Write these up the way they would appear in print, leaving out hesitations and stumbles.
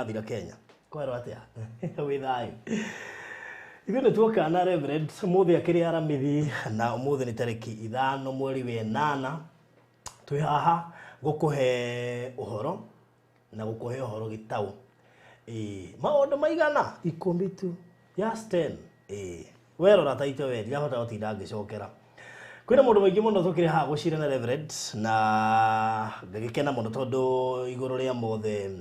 Ũrathira Kenya. Kwerwo atĩa? Wĩ thayũ. Ithuĩ nĩ tuoka na Reverend ũmũthĩ akĩrĩ Aramithi na ũmũthĩ nĩ tarĩki 5 mweri wa 8. Twĩ haha gũkũhe ũhoro na gũkũhe ũhoro gĩtaũ. Ĩĩ, maũndũ maigana 10 tu. Just 10. Ĩĩ, werora taito we ndirahota gũtinda ngĩcokera. Kwĩna maũndũ maingĩ mũno tũkĩrĩ haha gũcira na Reverend na ngagĩkena mũno tondũ igũrũ rĩa mothe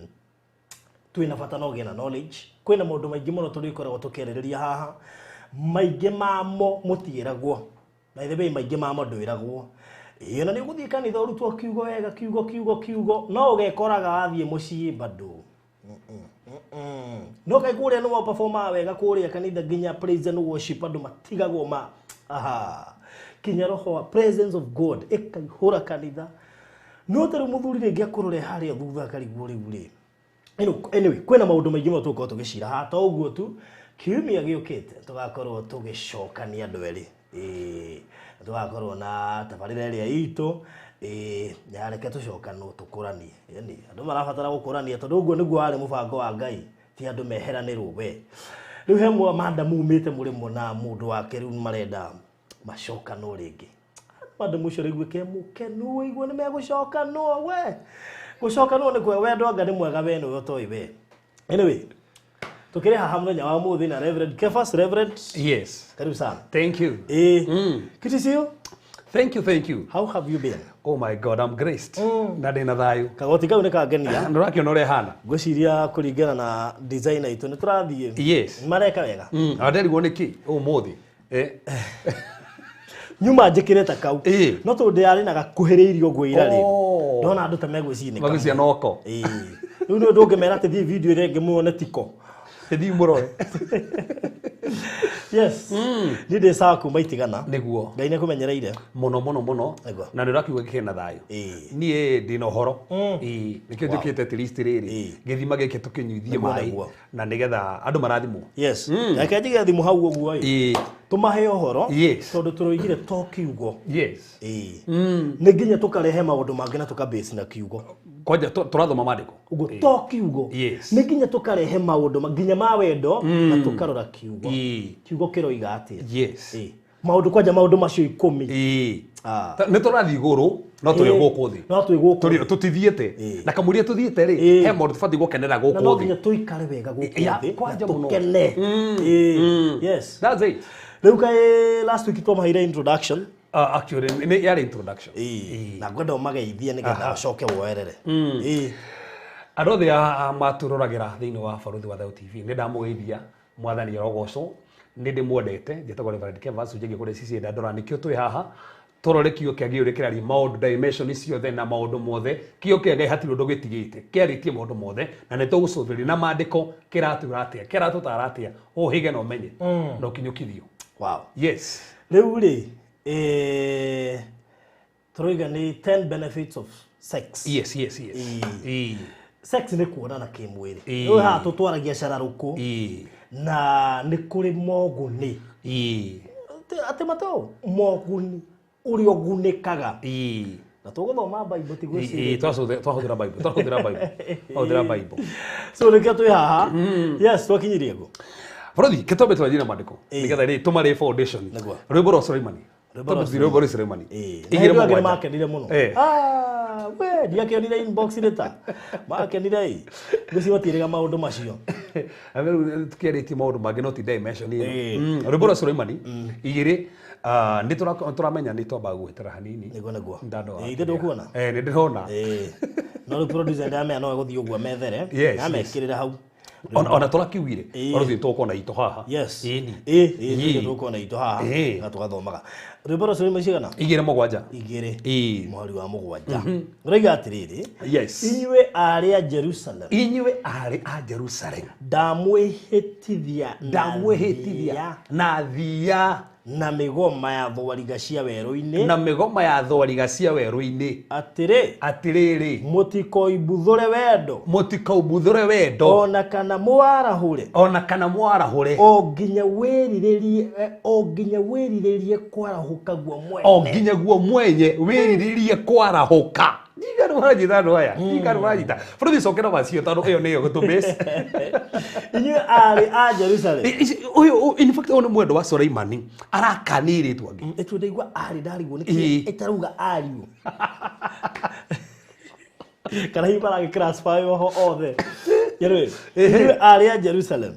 twĩna bata na ũgĩe na knowledge. Kwĩna maũndũ maingĩ mũno tũrĩkoragwo tũkĩarĩrĩria haha, maingĩ mamo mũtiĩragwo. By the way, maingĩ mamo ndwĩragwo. Ĩĩ, na nĩ ũgũthiĩ kanitha ũrutwo kiugo wega, kiugo, kiugo, kiugo, no ũgekoraga wathiĩ mũciĩ bado. No kaĩ kũrĩa nĩ wa-performaga wega kũrĩa kanitha nginya praise and worship andũ matigagwo ma aha kinya roho wa presence of God ĩkaihũra kanitha. No ta rĩu mũthuri rĩngĩ akũrore harĩa thutha akarigwo rĩu rĩ. Anyway, kwĩna maũndũ maingĩ mũno tũgũkorwo tũgĩcira haha. To ũguo tu, kiumia gĩũkĩte tũgakorwo tũgĩcokania andũ erĩ. Ĩĩ, tũgakorwo na tabarĩra ĩrĩa itũ. Ĩĩ, ya reke tũcokanwo tũkũranie. Yaani, andũ marabatara gũkũrania tondũ ũguo nĩguo warĩ mũbango wa Ngai, ti andũ meheranĩrwo we. Rĩu he madam umĩte mũrĩmo na mũndũ wake rĩu marenda macokanwo rĩngĩ. Madam ũcio rĩu ke mũkenu ũigue nĩ megũcokanwo we. Gũcokanwo nĩ kwega, wendo anga nĩ mwega we nĩwe ũtoĩ we. Anyway, tukĩrĩ haha mũthenya wa ũmũthĩ na Reverend Kefas. Reverend. Yes. Karibu sana. Thank you. Good to see you. Thank you, thank you. How have you been? Oh my God, I'm graced. Na ndĩna thayũ. Kagoti kau nĩ kangenia. Nĩ ũrakĩona ũrĩa hana. Ngwĩciria kũringana na designer itũ nĩ tũrathiĩ. Yes. Mareka wega. Nderigwo nĩkĩ ũmũthĩ. Nyuma njĩkĩre ta kau. No tondũ ndĩrarĩ na gakuhĩrĩirie ũguo ira rĩ. Ndona andũ ta megwĩciria nĩ Magwĩciria noko. Rĩu nĩ ndũngĩmera atĩ thiĩ video ĩrĩa ĩngĩ muone tiko. Thiĩ mũrore. Yes. Niĩ ndĩ sawa kuma itigana. Nĩguo. Ngai nĩ akũmenyereire. Mũno mũno mũno. Nĩguo. Na nĩ ũrakiuga kĩna thayũ. Niĩ ndĩna ũhoro. Nĩkĩo njũkĩte at least rĩrĩ. Gĩthima gĩkĩ tũkĩnyuithie Nĩguo, maĩ. nĩguo. Na nĩgetha andũ marathimwo. Yes. Reke njige thimũ hau ũguo ĩ. Tũmahe ũhoro. Yes. Tondũ tũroigire to kiugo. Yes. Nĩ nginya tũkarehe maũndũ mangĩ na tũkabase na kiugo. Kwanja tũrathoma maandĩko. Ũguo to kiugo. Yes. Nĩ nginya tũkarehe maũndũ nginya ma wendo na tũkarora kiugo. Kiugo kĩroiga atĩa? Yes. Maũndũ kwanja maũndũ macio 10. Nĩ tũrathiĩ igũrũ no tũrĩ gũkũ thĩ. No twĩ gũkũ Tũrĩ thĩ. tũtithiĩte. Na kamũira tũthiĩte rĩ, he maũndũ tũbatiĩ gũkenera gũkũ Na no thĩ. nginya tũikare wega gũkũ Ya, thĩ, na kwanja mũno. tũkene. Yes. That's it. Rĩu kaĩ last week twamaheire introduction. Actually, nĩ yarĩ introduction. Na ngwenda ũmageithie nĩgetha ũcoke woerere. Andũ othe a matũroragĩra thĩinĩ wa Barũthi wa Thayũ TV, nĩ ndamũgeithia, Mwathani arogocwo, nĩ ndĩmwendete, njĩtagwo Reverend Kevas, ũnjĩgie kũrĩa CCA Dandora, nĩkĩo twĩ haha, tũrore kiugo kĩa Ngai ũrĩa kĩraria maũndũ dimension ciothe na maũndũ mothe. Kiugo kĩa Ngai hatirĩ ũndũ gĩtigĩte, kĩarĩtie maũndũ mothe, na nĩ tũgũcũthĩrĩria na maandĩko kĩratwĩra atĩa, kĩratũtara atĩa, ũhĩge na ũmenye, na ũkinyũkithio. Wow. Yes. Rĩu rĩ, tũroiga nĩ 10 benefits of sex. Yes, yes, yes. Sex nĩ kuonana kĩmwĩrĩ. Rĩu haha tũtwaragia cararũkũ. Na nĩ kũrĩ moguni. Atĩ matũ moguni ũrĩa ũgunĩkaga. Na tũgũthoma Bible ti gwĩciria. Twahũthĩra Bible, twahũthĩra Bible. Twahũthĩra Bible. So nĩkĩo twĩ haha. Yes, twakinyirie guo. Bũrũri, kĩtombe twanjie na maandĩko. Nĩgetha rĩ tũmarĩe foundation. Nĩguo. Rwĩmbo rwa Suleimani. Rwĩmbo rwa Tondũ rwĩmbo rwa Suleimani. Na Igĩrĩ andũ angĩ mũgwanja. nĩmakenire mũno. We, ndiakĩonire inbox rĩ ta. Makenire ĩ. Ngwĩciria matiĩrĩga maũndũ macio. Na rĩu tũkĩarĩtie maũndũ mangĩ no ti dimension ĩno. Rwĩmbo rwa Suleimani, igĩrĩ, nĩ tũramenya nĩ twambaga gwĩtera hanini. Nĩguo, nĩguo. Ndandora. Ithe ndũkuona? Nĩ ndĩrona. No rĩu producer ndamenya no egũthiĩ ũguo methere. Yes, Na amekĩrĩre hau. Ona tũrakiugire, ona ithuĩ tũgũkorwo na itũ haha. Yes. Ĩni. Ithuĩ tũgũkorwo na itũ haha. Na tũgathomaga. Rwĩmbo rwa Suleimani cigana? Igĩrĩ mũgwanja. Igĩrĩ. Mũhari wa mũgwanja. Ũroiga atĩrĩrĩ. Yes. Inyuĩ aarĩ a Jerusalem. Inyuĩ aarĩ a Jerusalem. Ndamwĩhĩtithia na Ndamwĩhĩtithia thia. na thia. Na mĩgoma ya thwariga cia werũ-inĩ. Na mĩgoma ya thwariga cia werũ-inĩ. Atĩrĩ. Atĩrĩrĩ. Mũtikoimbuthũre wendo. Mũtikoimbuthũre wendo. Ona kana mũwarahũre. Ona kana mũwarahũre. O nginya wĩrirĩrie, o nginya wĩrirĩrie kwarahũka guo mwene. O nginya guo mwenye wĩrirĩrie kwarahũka. Ndigana Ndikana maranyita andũ aya, ndikana maranyita. Bũrũri cokera macio tondũ ĩyo nĩyo gũtũmĩs. Inyuĩ arĩ a Jerusalem. Ũyũ in fact ũyũ nĩ mwendo wa Suleimani arakania airĩtu angĩ. Ĩtu ndaigua arĩ ndarigwo nĩkĩ Ĩĩ. ĩtarauga ariũ. Kana hihi maragĩ classify oho othe. Anyway, inyuĩ arĩ a Jerusalem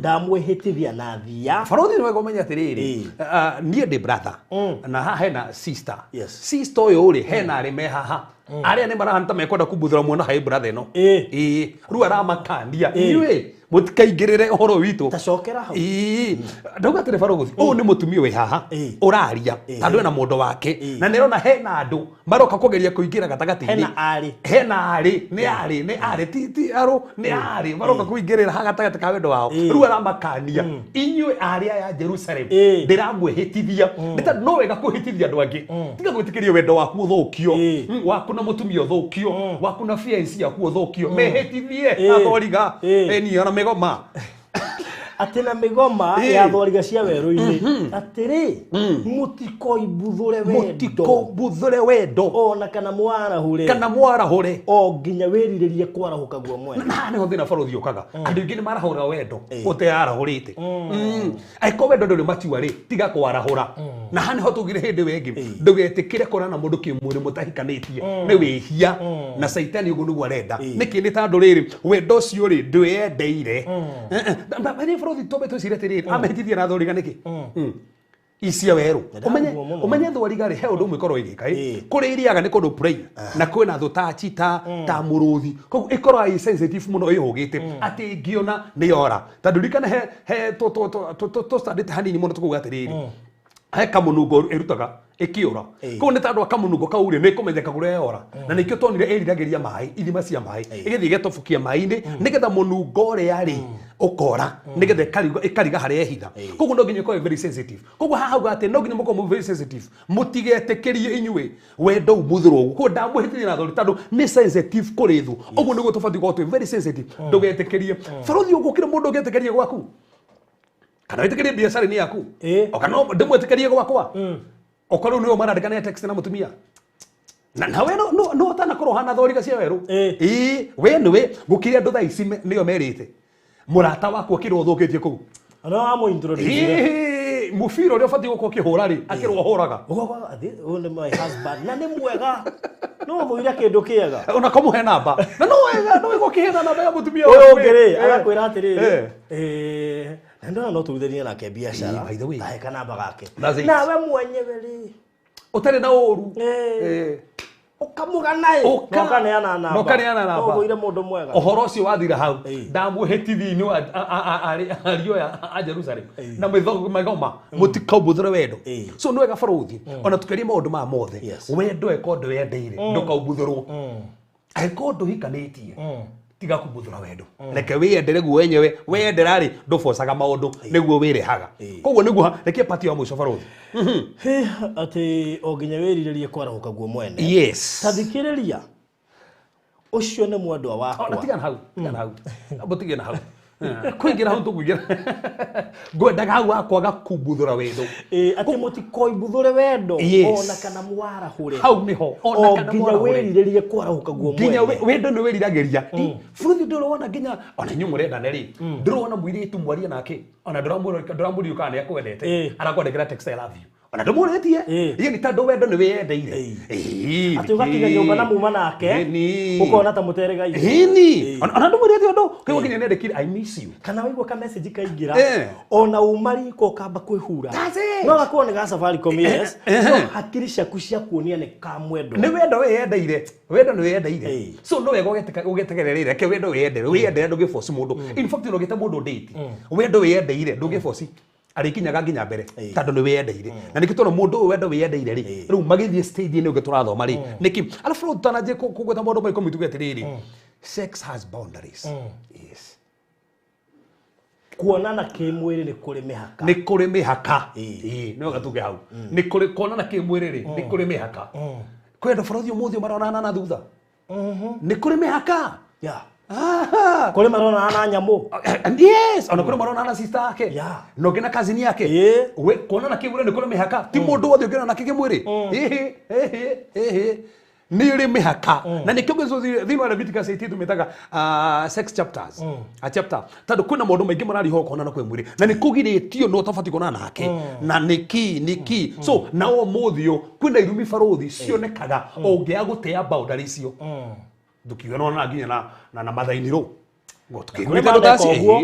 ndamwĩhĩtithia na thia. Barothi nĩ wega ũmenye atĩrĩrĩ, Ĩĩ. Niĩ ndĩ brother na haha hena sister. Yes. Sister ũyũ rĩ hena arĩ me haha arĩa nĩ marahana ta mekwenda kumbuthũra mwana harĩ brother ĩno. Ĩĩ. Ĩĩ. Rĩu aramakania Ĩĩ. inyuĩ mũtikaingĩrĩre ũhoro witũ. Ta cokera hau. Ĩĩ. Ndauga atĩrĩ barothi, ũyũ nĩ mũtumia wĩ haha Ĩĩ. ũraria Ĩĩ. tondũ ena mũndũ wake Ĩĩ. na nĩrona hena andũ maroka kũgeria kũingĩra gatagatĩ-inĩ. Hena arĩ. Hena arĩ nĩ arĩ nĩ arĩ ti ti arũ nĩ arĩ maroka kũingĩrĩra haha gatagatĩ ka wendo wao. Ĩĩ. Rĩu aramakania inyuĩ arĩ aya Jerusalem Ĩĩ. ndĩramwĩhĩtithia nĩ tondũ no wega kwĩhĩtithia andũ angĩ tiga gwĩtĩkĩria wendo waku ũthũkio. Ĩĩ. Waku na mũtumia ũthũkio, waku na fiancé yaku ũthũkio, mehĩtithie Ĩĩ. athoriga Ĩĩ. ĩni ona mĩgoma. Atĩ na mĩgoma Ĩĩ. ya thwariga cia werũ-inĩ atĩrĩ, mũtikoimbuthũre wendo. Mũtikobuthũre wendo ona kana mwarahũre kana mwarahũre. O nginya wĩrirĩrie kwarahũka guo mwene. Na haha nĩho thĩna barothi ũkaga, andũ aingĩ nĩ marahũra wendo Ĩĩ. ũteyarahũrĩte. Angĩkorwo wendo ndũrĩ matua rĩ, tiga kwarahũra. Na haha nĩho tugire hĩndĩ ĩyo ĩngĩ, ndũgetĩkĩre kũrana mũndũ kĩmwĩrĩ mũtahikanĩtie, nĩ wĩhia na caitani ũguo nĩguo arenda. Nĩkĩ? Nĩ tondũ rĩrĩ wendo ũcio rĩ ndwĩyendeire. Nĩ barothi twambe twĩcirie atĩrĩrĩ, amehĩtithia na thoriga nĩkĩ? Icia werũ. Ũmenye Nĩndarigwo mũno. Ũmenye thwariga rĩ he ũndũ ũmwe ĩkorwo ĩgĩka ĩ Ĩĩ. kũrĩa iriaga nĩ kũndũ plain na kwĩna thũ ta chita ta mũrũthi, koguo ĩkorwo ĩ sensitive mũno, ĩhũgĩte atĩ ĩngĩona nĩ yora. Tondũ ririkana he he tũstandĩte hanini mũno tũkauga atĩrĩrĩ, he kamũnungo ĩrutaga ĩkĩũra. Ĩĩ. Koguo nĩ tondũ wa kamũnungo kau rĩ, nĩ ĩkũmenyeka kũrĩa yora, na nĩkĩo tuonire ĩriragĩria maĩ, ithima cia maĩ, ĩgĩthiĩ ĩgetobokia maĩ-inĩ nĩgetha mũnungo ũrĩa rĩ ũkora, nĩgetha ĩkariga harĩa ĩhitha. Koguo no nginya ĩkorwo ĩ very sensitive. Koguo haha hauga atĩ no nginya mũkorwo mwĩ very sensitive, mũtigetĩkĩrie inyuĩ wendo umbuthũrwo ũguo. Koguo ndamwĩhĩtithia na thori tondũ nĩ sensitive kũrĩ thũ. Ũguo nĩguo tũbatiĩ gũkorwo twĩ very sensitive. Ndũgetĩkĩrie barothi ũguo kĩrĩ mũndũ ũngĩtĩkĩrie gwaku kana wĩtĩkĩrie biacara-inĩ yaku. Ĩĩ. O kana no ndĩmwĩtĩkĩrie gwakwa okorwo rĩu nĩwe marandĩkanĩra text na mũtumia na nawe no no no ũtanakorwo hana thoriga cia werũ. Ĩĩ. Ĩĩ, we nĩwe gũkĩrĩ andũ thaa ici nĩo merĩte mũrata waku akĩrwo ũthũkĩtie kũu. Ona wamũ introduce. Ĩĩ, mũbira ũrĩa ũbatiĩ gũkorwo ũkĩhũra rĩ akĩrwo ũhũraga. Ũyũ nĩ my husband na nĩ mwega no thũire kĩndũ kĩega. Ona kũmũhe namba na no wega no wega ũkĩheana namba ya mũtumia Ũyũ waku. ũngĩ rĩ Ĩĩ. arakwĩra atĩrĩrĩ, Ĩĩ. na ndona no tũrutithanie nake biacara. Ĩĩ, by the way. Ahe kanamba gake. That's it. Nawe mwenyewe rĩ ũtarĩ na ũru. Ĩĩ. Ĩĩ. Ũkamũgana ĩ Ũka- na ũkaneana namba. na ũkaneana namba. No ũthũire mũndũ mwega. Ũhoro ũcio wathira hau. Ĩĩ. Ndamwĩhĩtithia inyuĩ ariũ aya a Jerusalem Ĩĩ. na mĩgoma mũtikaumbuthũre wendo. Ĩĩ. So nĩ wega barothi ona tũkĩaria maũndũ maya mothe, Yes. wendo eko ndwĩyendeire ndũkaumbuthũrwo. Angĩkorwo ndũhikanĩtie, tiga kumbuthũra wendo, reke wĩyendere guo wenyewe. Weyendera rĩ ndũbocaga maũndũ, nĩguo wĩrehaga. Ĩĩ. Koguo nĩguo reke pati ya mũico barothi. Hĩ, atĩ o nginya wĩrirĩrie kwarahũka guo mwene. Yes. Ta thikĩrĩria, ũcio nĩ mwendwa Ona wakwa. tigana hau, tigana hau, amba tigana hau. Kũingĩra hau tũkũingĩra ngwendaga hau wakwaga kumbuthũra wendo. Ĩĩ, atĩ mũtikoimbuthũre wendo Yes. ona kana mwarahũre. Hau nĩho ona o kana nginya mwarahũre. wĩrirĩrie kwarahũka guo Nginya mwene. wendo nĩ wĩriragĩria bũrũthi. Ndũrona nginya ona inyuĩ mũrendane rĩ, ndũrona mũirĩtu mwarie nake ona ndũramũria kana nĩ akwendete, Ĩĩ. arakwandĩkĩra text "I love you" ona ndũmũrĩtie. Ĩĩ. Ĩĩ, nĩ tondũ wendo nĩ wĩyendeire. Ĩĩ. Ĩĩ, Atĩ ũgatiga nyũmba na muma nake Ĩni. ũkona ta mũteregaire. Ĩni. Ona ndũmũrĩtie ũndũ kĩguo nginya nĩandĩkire "I miss you". Kana waigua ka message kaingĩra Eh. ona uma riko ũkamba kwĩhura. That's it. No gakorwo nĩ ga Safaricom, yes, Eh, no eh. hakiri ciaku cia kuonia nĩ ka mwendwa. Nĩ wendo wĩyendeire, wendo nĩ wĩyendeire. Ĩĩ. So no wega ũgetegerera reke wendo wĩyendere, wĩyendere, ndũgĩboci mũndũ. In fact ndũgĩte mũndũ date, wendo wĩyendeire ndũgĩboci, arĩkinyaga nginya mbere Ĩĩ. tondũ nĩ wĩyendeire. Na nĩkĩo tondũ mũndũ ũyũ wendo wĩyendeire rĩ, rĩu magĩthiĩ stage ĩno ĩngĩ tũrathoma rĩ nĩkĩ arabu rĩu tũtananjie kũgweta maũndũ ma 10 tuge atĩrĩrĩ, sex has boundaries. Yes. Kuonana kĩmwĩrĩ nĩ kũrĩ mĩhaka. Nĩ kũrĩ mĩhaka. Ĩĩ. Ĩĩ, no gatuge hau nĩ kũrĩ kuonana kĩmwĩrĩ rĩ nĩ kũrĩ mĩhaka. Kwĩ andũ bũrũri ũmũthĩ maronana na thutha, nĩ kũrĩ mĩhaka. Yeah. Aha. Kũrĩ maronana na nyamũ. Yes, ona kũrĩ maronana na sister yake na ũngĩ na cousin yake. We kuonana kĩmwĩrĩ nĩ kũrĩ mĩhaka, ti mũndũ wothe ũngĩonana nake kĩmwĩrĩ. Ĩhĩ, ĩhĩ, ĩhĩ. Nĩ ĩrĩ mĩhaka na nĩkĩo thĩinĩ wa Leviticus 18 tũmĩtaga sex chapters, a chapter, tondũ kwĩna maũndũ maingĩ marariho kuonana kwĩ mwĩrĩ na nĩ kũgirĩtio no ũtabatiĩ kuonana nake na nĩkĩ nĩkĩ. So na ũmũthĩ ũyũ kwĩna irumi, barũthi, cionekaga ũngĩaga gũtĩa boundary icio. Ndũkiuga nona nginya na mathainirũ. Kũrĩ mandĩko ũguo.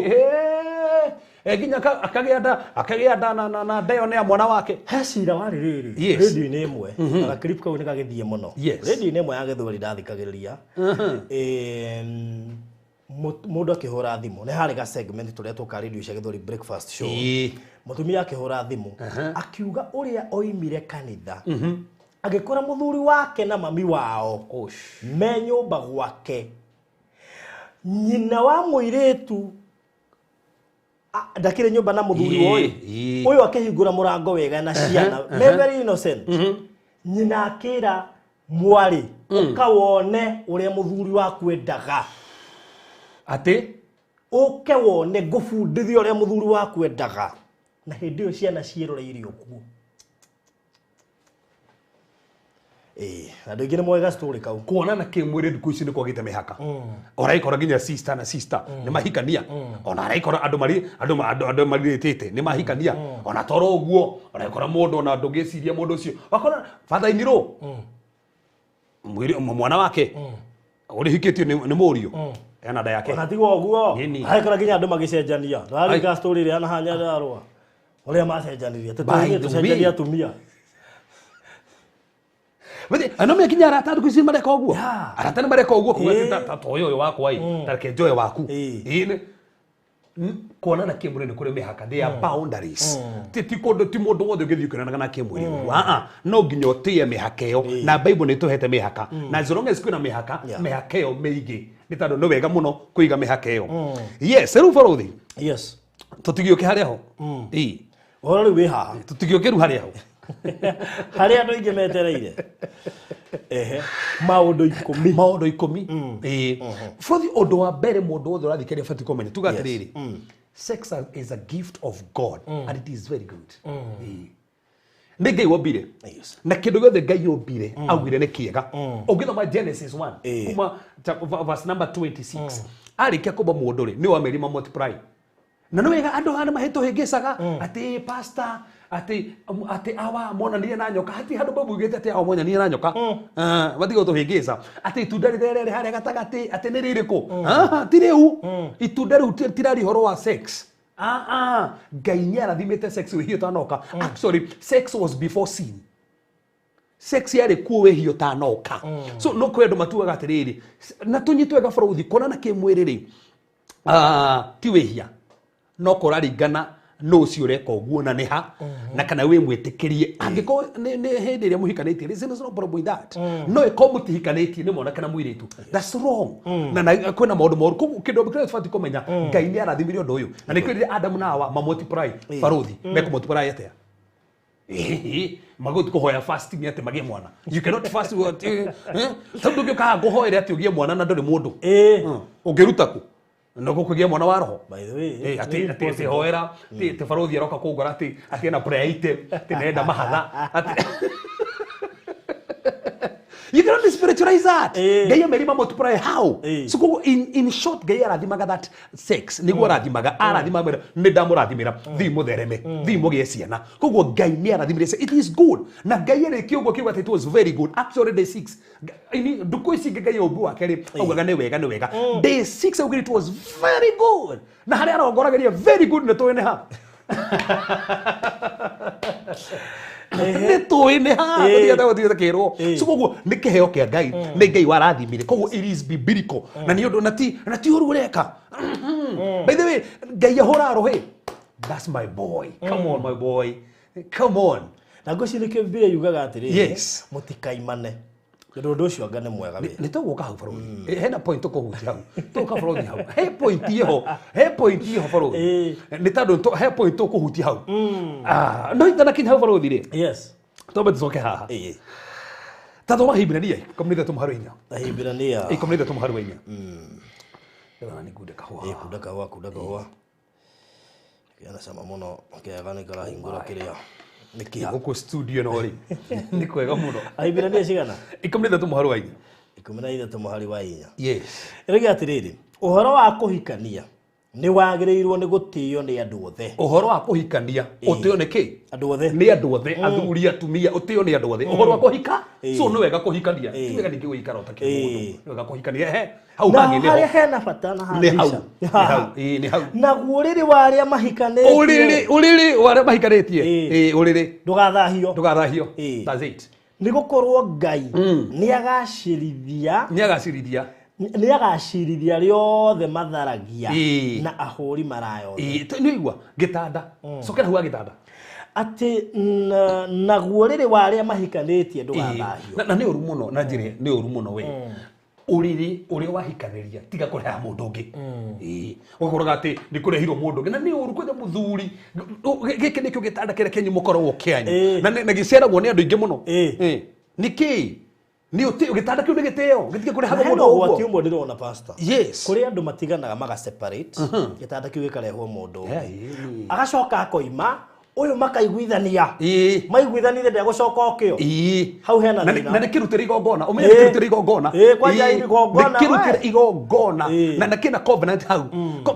Nginya akagĩa nda na ndeo nĩ ya mwana wake. He cira warĩ rĩrĩ rĩndiũ-inĩ ĩmwe, na gaclip kau nĩ gagĩthiĩ mũno. Rĩndiũ-inĩ ĩmwe ya Gĩthweri ndathikagĩrĩria. Mũndũ akĩhũra thimũ, nĩ harĩ ga segment tũrĩa tũka rĩndiũ cia Gĩthweri, breakfast show. Mũtumia akĩhũra thimũ akiuga ũrĩa oimire kanitha agĩkora mũthuri wake na mami wao me nyũmba gwake, nyina wa mũirĩtu ndakĩrĩ nyũmba na mũthuri ũyũ. Ũyũ akĩhingũra mũrango wega na ciana me very innocent. Nyina akĩra mwarĩ, "Ũka wone ũrĩa mũthuri waku endaga." Atĩ? "Ũke wone, ngũbundithia ũrĩa mũthuri waku endaga." Na hĩndĩ ĩyo ciana ciĩroreire ũguo. Ĩĩ, andũ aingĩ nĩ moĩ ga story kau. Kuonana kĩmwĩrĩ thikũ ici nĩ kwagĩte mĩhaka. Ũraikora nginya sister na sister nĩ mahikania, ona araikora andũ mari andũ andũ andũ marirĩtĩte nĩ mahikania. Ona toro ũguo ũraikora mũndũ ona ndũngĩciria mũndũ ũcio wakora father-in-law mwĩrĩ mwana wake ũrĩhikĩtio nĩ mũriũ ena nda yake. Ona tiga ũguo, Nini. agĩkora nginya andũ magĩcenjania. Ndũrarika story ĩrĩa na hanya ndarũa ũrĩa macenjanirie. By the way. Tũcenjania atumia. Ano me nginya arata thikũ ici mareka ũguo. Arata nĩ mareka ũguo kuga atĩ ta ũyũ ũyũ wakwa ĩ, ta reke njoe waku. Ĩ, kuonana kĩmwĩrĩ nĩ kũrĩ mĩhaka, there are boundaries. Ti kũndũ, ti mũndũ wothe ũngĩthiĩ ũkĩonanaga na kĩmwĩrĩ ũguo. Ah, no nginya ũtĩe mĩhaka ĩyo, na Bible nĩ ĩtũhete mĩhaka, na as long as kwĩna mĩhaka, mĩhaka ĩyo mĩingĩ nĩ tondũ nĩ wega mũno kũiga mĩhaka ĩyo. Yes, rĩu barũthi, tũtigĩũke harĩa ho. Ĩ. Ũhoro rĩu wĩ haha. Tũtigĩũke rĩu harĩa ho. Harĩa andũ aingĩ metereire, ehe, maũndũ 10. Maũndũ 10. Ĩĩ, bũrũthi, ũndũ wa mbere mũndũ wothe ũrathikĩrĩria batiĩ kũmenya, tuga atĩrĩrĩ, sex is a gift of God and it is very good. Ĩĩ. Nĩ Ngai wombire na kĩndũ gĩothe Ngai ombire augire nĩ kĩega. Ũngĩthoma Genesis 1 kuma verse number 26, arĩkia kũmba mũndũ rĩ, nĩ wamerire ma multiply. Na nĩ wega andũ aya nĩ mahĩtũhĩngĩcaga atĩ pastor atĩ awa monanire na nyoka. Hatirĩ handũ baugĩte atĩ awa monanire na nyoka. Ah, matige gũtũhĩngĩca atĩ itunda rĩrĩa rĩarĩ harĩa gatagatĩ atĩ nĩ rĩrĩkũ. Ah, ti rĩu itunda rĩu tirari ũhoro wa sex. Ah, ah, Ngai nĩ arathimĩte sex wĩhia ũtanoka. Actually, sex was before sin. Sex yarĩ kuo wĩhia ũtanoka. So no kwĩ andũ matuaga atĩrĩrĩ, na tũnyitwo wega, bũrũthi, kuonana kĩmwĩrĩ rĩ, ti wĩhia, no kũraringana no ũcio ũreka ũguo na nĩ ha na kana wĩ mwĩtĩkĩrie. Angĩkorwo nĩ hĩndĩ ĩrĩa mũhikanĩtie, there is no problem with that. No ĩkorwo mũtihikanĩtie, nĩ mwanake na mũirĩtu, that's wrong na kwĩna maũndũ moru. Koguo kĩndũ kĩrĩa tũbatiĩ kũmenya, Ngai nĩ arathimire ũndũ ũyũ na nĩkĩo rĩrĩa Adamu na Hawa mamultiply, barũthi, mekũmultiply atĩa? Magũthi kũhoya fasting atĩ magĩe mwana? You cannot fast tondũ ndũngĩũka ngũhoere atĩ ũgĩe mwana na ndũrĩ mũndũ. Ũngĩruta kũ no gũkũgĩa mwana wa roho? By the way, Eh, atĩ hoera atĩ barũthi aroka kũngora atĩ ena prayer item, atĩ nenda mahatha, atĩ you cannot spiritualize that. Ngai amerima multiply how? So koguo in short, Ngai arathimaga that sex niguo arathimaga, arathimaga nĩ ndamũrathimĩra, thiĩ mũthereme, thiĩ mũgĩe ciana. Koguo Ngai nĩ arathimire it is good. Na Ngai arĩkia ũguo akiuga atĩ it was very good. Actually, day 6 ini ndukũ ici ingĩ Ngai ũmbi wake rĩ, augaga nĩ wega, nĩ wega. Day 6 augire it was very good, na harĩa arongorageria very good nĩ tũĩ nĩ ha, nĩ tũĩ nĩ ha. Tũthiĩte kĩrwo. So koguo nĩ kĩheo kĩa Ngai, nĩ Ngai warathimire, koguo it is biblical na nĩ ũndũ na ti ũru ũreka. By the way, Ngai ahũra rũhĩ, that's my boy, come on my boy, come on. Na ngwĩciria nĩkĩo Bibilia yugaga atĩrĩrĩ, mũtikaimane, tondũ ũndũ ũcio anga nĩ mwega we. Nĩ tũgũka hau, barũthi. Hena point tũkũhutia hau, tũgũka barũthi hau, he point ĩho, he point ĩho, barũthi. Nĩ tondũ he point tũkũhutia hau. Ah, no itanakinya hau, barũthi rĩ, twambe tũcoke haha. Ta thoma Hibirania 13:4. Ahibirania. 13:4. Ĩno nĩ ngunde kahũa. Ĩĩ, kunda kahũa, kunda kahũa. Kena cama mũno, kega nĩ karahingũra kĩrĩa. Nĩkĩo. Gũkũ studio no rĩ nĩ kwega mũno. Ahibirania cigana? 13 mũhari wa 4. 13 mũhari wa 4. Yes. Ĩrauga atĩrĩrĩ, ũhoro wa kũhikania nĩ wagĩrĩirwo nĩ gũtĩo nĩ andũ othe. Ũhoro wa kũhikania ũtĩo nĩ kĩ? Andũ othe. Nĩ andũ othe, athuri, atumia, ũtĩo nĩ andũ othe. Ũhoro wa kũhika, so nĩ wega kũhikania. Ĩĩ. Ti wega ningĩ gũikara ũtakĩrĩ Ĩĩ. mũndũ. Nĩ wega kũhikania. Ehe, hau Na hangĩ nĩ harĩa ho. hena bata na Nĩ hau. handisha. Nĩ hau. Ĩĩ, nĩ hau. Naguo ũrĩrĩ wa arĩa mahikanĩtie. Ũrĩrĩ, ũrĩrĩ wa arĩa mahikanĩtie. Ĩĩ. Ĩĩ, ũrĩrĩ. Ndũgathahio. Ndũgathahio. Ĩĩ. That's it. Nĩ gũkorwo Ngai nĩ agacirithia Nĩ agacirithia. nĩ agacirithia arĩa othe matharagia Ĩĩ. na ahũri maraya othe. Ĩĩ, nĩ ũigua gĩtanda. Cokera hau ha gĩtanda. Atĩ naguo ũrĩrĩ wa arĩa mahikanĩtie Ĩĩ. ndũgathahio. Na nĩ ũru mũno na njĩre nĩ ũru mũno we. Ũrĩrĩ ũrĩa wahikanĩria tiga kũreha mũndũ ũngĩ. Ĩĩ. Ũgakoraga atĩ nĩ kũrehirwo mũndũ ũngĩ na nĩ ũru kwanja mũthuri. Gĩkĩ nĩkĩo gĩtanda kĩrĩa kĩanyu mũkoragwo kĩanyu. Ĩĩ. Na gĩceragwo nĩ andũ aingĩ mũno. Ĩĩ. Ĩĩ. Nĩkĩ? Nĩ ũtĩo gĩtanda kĩu nĩ gĩtĩo. Gĩtige Na kũrehagwo hena mũndũ ũgwati ũguo. ũmwe ndĩrona pastor. Yes. Kũrĩ andũ matiganaga maga separate gĩtanda kĩu gĩkarehwo mũndũ ũngĩ. Ĩĩ. Agacoka akoima ũyũ makaiguithania. Ĩĩ. Maiguithanire ndegũcoka okĩo. Ĩĩ. Hau hena Na thĩna. na nĩ kĩrutĩre igongona ũmenye Ĩĩ. nĩ kĩrutĩre igongona. Ĩĩ, kwanja Ĩĩ, igongona, nĩ kĩrutĩre we. igongona Ĩĩ. na kĩna covenant hau.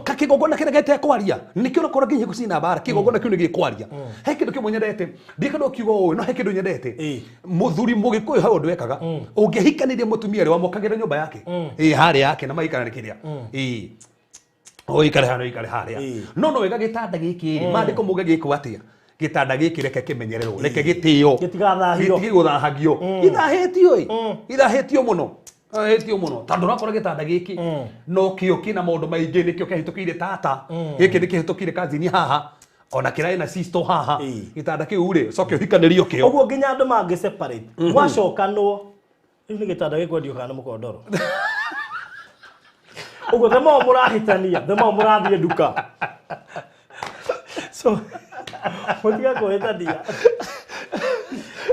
Ka kĩgongona kĩrĩa getekwaria nĩkĩo ũrakora nginya gũcina mbara kĩgongona kĩu nĩ gĩkwaria. He kĩndũ kĩmwe nyendete ndikenda ũkiuga ũũ no he kĩndũ nyendete. Ĩĩ. Mũthuri mũgĩkũyũ hau ũndũ ekaga ũngĩhikanĩria mũtumia ũrĩa wamũkagĩra nyũmba yake ĩĩ harĩa yake na maikara nĩ kĩrĩa ĩĩ ũikare harĩa ũikare harĩa Ĩĩ. no no wega gĩtanda gĩkĩ rĩ maandĩko mauga gĩkwo atĩa gĩtanda gĩkĩ reke kĩmenyererwo reke gĩtĩo Gĩtigathahio. gĩtige gũthahagio ithahĩtio ĩ ithahĩtio mũno ithahĩtio mũno tondũ ũrakora gĩtanda gĩkĩ no kĩo kĩna maũndũ maingĩ nĩkĩo kĩahĩtũkĩire tata gĩkĩ nĩkĩhĩtũkĩire kazini haha ona kĩrarĩ na sister haha Ĩĩ. gĩtanda kĩu rĩ coke ũhikanĩrio kĩo Ũguo nginya andũ mangĩ separate. Mwacokanwo rĩu nĩ gĩtanda gĩkwendio kana nĩ mũkondoro. Ũguo the more mũrahĩtania the more mũrathiĩ nduka. So mũtiga kũhĩtania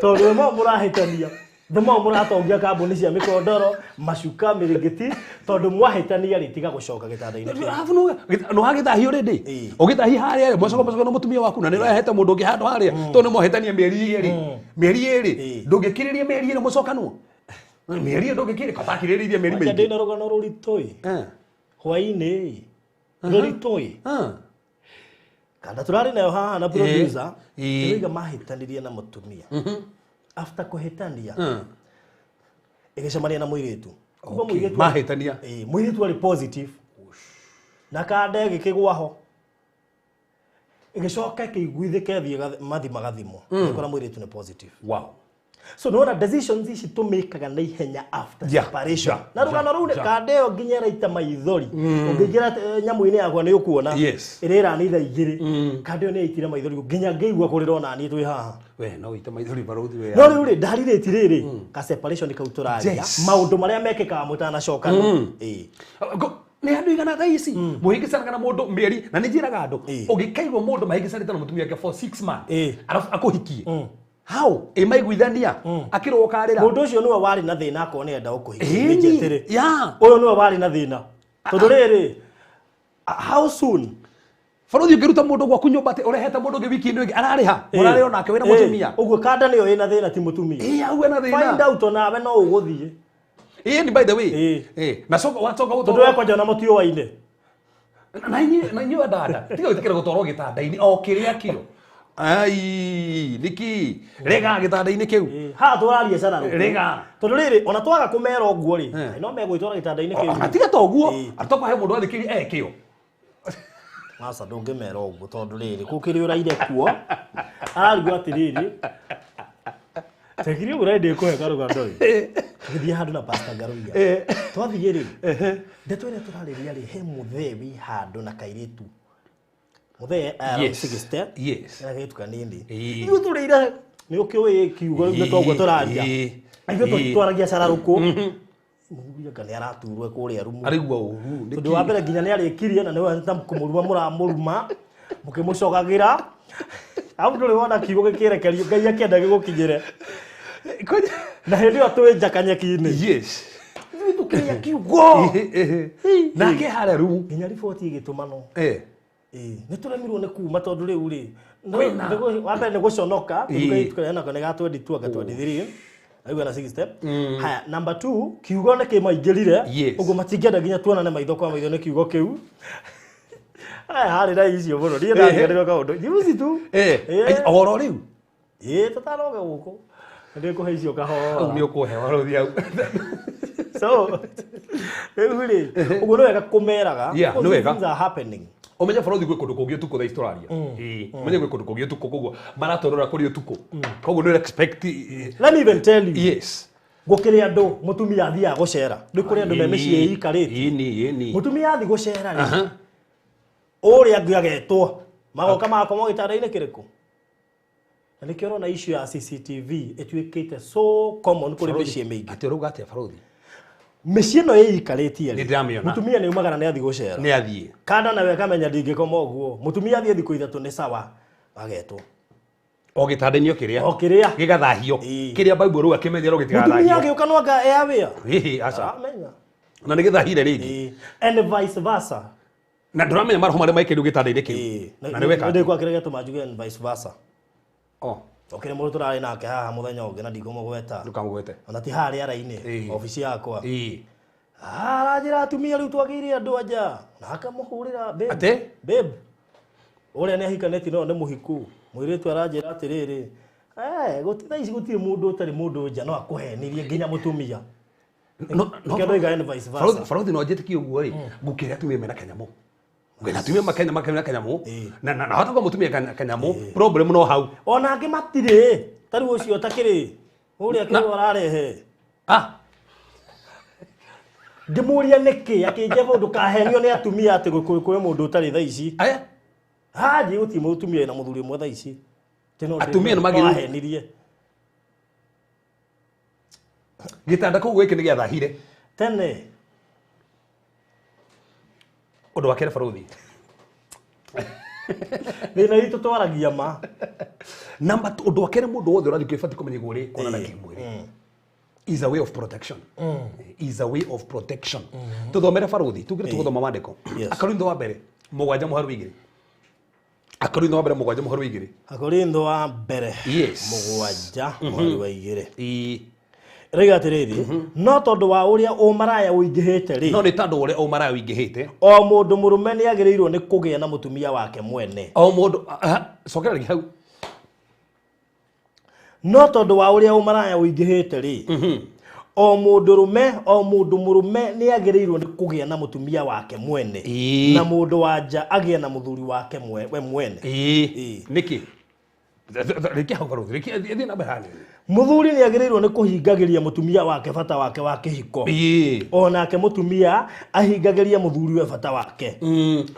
tondũ the more mũrahĩtania the more mũratongia kambuni cia mĩkondoro macuka mĩrĩngĩti tondũ mwahĩtania rĩ tiga gũcoka gĩtanda-inĩ kĩu. Alafu no wagĩthahio rĩndĩ Ĩĩ. ũgĩthahia harĩa rĩ mwacoka mwacoka na mũtumia waku na nĩ ũrehete mũndũ ũngĩ handũ harĩa tondũ nĩ mwahĩtania mĩeri ĩrĩ mĩeri ĩrĩ Ĩĩ. ndũngĩkirĩria mĩeri ĩrĩ mũcokanwo mĩeri ĩrĩ ndũngĩkirĩria katakirĩrĩirie mĩeri Kwanja mĩingĩ ndĩna rũgano rũritũ ĩ Eh, hwaĩ-inĩ ĩ rũritũ ĩ eh. kanda tũrarĩ nayo haha na producer Ĩĩ. ĩroiga mahĩtanirie na mũtumia after kũhĩtania ĩgĩcemania na mũirĩtu Kumbe Okay, mũirĩtu mahĩtania. Ĩĩ, mũirĩtu arĩ positive na kanda ĩgĩkĩgwa ho ĩgĩcoka ĩkĩiguithĩka ĩthiĩ mathi magathimwo ĩkora mũirĩtu nĩ positive. Wow. So nĩwona decisions ici tũmĩkaga na ihenya after Yeah, separation. yeah, Na rũgano rũu yeah. kanda ĩyo nginya ĩraita maithori ũngĩingĩra nyamũ-inĩ yakwa nĩ ũkuona Yes. ĩrĩra nĩ thaa igĩrĩ kanda ĩyo nĩ yaitire maithori nginya ngĩigua kũrĩra ona niĩ twĩ haha. We no ũite maithori barũthi we. No rĩu rĩ ndarĩrĩti rĩrĩ ka separation kau tũraria Yes. maũndũ marĩa mekĩkaga mũtanacokana. Ĩĩ. Nĩ andũ igana thaa ici mũhĩngĩcanaga na mũndũ mĩeri na nĩ njĩraga andũ Ĩĩ. ũngĩkaigua mũndũ mahĩngĩcanĩte na mũtumia wake for 6 months Ĩĩ. arabu akũhikie how ĩ maiguithania akĩrwo ũkarĩra. Mũndũ ũcio nĩwe warĩ na thĩna akorwo nĩ enda gũkũhikia. Ĩni, Nĩ atĩrĩ yeah. ũyũ nĩwe warĩ na thĩna tondũ rĩrĩ how soon Barũthi ũngĩruta mũndũ gwaku nyũmba atĩ ũrehete mũndũ ũngĩ wiki ĩno ĩngĩ ararĩha mũrarĩ onake wĩna mũtumia. Ũguo kanda nĩyo ĩna thĩna ti mũtumia. Ĩĩ hau ena Find thĩna. out onawe no ũgũthiĩ. Ĩĩ ni by the way. Ĩĩ. Ĩĩ na coka wacoka Tondũ gũtwarwo we kwanja ona mũtiũaine. Na inyuĩ andanda tiga gwĩtĩkĩra gũtwarwo gĩtanda-inĩ o kĩrĩa kĩo ai nĩkĩ rega gĩtanda-inĩ kĩu. Haha tũraria cararũkũ. Rĩga. Tondũ rĩrĩ ona twaga kũmera ũguo rĩ Eh. no megwĩtwara gĩtanda-inĩ kĩu. Ona tiga ta ũguo Ĩĩ. atokwa he mũndũ athikĩrie e kĩo. Aca ndũngĩmera ũguo tondũ rĩrĩ kũkĩrĩ ũraire kuo ararigwo atĩrĩrĩ tekire ũguo ndĩ kũhe karũgano ĩ tũgĩthiĩ handũ na Pastor Ngaruiya twathiĩ rĩ ndeto ĩrĩa tũrarĩria rĩ he mũthee wĩ handũ na kairĩtu mũthee around Yes. 60 Yes. na kairĩtu kanini. Ĩĩ. Ithuĩ tũrĩire nĩ ũkĩũĩ kiugo nĩ toguo tũraria. Ĩĩ. Ithuĩ Ĩĩ. twaragia cararũkũ mũthuri anga nĩ araturwo kũrĩa rumu Arĩgua ũru. Tondũ wa mbere nginya nĩ arĩkirie na nĩwe ta kũmũruma mũramũruma mũkĩmũcogagĩra arabu ndũrĩ wona kiugo gĩkĩrekerio Ngai akĩenda gĩgũkinyĩre na hĩndĩ ĩyo twĩ nja kanyeki-inĩ. Yes. Ithuĩ tũkĩrĩa kiugo Nake harĩa rumu. Nginya riboti ĩgĩtũmanwo. Eh. Ĩĩ nĩ tũremirwo nĩ kuma tondũ rĩu rĩ Wa mbere nĩ gũconoka. Ĩĩ. Tũkĩrĩa nĩ ga 22 anga 23 aigua na 60. Haya, number 2, kiugo nĩ kĩmaingĩrire. Yes. Ũguo matingĩenda nginya tuonane maitho kwa maitho nĩ kiugo kĩu. Haya, harĩ na icio mũno niĩ ndariganĩrwo kaũndũ juzi tu. Eh, Ĩĩ. oro rĩu. Ĩĩ, tũtaroge gũkũ ndĩkũhe icio Hau kahora. nĩ ũkũhe barothi hau. So rĩu rĩ, ũguo nĩ wega kũmeraga Yeah, nĩ because wega. things are happening. Ũmenye barothi gwĩ kũndũ kũngĩ ũtukũ thaa ici tũraria. Ĩĩ, ũmenye gwĩ kũndũ kũngĩ ũtukũ, koguo maratũrora kũrĩ ũtukũ, koguo nĩ expect Let me even tell you, yes. Gũkĩrĩ andũ mũtumia athiaga gũcera, nĩ kũrĩ andũ me mĩciĩ ĩikarĩte. Ĩni, ĩni. Mũtumia athi gũcera rĩ, ũrĩa angĩ agetwo magoka magakomwo gĩtanda-inĩ kĩrĩkũ, na nĩkĩo ũrona issue ya CCTV ĩtuĩkĩte so common kũrĩ mĩciĩ mĩingĩ. Atĩ ũrauga atĩa barothi? Mĩciĩ ĩno ĩikarĩtie rĩ, Nĩ ndĩramĩona. mũtumia nĩ umagara nĩ athi gũcera, Nĩ athiĩ. kana nawe akamenya ndingĩkoma ũguo, mũtumia athiĩ thikũ 3 nĩ sawa, agetwo. O gĩtanda-inĩ o kĩrĩa. O kĩrĩa. Gĩgathahio. Ĩĩ. Kĩrĩa Bible rũga kĩmenyerwo Mũtumia gĩtigathahio. agĩũka no anga eawĩa Ĩhĩ, aca. amenya. Na nĩ gĩthahire rĩngĩ. Ĩĩ. And vice versa. Na ndũramenya maroho marĩa maikĩrio gĩtanda-inĩ kĩu. Ĩĩ. Na nĩ weka. Nĩ kwakĩrĩa gĩatũma njuge and vice versa. Oh, Okĩrĩ mũndũ tũrarĩ nake haha mũthenya ũngĩ na ndikũmũgweta. Ndũkamũgwete. Ona ti haha rĩara-inĩ, Ĩĩ. obici yakwa. Ĩĩ. Aranjĩra atumia rĩu twagĩire andũ anja na akamũhũrĩra babe. Atĩ? Babe. Ũrĩa nĩ ahikanĩtie no nĩ mũhiku. Mũirĩtu aranjĩra atĩrĩrĩ, eh, gũtirĩ thaa ici gũtirĩ mũndũ ũtarĩ mũndũ nja no akũhenirie nginya mũtumia. No, no. Nĩkĩo ndoiga and vice versa. Barothi, barothi no njĩtĩkie ũguo rĩ, ngũkĩra atumia mena kanyamũ. Ngwĩra atumia makenya makenya kanyamũ. Ĩĩ. Na hata kwa mũtumia kanyamũ, problem no hau. Ona angĩ matirĩ, ta rĩu ũcio ũtakĩrĩ ũrĩa kĩrĩa ũrarehe. Ah, Ngĩmũria nĩkĩ akĩnjia ndũkahenio nĩ atumia atĩ kwĩ mũndũ ũtarĩ thaa ici. Aya. Haji gũtirĩ mũtumia wĩna mũthuri ũmwe thaa ici. Atĩ no Atumia nĩ magĩrĩirwo- ahenirie. Gĩtanda kũu gĩkĩ nĩ gĩathahire. Tene. Ũndũ wa kerĩ barothi. Thĩna witũ twaragia ma. Number 2, ũndũ wa kerĩ mũndũ wothe ũrathiĩ kwĩbatiĩ kũmenya igũrũ rĩ kuonana kĩmwĩrĩ. Is a way of protection. Is a way of protection. Tũthomere barothi, tugire tũgũthoma maandĩko. Yes. Akorintho wa mbere, 7:2. Akorintho wa mbere 7:2. Akorintho wa mbere Yes. 7:2. Ĩĩ. Rĩiga atĩrĩrĩ, no tondũ wa ũrĩa ũmaraya ũingĩhĩte rĩ, No nĩ tondũ ũrĩa ũmaraya ũingĩhĩte. o mũndũ mũrũme nĩ agĩrĩirwo nĩ kũgĩa na mũtumia wake mwene. O mũndũ, aha, cokera rĩngĩ hau. No tondũ wa ũrĩa ũmaraya ũingĩhĩte rĩ, o mũndũ mũrũme nĩ agĩrĩirwo nĩ kũgĩa na mũtumia wake mwene. Ĩĩ. Na mũndũ wa nja agĩe na mũthuri wake we mwene. Ĩĩ. Ĩĩ. Nĩkĩ? Rĩkia hau barothi, rĩkia thiĩ na mbere hanini. Mũthuri nĩ agĩrĩirwo nĩ kũhingagĩria mũtumia wake bata wake wa kĩhiko. Ĩĩ. Onake mũtumia ahingagĩria mũthuri we bata wake.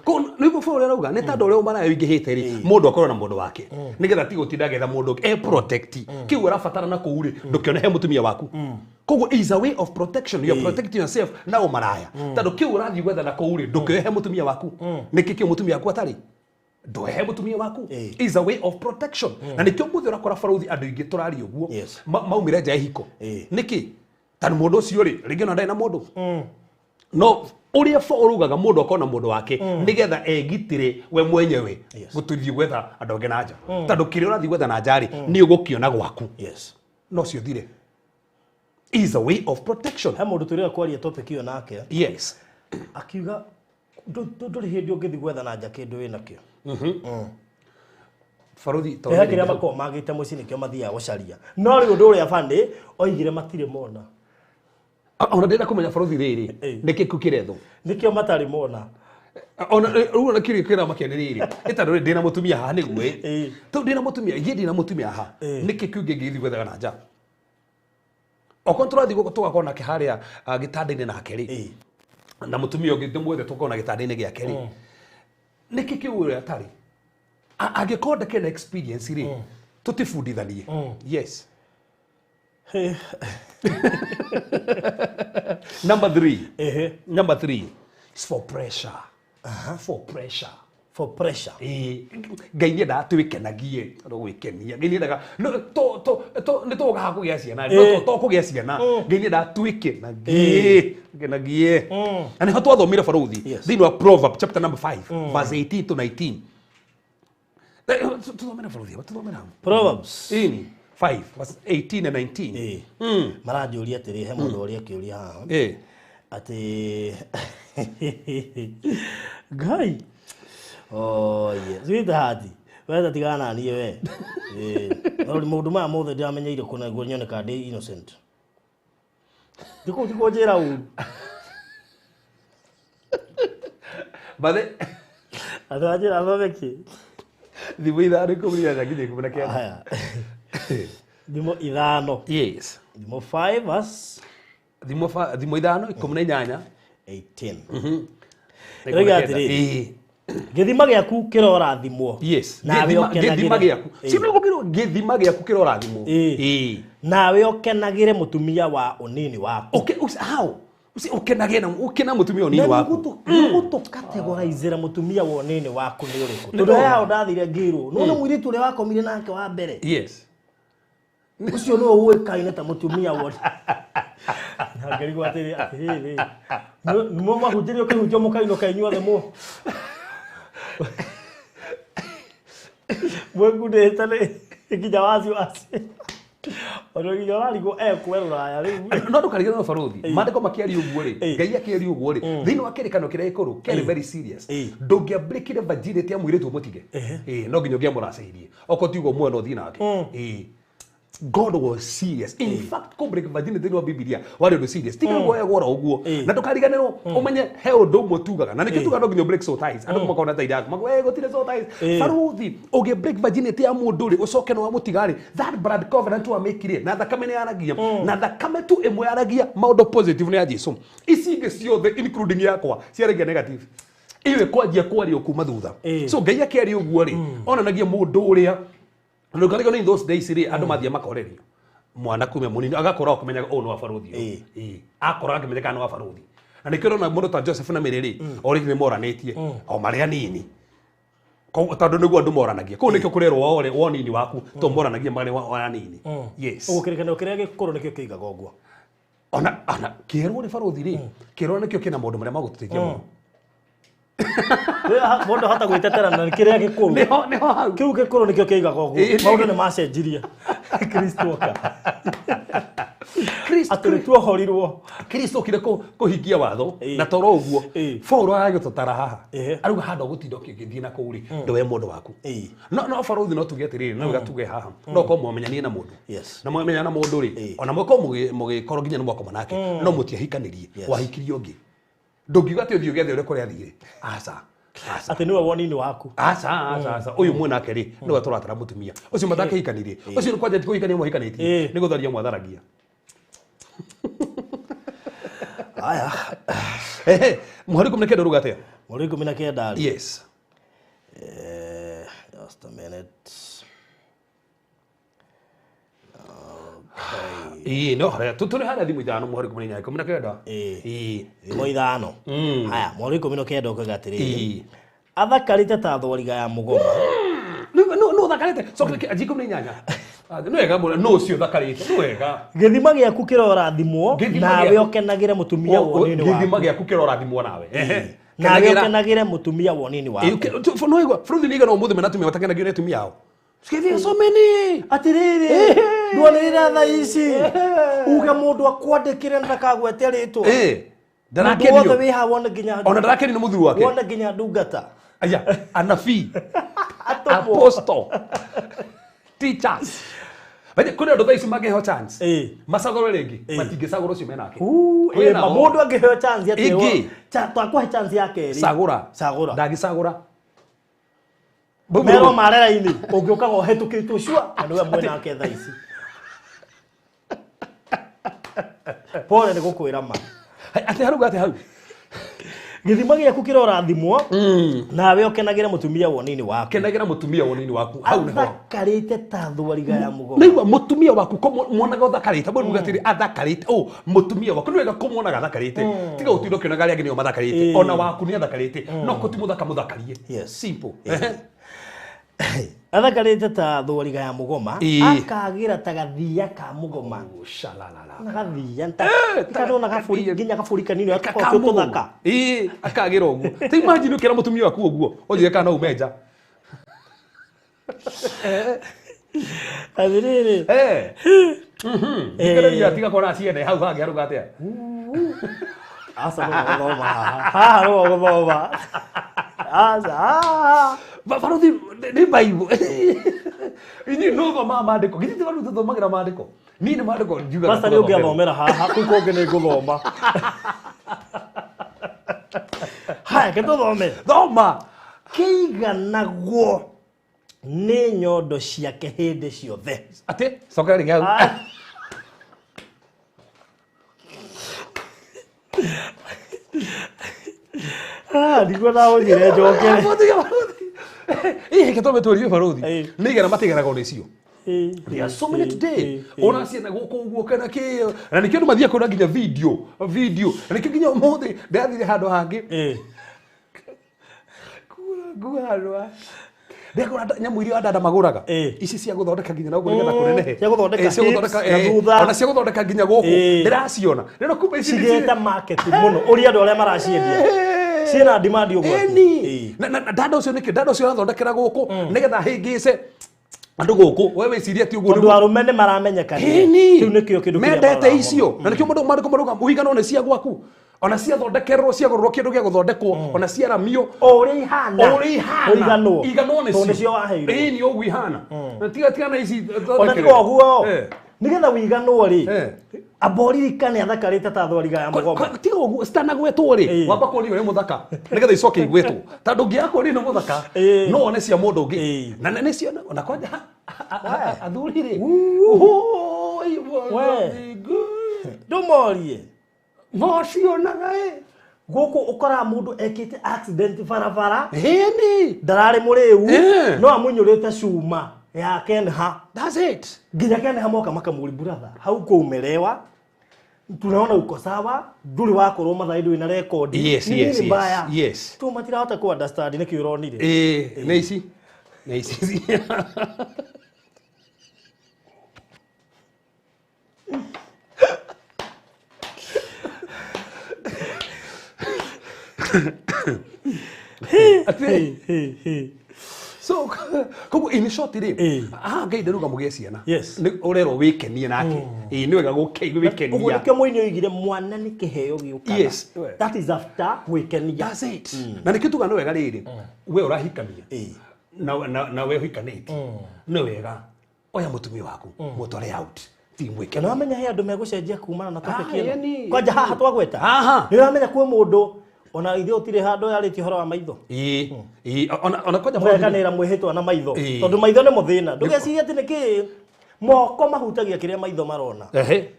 Koguo nĩguo bũrũri arauga nĩ tondũ ũrĩa ũmaraya ũingĩhĩte rĩ, mũndũ akorwo na mũndũ wake nĩgetha ti gũtinda agĩetha mũndũ ũngĩ, e protect kĩu ũrabatara na kũu rĩ, ndũkĩone he mũtumia waku. Koguo is a way of protection, you are protecting yourself na ũmaraya, tondũ kĩu ũrathiĩ gwetha na kũu rĩ, ndũkĩoe he mũtumia waku. Nĩkĩ kĩu mũtumia waku atarĩ ndũhe mũtumia waku? Ĩĩ. Is a way of protection. Na nĩkĩo mũthĩ ũrakora barothi andũ aingĩ tũraria ũguo Yes. maumire nja ya ihiko. Ĩĩ. Nĩkĩ? Tondũ mũndũ ũcio rĩ, rĩngĩ ona ndarĩ na mũndũ, no ũrĩa bo ũrugaga mũndũ akorwo na mũndũ wake nĩgetha egitĩre we mwenyewe Yes. gũthiĩ gwetha andũ angĩ na nja, tondũ kĩrĩa ũrathiĩ gwetha na nja rĩ, nĩ ũgũkĩona gwaku. Yes. No cio thire is a way of protection. He mũndũ twĩrĩga kwaria topic ĩyo nake. Yes. Akiuga ndũrĩ hĩndĩ ũngĩthiĩ gwetha na nja kĩndũ wĩnakĩo. Barothi He kĩrĩa makoragwo magĩte mũciĩ nĩkĩo mathiaga gũcaria, no rĩu ũndũ ũrĩa bani oigire matirĩ mona. Ona ndĩrenda kũmenya barothi rĩrĩ, Ĩĩ. nĩkĩ kĩu kĩrethwo? Nĩkĩo matarĩ mona. Ona rĩu ona kĩrĩa kĩramakia nĩ rĩrĩ, nĩ tondũ rĩ, ndĩna mũtumia haha nĩguo ĩ. Ĩĩ. Tondũ ndĩna mũtumia, ithuĩ ndĩna mũtumia haha, Ĩĩ. nĩkĩ kĩu ngĩngĩthiĩ gwethaga na nja? Okorwo tũrathiĩ gũkũ tũgakorwo nake harĩa gĩtanda-inĩ nake rĩ, Ĩĩ. na mũtumia ũngĩ ndĩmwethe tũkorwo na gĩtanda-inĩ gĩake rĩ, nĩkĩ kĩu ũrĩa atarĩ? Angĩkorwo ndakĩrĩ na experience rĩ, tũtibundithanie. Yes. Number 3. Ehe. Number 3 is for pressure. For pressure. For pressure. Ĩĩ, Ngai nĩendaga twĩkenagie, no gwĩkenia. Ngai nĩendaga no to to to nĩ tũgaga kũgĩa ciana, no to kũgĩa ciana. Ngai nĩendaga twĩkenagie, twĩkenagie. Na nĩho twathomire barothi Yes. thĩinĩ wa Proverb chapter number 5 verse 18 to 19. Tuthomere bũrũri ĩyo, tuthomere hau. Proverbs. Ĩni 5 verse 18 and 19. Ĩĩ. Maranjũria atĩrĩ, he mũndũ ũrĩa akĩũria haha atĩ Ngai, oye sweetheart, we ta tigana na niĩ we. Ĩĩ. No maũndũ maya mothe ndĩramenyeire kũ nĩguo nyone kana ndĩ innocent. Ndikũ njĩra ũru. But Andũ anjĩra thome kĩ? Thimũ 5 18 nginya 19. Haya. Thimo 5. Yes. Thimo 5 verse Thimo 5 18. 18. Na Ĩroiga 19. atĩrĩrĩ. Ĩĩ. Gĩthima gĩaku kĩrorathimwo. Yes. Nawe Gĩthima ũkenagĩre. gĩthima gĩaku. Ĩĩ. Si nĩguo gĩthima gĩaku kĩrorathimwo. Ĩĩ. Ĩĩ. Nawe ũkenagĩre mũtumia wa ũnini waku. Okay, how? Usi ukenage na ukena mutumia unini waku. Nĩgũtũkategoraizĩra mũtumia wa ũnini waku nĩ ũrĩkũ? Tondũ he hao ndathire ngĩrwo. Nĩwona mũirĩtu ũrĩa wakomire nake wa mbere. Yes. Ũcio nĩwe ũĩkaine ta mũtumia wa Na ngĩrigwo atĩrĩ, atĩrĩrĩ. Nĩmo mahunjĩrio kĩhunjio mũkainũka inyuothe mũ. Mwĩkundĩte nĩ nginya wasiwasi. Ona nginya ũrarigwo ekwe rũraya rĩu. No ndũkariganĩrwo baruthi. Maandĩko makĩaria ũguo rĩ, Ĩĩ. Ngai akĩaria ũguo rĩ, thĩinĩ wa kĩrĩkanĩro kĩrĩa gĩkũrũ, kĩarĩ very serious. Ĩĩ. Ndũngĩambĩrĩkire virginity ya mũirĩtu ũmũtige. Ĩĩ, no nginya ũngĩamũracĩirie. Okorwo ti ũguo muoyo no ũthiĩ nake. Ĩĩ. God was serious. In fact, kũ break virginity thĩinĩ wa Bibilia warĩ ũndũ serious. Tiga guoya gwora ũguo. Na ndũkariganĩrwo ũmenye he ũndũ ũmwe tugaga. Na nĩkĩo tugaga no nginya break soul ties. Andũ makona ta iraku. Makuga, "Eh, gũtirĩ soul ties." Baruthi, ũngĩ break virginity ya mũndũ rĩ, ũcoke nĩ wamũtiga rĩ, that blood covenant wamĩkire na thakame nĩ yaragia. Na thakame tu ĩmwe yaragia maũndũ positive nĩ ya Jesu. Ici ingĩ ciothe including yakwa ciaragia negative. Iyo ĩkwanjia kwario kuma thutha. So Ngai akĩaria ũguo rĩ, onanagia mũndũ ũrĩa ndũkarigwo in those days rĩ, andũ mathiĩ makorerio mwana kumia mũnini agakora ũkĩmenyaga ũyũ nĩ wa baruthi ũyũ. Ĩĩ. Akora akĩmenya kana nĩ wa baruthi. Na nĩkĩo ũrona mũndũ ta Joseph na Mary rĩ, o rĩngĩ nĩ moranĩtie o marĩ anini. Koguo tondũ nĩguo andũ moranagia. Kũu nĩkĩo kũrerwo wore wonini waku to moranagia marĩ wa anini. Yes. Ũguo kĩrĩkanĩro kĩrĩa gĩkũrũ nĩkĩo kĩigaga ũguo. Ona kĩerwo nĩ baruthi rĩ, kĩerwo nĩkĩo kĩna maũndũ marĩa magũtũteithia mũno. Mũndũ ahota gwĩtetera na kĩrĩa gĩkũrũ. Nĩho nĩho hau. Kĩu gĩkũrũ nĩkĩo kĩigaga ũguo. Ĩĩ, Maũndũ nĩ macenjirie. Kristo oka. Kristo Atĩ nĩ tuohorirwo. Kristo okire kũhingia watho Ĩĩ. na toro ũguo Ĩĩ. Paulo aragĩtũtara haha Ĩĩ. arauga handũ ũgũtinda ũkĩgĩthiĩ na kũu rĩ ndũwe mũndũ waku. Ĩĩ. No baruthi no tuge atĩrĩrĩ, no wega tuge haha no korwo mwamenyanie na mũndũ. Yes. Na mwamenya na mũndũ rĩ, Ĩĩ. ona mwakorwo mũgĩkorwo nginya nĩ mwakoma nake, no mũtiahikanĩrie, Yes. wahikirie ũngĩ. Ndũngiuga atĩ ũthiĩ ũgethe ũrĩa kũrĩa athire. Aca. Aca. Atĩ nĩwe wonini waku. Aca, aca, aca. Ũyũ mwanake rĩ, nĩwe tũratara mũtumia. Ũcio matakĩhikanirie. Ũcio nĩ kwanja ti kũhikania mwahikanĩtie. Ĩĩ. Nĩ gũtharia mwatharagia. Aya. Ehe, mũhari 19 ũruga atĩa? Mũhari 19 rĩ. Yes. Just a minute. Okay. Ĩĩ, no harĩa tũrĩ harĩa thimũ 5 mũhari 18 19. Ĩĩ. Ĩĩ. Thimũ 5. Haya, mũhari 19 ũkoiga atĩrĩrĩ. Ĩĩ. Athakarĩte ta thwariga ya mũgoma. No ũthakarĩte. Coka anjia 18. Nĩ wega mũno, no ũcio ũthakarĩte, nĩ wega. Gĩthima gĩaku kĩrorathimwo Gĩthima nawe gĩaku- ũkenagĩre mũtumia wa ũnini waku. Gĩthima gĩaku kĩrorathimwo nawe. Ehe. Nawe Kenagĩra. ũkenagĩre mũtumia wa ũnini waku. Ĩĩ, no igua, bũrũri nĩ igana ũmũthĩ mena atumia matakenagio nĩ atumia ao. Sikithia so many. Atĩrĩrĩ, ndwanĩrĩra thaa ici. Uge mũndũ akwandĩkĩre na ndakagwete rĩtwa. Ĩĩ. Mũndũ wothe Ndarakenio. wĩ haha wone nginya Ona ndarakenio nĩ mũthuri wake. wone nginya ndungata. Aya, anabii. Atũmwo. Apostle. Teachers. Baje kũrĩ andũ thaa ici mangĩheo chance. Ĩĩ. Macagũre rĩngĩ, Ĩĩ. matingĩcagũra ũcio menake. Uu, Kwĩ ĩĩ, nao. mũndũ angĩheo chance atĩ Ĩngĩ. twakũhe chance ya kerĩ. Cagũra. Cagũra. Ndangĩcagũra. Merwo marera-inĩ ũngĩũkaga ũhetũkĩtwo cua na nĩwe mwenake thaa ici. Pole nĩ gũkwĩra ma. Atĩ haruga atĩ hau. Gĩthima gĩaku kĩrorathimwo nawe ũkenagĩre mũtumia wa ũnini waku. Kenagĩra mũtumia wa ũnini waku. Hau nĩho. Athakarĩte ta thwariga ya mũgoma. Naigua mũtumia waku ko mwonaga ũthakarĩte mũndũ uga atĩrĩ athakarĩte ũ mũtumia waku nĩ wega kũmuonaga athakarĩte tiga ũtinde ũkĩonaga arĩa angĩ nĩo mathakarĩte Ĩĩ. ona waku nĩ athakarĩte no kũ ti mũthaka mũthakarie. Yes. Simple. Athakarĩte ta thwariga ya mũgoma Ĩĩ. akagĩra ta gathiya ka mũgoma. Oh, shalalala. Na gathiya ta nona gabũri gathiya. nginya gabũri kanini Ka- gakoragwo ka mũgoma. tũthaka. Ĩĩ, akagĩra ũguo. Ta imagine ũkĩra mũtumia waku ũguo ũnjĩre kana no ume nja. Atĩrĩrĩ. Eh. Thikĩrĩria tiga kuona ciene hau hangĩ haruga atĩa. Aca no gũthoma haha. Haha no gũthoma. Aca haha. Baruthi nĩ Bible. Inyuĩ no thomaga maandĩko. Githĩ ti baruthi tũthomagĩra maandĩko? Niĩ nĩ maandĩko njugaga. Pastor nĩ ũngĩathomera haha kũu kũngĩ nĩ ngũthoma. Haya, ke tũthome. Thoma. Kĩiganagwo nĩ nyondo ciake hĩndĩ ciothe. Atĩ cokera rĩngĩ hau. Ah. Ah, niguo ndagũthire njokere. Baruthi. Ĩ reke twambe tũrie baruthi. Ĩ. Nĩ igana matiganagwo nĩcio. Ĩ, There are so many ĩ, today. ĩ, ĩ. Ona ciana gũkũ ũguo kana kĩ na nĩkĩo andũ mathiaga kuona nginya video video na nĩkĩo nginya ũmũthĩ ndĩrathire handũ hangĩ Ĩ. ngua handũ ha ndĩrakora nyamũ iria andanda magũraga Ĩ. ici cia gũthondeka nginya na ũguo nĩgetha kũnenehe cia gũthondeka Ĩ, cia gũthondeka hips na ĩ, thutha. ona cia gũthondeka nginya gũkũ Ĩ. ndĩraciona rĩno kumbe ici nĩ Cigĩte market mũno ũria andũ arĩa maraciendia ciĩna demand ũgwati. Ĩni. Ĩ. Na dada ũcio nĩkĩ dada ũcio arathondekera gũkũ nĩgetha ahĩngĩce andũ gũkũ we wĩcirie ti ũguo Tondũ nĩguo- arũme nĩ maramenyekanire. Ĩni. Kĩu nĩkĩo kĩndũ kĩrĩa mendete maroraga icio na nĩkĩo mũndũ maandĩko marauga ũiganwo nĩ cia gwaku ona ciathondekerwo ciagũrĩrwo kĩndũ gĩa gũthondekwo ona ciaramio O ũrĩa ihana. o ũrĩa ihana Ũiganwo. iganwo Tondũ nĩcio waheirwo. ĩni ũguo ihana na tiga tiga na ici Ona tiga ũguo Eh. nĩgetha ũiganwo rĩ Eh. amba ũririkane athakarĩte ta thwariga ya mũgoma. Tiga ũguo citanagwetwo rĩ Ĩ. wamba kuonio ũrĩ mũthaka nĩgetha icoke igwetwo tondũ ũngĩaga kuonio nĩ mũthaka Ĩ. no wone cia mũndũ ũngĩ Ĩ. na na nĩcio na kwanja athuri rĩ We. Ndũmorie. mocionaga ĩ Gũkũ ũkoraga mũndũ ekĩte accident barabara ĩni ndararĩ mũrĩu Eh. no amunyũrĩte cuma ya Kenha that's it nginya Kenha moka makamũri brother hau kuumelewa tunaona uko sawa ndũrĩ wakorwo mathaĩ ndũrĩ na rekondi Yes, Ni yes, nini yes, mbaya yes. tu matirahota ku understand nĩkĩ ũronire ĩ nĩ ici nĩ ici Atĩ so koguo in short rĩ Ĩ. haha ngai nderuga mũgĩe ciana Yes. nĩ ũrerwo wĩkenie nake ĩ nĩ wega ũguo wĩkenia nĩkĩo mũini oigire mwana nĩ kĩheo gĩũkaga Yes. that is after gwĩkenia That's it. Na nĩkĩo tuga nĩ wega rĩrĩ we ũrahikania Ĩ. na we ũhikanĩtie nĩ wega oya mũtumia waku mũtware out ti na mwĩkenia wamenya he andũ megũcenjia kumana na topic Ah, ĩno yani. kwanja haha twagweta Haha. nĩ ũramenya kwĩ mũndũ ona ithuĩ gũtirĩ handũ yarĩtie ũhoro wa maitho ĩ ĩ ona kwanja mũrekanĩra mwĩhĩtwa na maitho Ĩ. tondũ maitho nĩ mũthĩna ndũgecirie atĩ nĩkĩ moko mahutagia kĩrĩa maitho marona ehe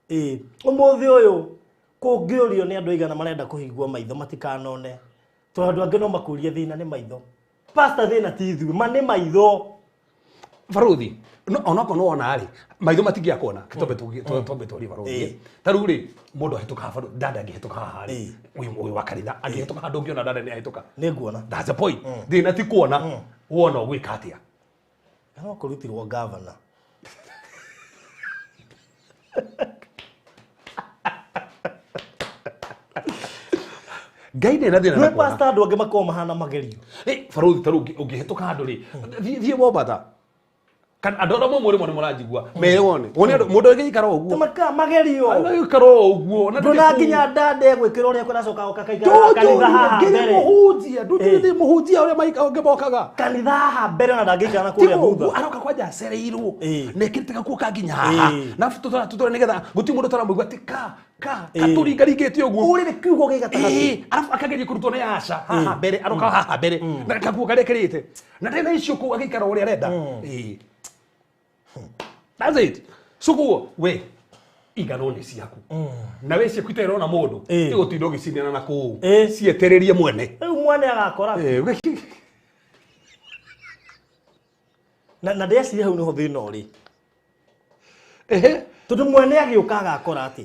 ĩ ũmũthĩ ũyũ kũngĩũrio nĩ andũ aigana marenda kũhingwo maitho matikanone tondũ andũ angĩ no makũrie thĩna nĩ maitho pastor thĩna ti ithuĩ ma nĩ maitho baruthi no onokorwo nĩ wona rĩ maitho matingĩaga kuona twambe twambe twarie baruthi Ĩ. ta rĩu rĩ mũndũ ahĩtũka haha baruthi dada angĩhĩtũka haha rĩ Ĩ. ũyũ wa kanitha angĩhĩtũka handũ ũngĩona dada nĩ ahĩtũka nĩ nguona that's the point thĩna ti kuona wona ũgwĩka atĩa no kũrutirwo gavana ngai nĩ na thĩna nĩ na kuona pastor andũ angĩ makoragwo mahana magerio Ĩ, baruthi ta rĩu ũngĩhĩtũka handũ rĩ thiĩ Mombatha kana andũ arĩa mũmwe rĩmwe nĩ mũranjigua mere wone wone andũ mũndũ agĩikara o ũguo maka magerio agĩikara o ũguo na ndona nginya ndande gwĩkĩra ũrĩa kwĩracoka goka kaikara kanitha haha nginya mbere mũhunjia Ĩ. ndũnjĩrĩ mũhunjia ũrĩa angĩ mokaga kanitha haha mbere na ndangĩikara na kũrĩa Tigo thutha aroka kwanja acereirwo Ĩ. na ĩkĩrĩte gakuo ka nginya haha Ĩ. na tũtũra tũtũra nĩgetha gũtirĩ mũndũ ũtaramũigua atĩ ka ka Ĩ. katũringaringĩte ũguo ũrĩrĩ kiugo gĩ gatagatĩ Ĩ, arabu akageria kũrutwo nĩ aca haha mbere aroka haha mbere na kaguo karĩa ekĩrĩte na ndarĩ na icio kũu agĩikara ũrĩa arenda Ĩ. That's it so koguo we igano nĩ ciaku na we ciaku itarona mũndũ Ĩ. ti gũtinda ũgĩcindana na kũu Ĩ. cietererie mwene rĩu mwana agakora Ĩ, na ndeciria hau nĩho thĩna ũrĩ ehe tondũ mwene agĩũka agakora atĩ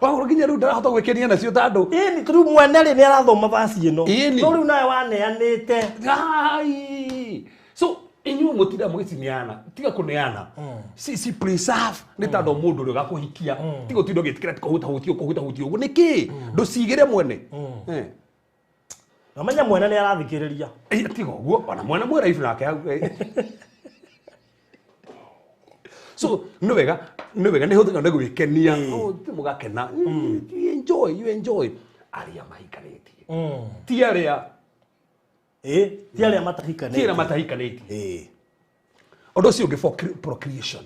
wakorwo nginya rĩu ndarahota gwĩkenia nacio tandũ ĩni tondũ mwene rĩ nĩ arathoma vaci ĩno Ĩni. no rĩu nawe waneanĩte Ai. So inyuĩ mũtinda mũgĩcineana tiga kũneana ci preserve nĩ tondũ mũndũ ũrĩa ũgakũhikia tiga ũtinda ũgĩtĩkĩra ti kũhutahutia kũhutahutia ũguo nĩkĩ ndũcigĩre mwene Eh. Na menya mwene nĩ arathikĩrĩria. Tiga ũguo ona mwene mwĩra ibu nake hau. So nĩ wega nĩ hũthĩka nĩ gwĩkenia mũgakena, you enjoy arĩa mahikanĩtie, ti arĩa ti arĩa matahikanĩtie. Ũndũ ũcio ũngĩ for procreation,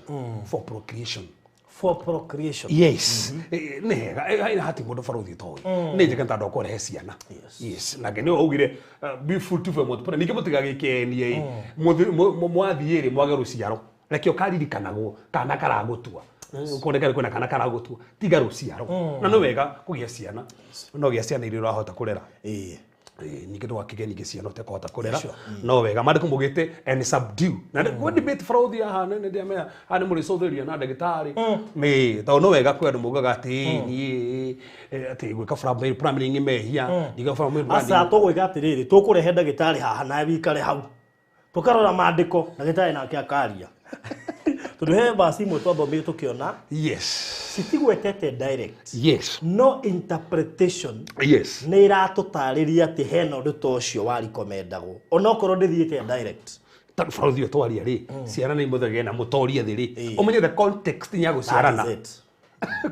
for procreation, yes. Nĩ hega hati mũndũ barothi toĩ nĩ njega tondũ akũrehe ciana. Yes, nake nĩ augire be fruitful multiply, ningĩ mũtigagĩkenie mwathiĩ rĩ mwage rũciaro, reke ũkaririkanagwo kana karagũtua kuoneka kwĩna kana karagũtua, tiga rũciaro. Na nĩ wega kũgĩa ciana, no gĩa ciana iria ũrahota kũrera. Ningĩ ndũgakĩgĩe ningĩ ciana ũtekũhota kũrera, no wega maandĩko maugĩte and subdue. Na kwĩ debate barothi haha nĩ ndĩamenya haha nĩ mũrĩcũthĩrĩria na ndagĩtarĩ nĩ tondũ no wega kwĩ andũ maugaga atĩ niĩ atĩ gwĩka family planning mehia, ndiga family planning. Aca tũgwĩka atĩrĩrĩ, tũkũrehe ndagĩtarĩ haha na wikare hau tũkarora maandĩko, ndagĩtarĩ nake akaria. Tondũ he verse imwe twathomire tũkĩona, yes, citigwetete direct, yes, no interpretation, yes, nĩ iratũtarĩria atĩ hena ũndũ ta ũcio warikomendagwo onokorwo ndĩthiĩte direct. Tondũ barothi ũyũ twaria rĩ, ciana nĩ imũthegea na mũtorie thĩ rĩ, ũmenye the context ya gũciarana.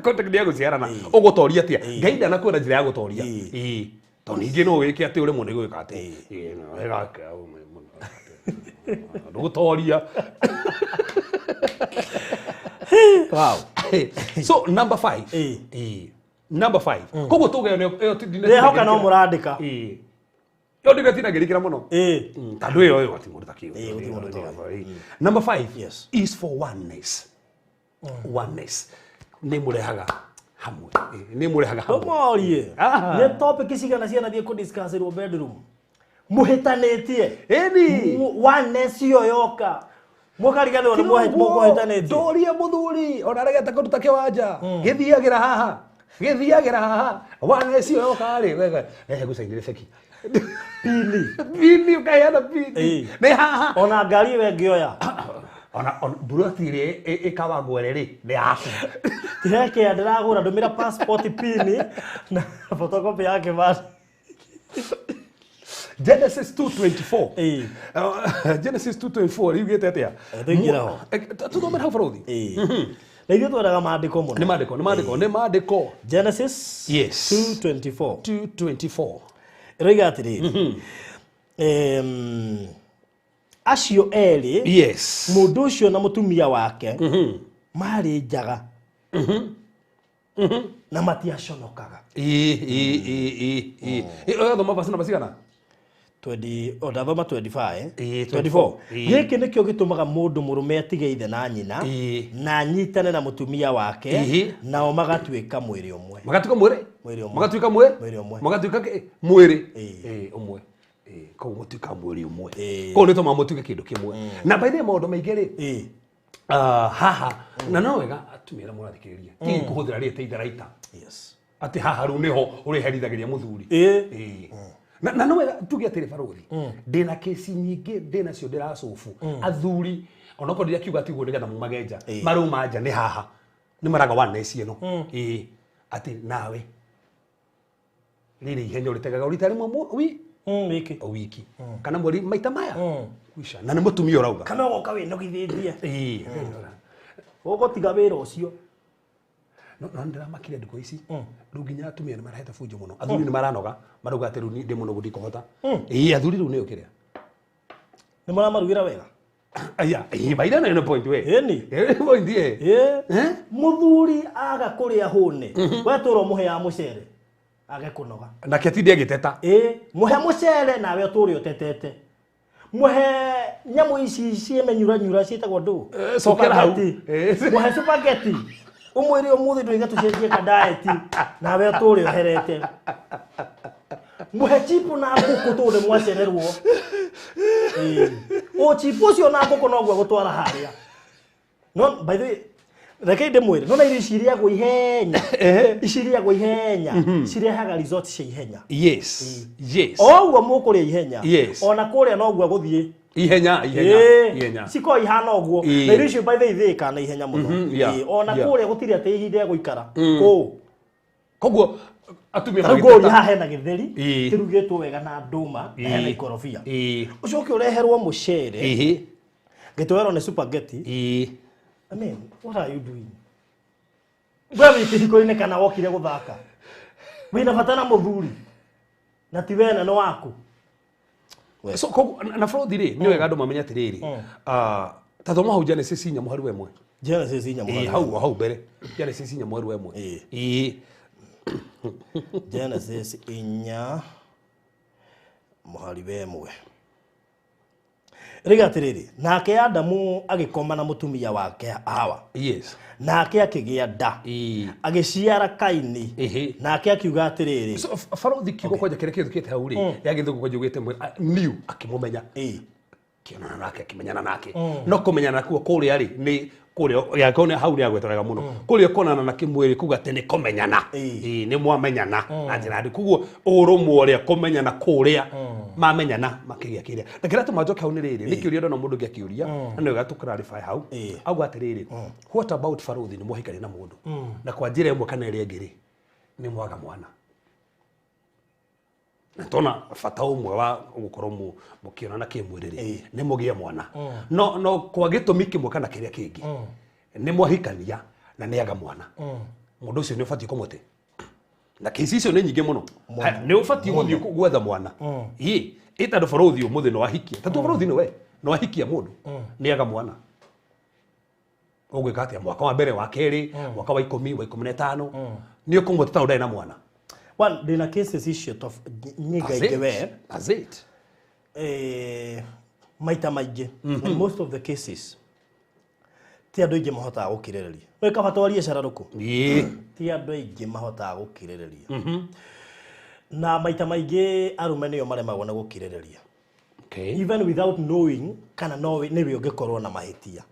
Context ya gũciarana ũgũtoria atĩa? Ngai ndanakwĩra njĩra ya gũtoria. Tondũ ningĩ no wĩke atĩ ũremwo nĩ gwĩka atĩ ndũgũtoria. Wow. So number 5. Number 5. Koguo tuge ndĩhoka no mũrandĩka. Yo ndigatinagĩrĩkĩra mũno. Tondũ ĩyo ĩyo ti mũndũ takĩo. Number 5 is for oneness. Oneness. Nĩ mũrehaga hamwe. Nĩ mũrehaga hamwe. Tũmorie. Nĩ topic cigana cianathiĩ kũ discuss irwo bedroom. Mũhĩtanĩtie. Ĩni. Oneness ĩyo yoka. Mũkariganĩrwo nĩ mũhĩtanĩtie. Ndorie mũthuri ona aregete kũruta kĩwanja. Gĩthiagĩra haha. Gĩthiagĩra haha. Oneness ĩyo yoka rĩ wega. Rehe gũcainĩre ceki. Pini. Pini ũkaheana pini. Nĩ haha. Ona ngari ĩyo ĩngĩoya. Ona mburoti ĩrĩa ĩkawangwere rĩ nĩ yaku. Tirekea ndĩragũra ndũmĩra passport pini na photocopy ya kĩbandĩ. Genesis 2:24. Genesis 2:24 yugĩte atĩa? Tũingĩre ho. Tũthomere hau barothi. Na ithuĩ twendaga maandĩko mũno. Nĩ maandĩko, nĩ maandĩko, nĩ maandĩko. Genesis 2:24. 2:24. Ĩroiga atĩrĩrĩ. Acio erĩ, yes, mũndũ ũcio na mũtumia wake marĩ njaga na matiaconokaga. Ĩĩ. Thoma verse cigana? 20, ndathoma 25. 24. Gĩkĩ nĩkĩo gĩtũmaga mũndũ mũrũme atige ithe na nyina na anyitane na mũtumia wake, nao magatuĩka mwĩrĩ ũmwe. Magatuĩka mwĩrĩ? Mwĩrĩ ũmwe. Magatuĩka mwĩrĩ? Mwĩrĩ ũmwe. Magatuĩka mwĩrĩ ũmwe. Koguo mũtuĩka mwĩrĩ ũmwe. Koguo nĩ tũmaga mũtuĩke kĩndũ kĩmwe. Na by the way maũndũ maingĩ rĩ, haha na no wega atumia arĩa mũrathikĩrĩria ti kũhũthĩra rĩte itharaita. Yes. Atĩ haha rĩu nĩho ũrĩherithagĩria mũthuri. Na no wega tuge atĩrĩ barothi, ndĩna kesi nyingĩ ndĩnacio ndĩracubu athuri onokorwo ndirakiuga atĩ ũguo nĩgetha mumage nja, marauma nja nĩ haha nĩ maraga oneness ĩno. Atĩ nawe rĩrĩ ihenya ũrĩtegaga rita rĩmwe wiki wiki kana mweri maita maya kwisha, na nĩ mũtumia ũrauga kana ũgoka wĩnogithĩtie ũgũtiga wĩra ũcio. No ndĩramakire ndukũ ici rĩu nginya atumia nĩ marahete bunjo mũno, athuri nĩ maranoga marauga atĩ rĩu ndĩ mũnogu ndikũhota. Athuri rĩu nĩyo kĩrĩa nĩ maramarugĩra wega. Aya, baida na point we. Ĩni. Point ye. Mũthuri aga kũrĩa hũne, we tũra mũheaga mũcere age kũnoga. Nake atinde agĩteta. Mũhe mũcere nawe ũtũre ũtetete. Mũhe nyamũ ici ciĩmenyuranyura ciĩtagwo ndũ? Cokera hau. Mũhe spaghetti. Ũmwĩre ũmũthĩ ndũiga tũcenjie ka diet nawe ũtũre ũherete. Mũhe chipu na ngũkũ tondũ mwacererwo. O chipu ũcio na ngũkũ noguo gũtwara harĩa. No by the way, reke ndĩmwĩre, no na irio ici irĩagwo ihenya. Ici irĩagwo ihenya cirehaga result cia ihenya. Yes. Yes. O ũguo mũkũrĩa ihenya. Yes. Ona kũrĩa noguo gũthiĩ. Ihenya, ihenya, ihenya. Cikoragwo ihana ũguo. Na irio icio by the way ithĩĩkaga na ihenya mũno. Ona kũrĩa gũtirĩ atĩ ihinda rĩa gũikara. Kũu. Koguo atumia Rĩu ngũria haha hena gĩtheri Ĩĩ. kĩrugĩtwo wega na ndũma na hena Ĩĩ. ikorobia. Ĩĩ. Ũcoke ũreherwo mũcere Ĩĩ. gĩtoero nĩ spaghetti. Ĩĩ. I mean, what are you doing? We wĩ kĩhiko-inĩ kana wokire gũthaka? Wĩna bata na mũthuri na ti wena nĩ waku. So koguo na bũrũthi rĩ nĩ wega andũ mamenye atĩrĩrĩ, ta thoma hau Genesis 4 mũhari wa 1. Genesis 4 Ĩĩ, mũhari. hau hau mbere Genesis 4 mũhari wa 1. Ĩĩ. Ĩĩ. Genesis 4 mũhari wa 1. Rĩga atĩrĩrĩ, nake Adamu agĩkoma na mũtumia wake Hawa. Yes. Nake akĩgĩa nda. Ĩĩ. Agĩciara Kaini. Ĩhĩ. Nake akiuga atĩrĩrĩ. So barothi kiugo kwanja kĩrĩa kĩhĩtũkĩte hau rĩ ya gĩthũngũ kwanja ugĩte new akĩmũmenya. Ĩĩ. Kĩonana nake akĩmenyana nake. No kũmenyana kuo kũrĩa rĩ nĩ kũrĩa ya kũrĩa hau nĩ agwetwo wega mũno. Kũrĩa kuonana na kĩmwĩrĩ kuga atĩ nĩ kũmenyana. Ĩĩ. Ĩĩ, nĩ mwamenyana na njĩra ndĩ. Koguo ũrũmwe ũrĩa kũmenyana kũrĩa mamenyana makĩgĩa kĩrĩa. Na kĩrĩa tũma njoke hau nĩ rĩrĩ, nĩ kĩũria ndona mũndũ ũngĩ akĩũria, na nĩ wega tũ clarify hau. Ĩĩ. Auga atĩrĩrĩ, what about barothi nĩ mwahikania na mũndũ na kwa njĩra ĩmwe kana ĩrĩa ĩngĩ rĩ nĩ mwaga mwana. Na tona bata ũmwe wa gũkorwo mũkĩonana kĩmwĩrĩ rĩ nĩ mũgĩe mwana. No kwa gĩtũmi kĩmwe kana kĩrĩa kĩngĩ nĩ mwahikania na nĩ aga mwana. Mũndũ ũcio nĩ ũbatiĩ kũmũte. Na kesi icio nĩ nyingĩ mũno. Nĩ ũbatiĩ gũthiĩ gwetha mwana. Ĩ, ĩ tondũ bũrũthi ũmũthĩ nĩ wahikia. Tondũ bũrũthi nĩ we, nĩ wahikia mũndũ. Nĩ aga mwana. Ũgwĩka atĩa mwaka wa mbere, wa kerĩ, mwaka wa 10, wa 15, nĩ ũkũmũte tondũ ndarĩ na mwana. Well, ndĩna cases icio nyingaingĩ we. That's it. Maita maingĩ. In most of the cases ti andũ aingĩ mahotaga gũkirĩrĩria. Wĩ kaba twarie cararũkũ. Ĩĩ. Ti andũ aingĩ mahotaga gũkirĩrĩria. Na maita maingĩ arũme nĩo maremagwo nĩ gũkirĩrĩria. Okay. Even without knowing kana no nĩwe ũngĩkorwo na mahĩtia.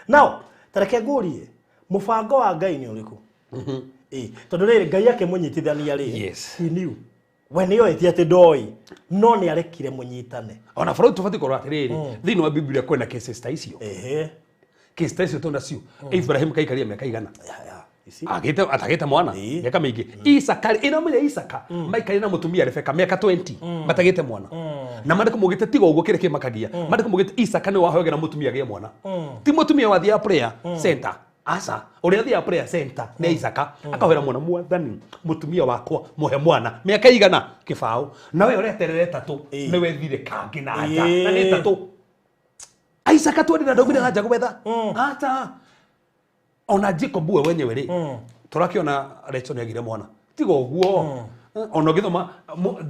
Now, ta reke ngũrie, mũbango wa Ngai nĩ ũrĩkũ? Ĩĩ, tondũ rĩrĩ Ngai akĩmũnyitithania rĩ, Yes. he knew. We nĩoĩ ti atĩ ndoĩ, no nĩ arekire mũnyitane. Ona bũrũri tũbatiĩ kũrora atĩrĩrĩ, thĩinĩ wa Biblia kwĩna cases ta icio. Ehe. Cases ta icio tũnacio. Ibrahim kaikaria mĩaka igana. Ya, ya. You see? Agĩte atagĩte mwana Ĩĩ. mĩaka mĩingĩ. Isaka ĩno menya Isaka maikarire na mũtumia Rebeka mĩaka 20 matagĩte mwana. Na mandĩko maugĩte tiga ũguo kĩrĩa kĩmakagia. Mandĩko maugĩte Isaka nĩwe wahoyagĩra mũtumia agĩe mwana. Ti mũtumia wathiaga prayer center. Aca, ũrĩa athiaga prayer center nĩ Isaka akahoera mwana, mwathani mũtumia wakwa mũhe mwana mĩaka igana kĩbaũ. Na we ũreterere ĩtatũ Ĩĩ. nĩwe thire kangĩ na nja Ĩĩ. na nĩ ĩtatũ. Isaka twendire ndaumire na nja gwetha. Aca. Ona Jacob we wenyewe rĩ tũrakĩona Rachel nĩagire mwana tiga ũguo. Ona ũgĩthoma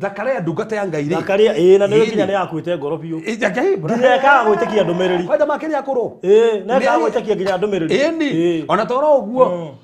Zakaria ndungata ya Ngai rĩ Zakaria, ĩĩ, na nĩwe Ĩĩ. nginya nĩakuĩte ngoro biũ. Ĩ, Zakaria, Nginya ekaga gwĩtĩkia ndũmĩrĩri. Kwenda make nĩ akũrũ. Ĩĩ, na ekaga gwĩtĩkia nginya ndũmĩrĩri. Ĩni, Ĩĩ. ona toro ũguo.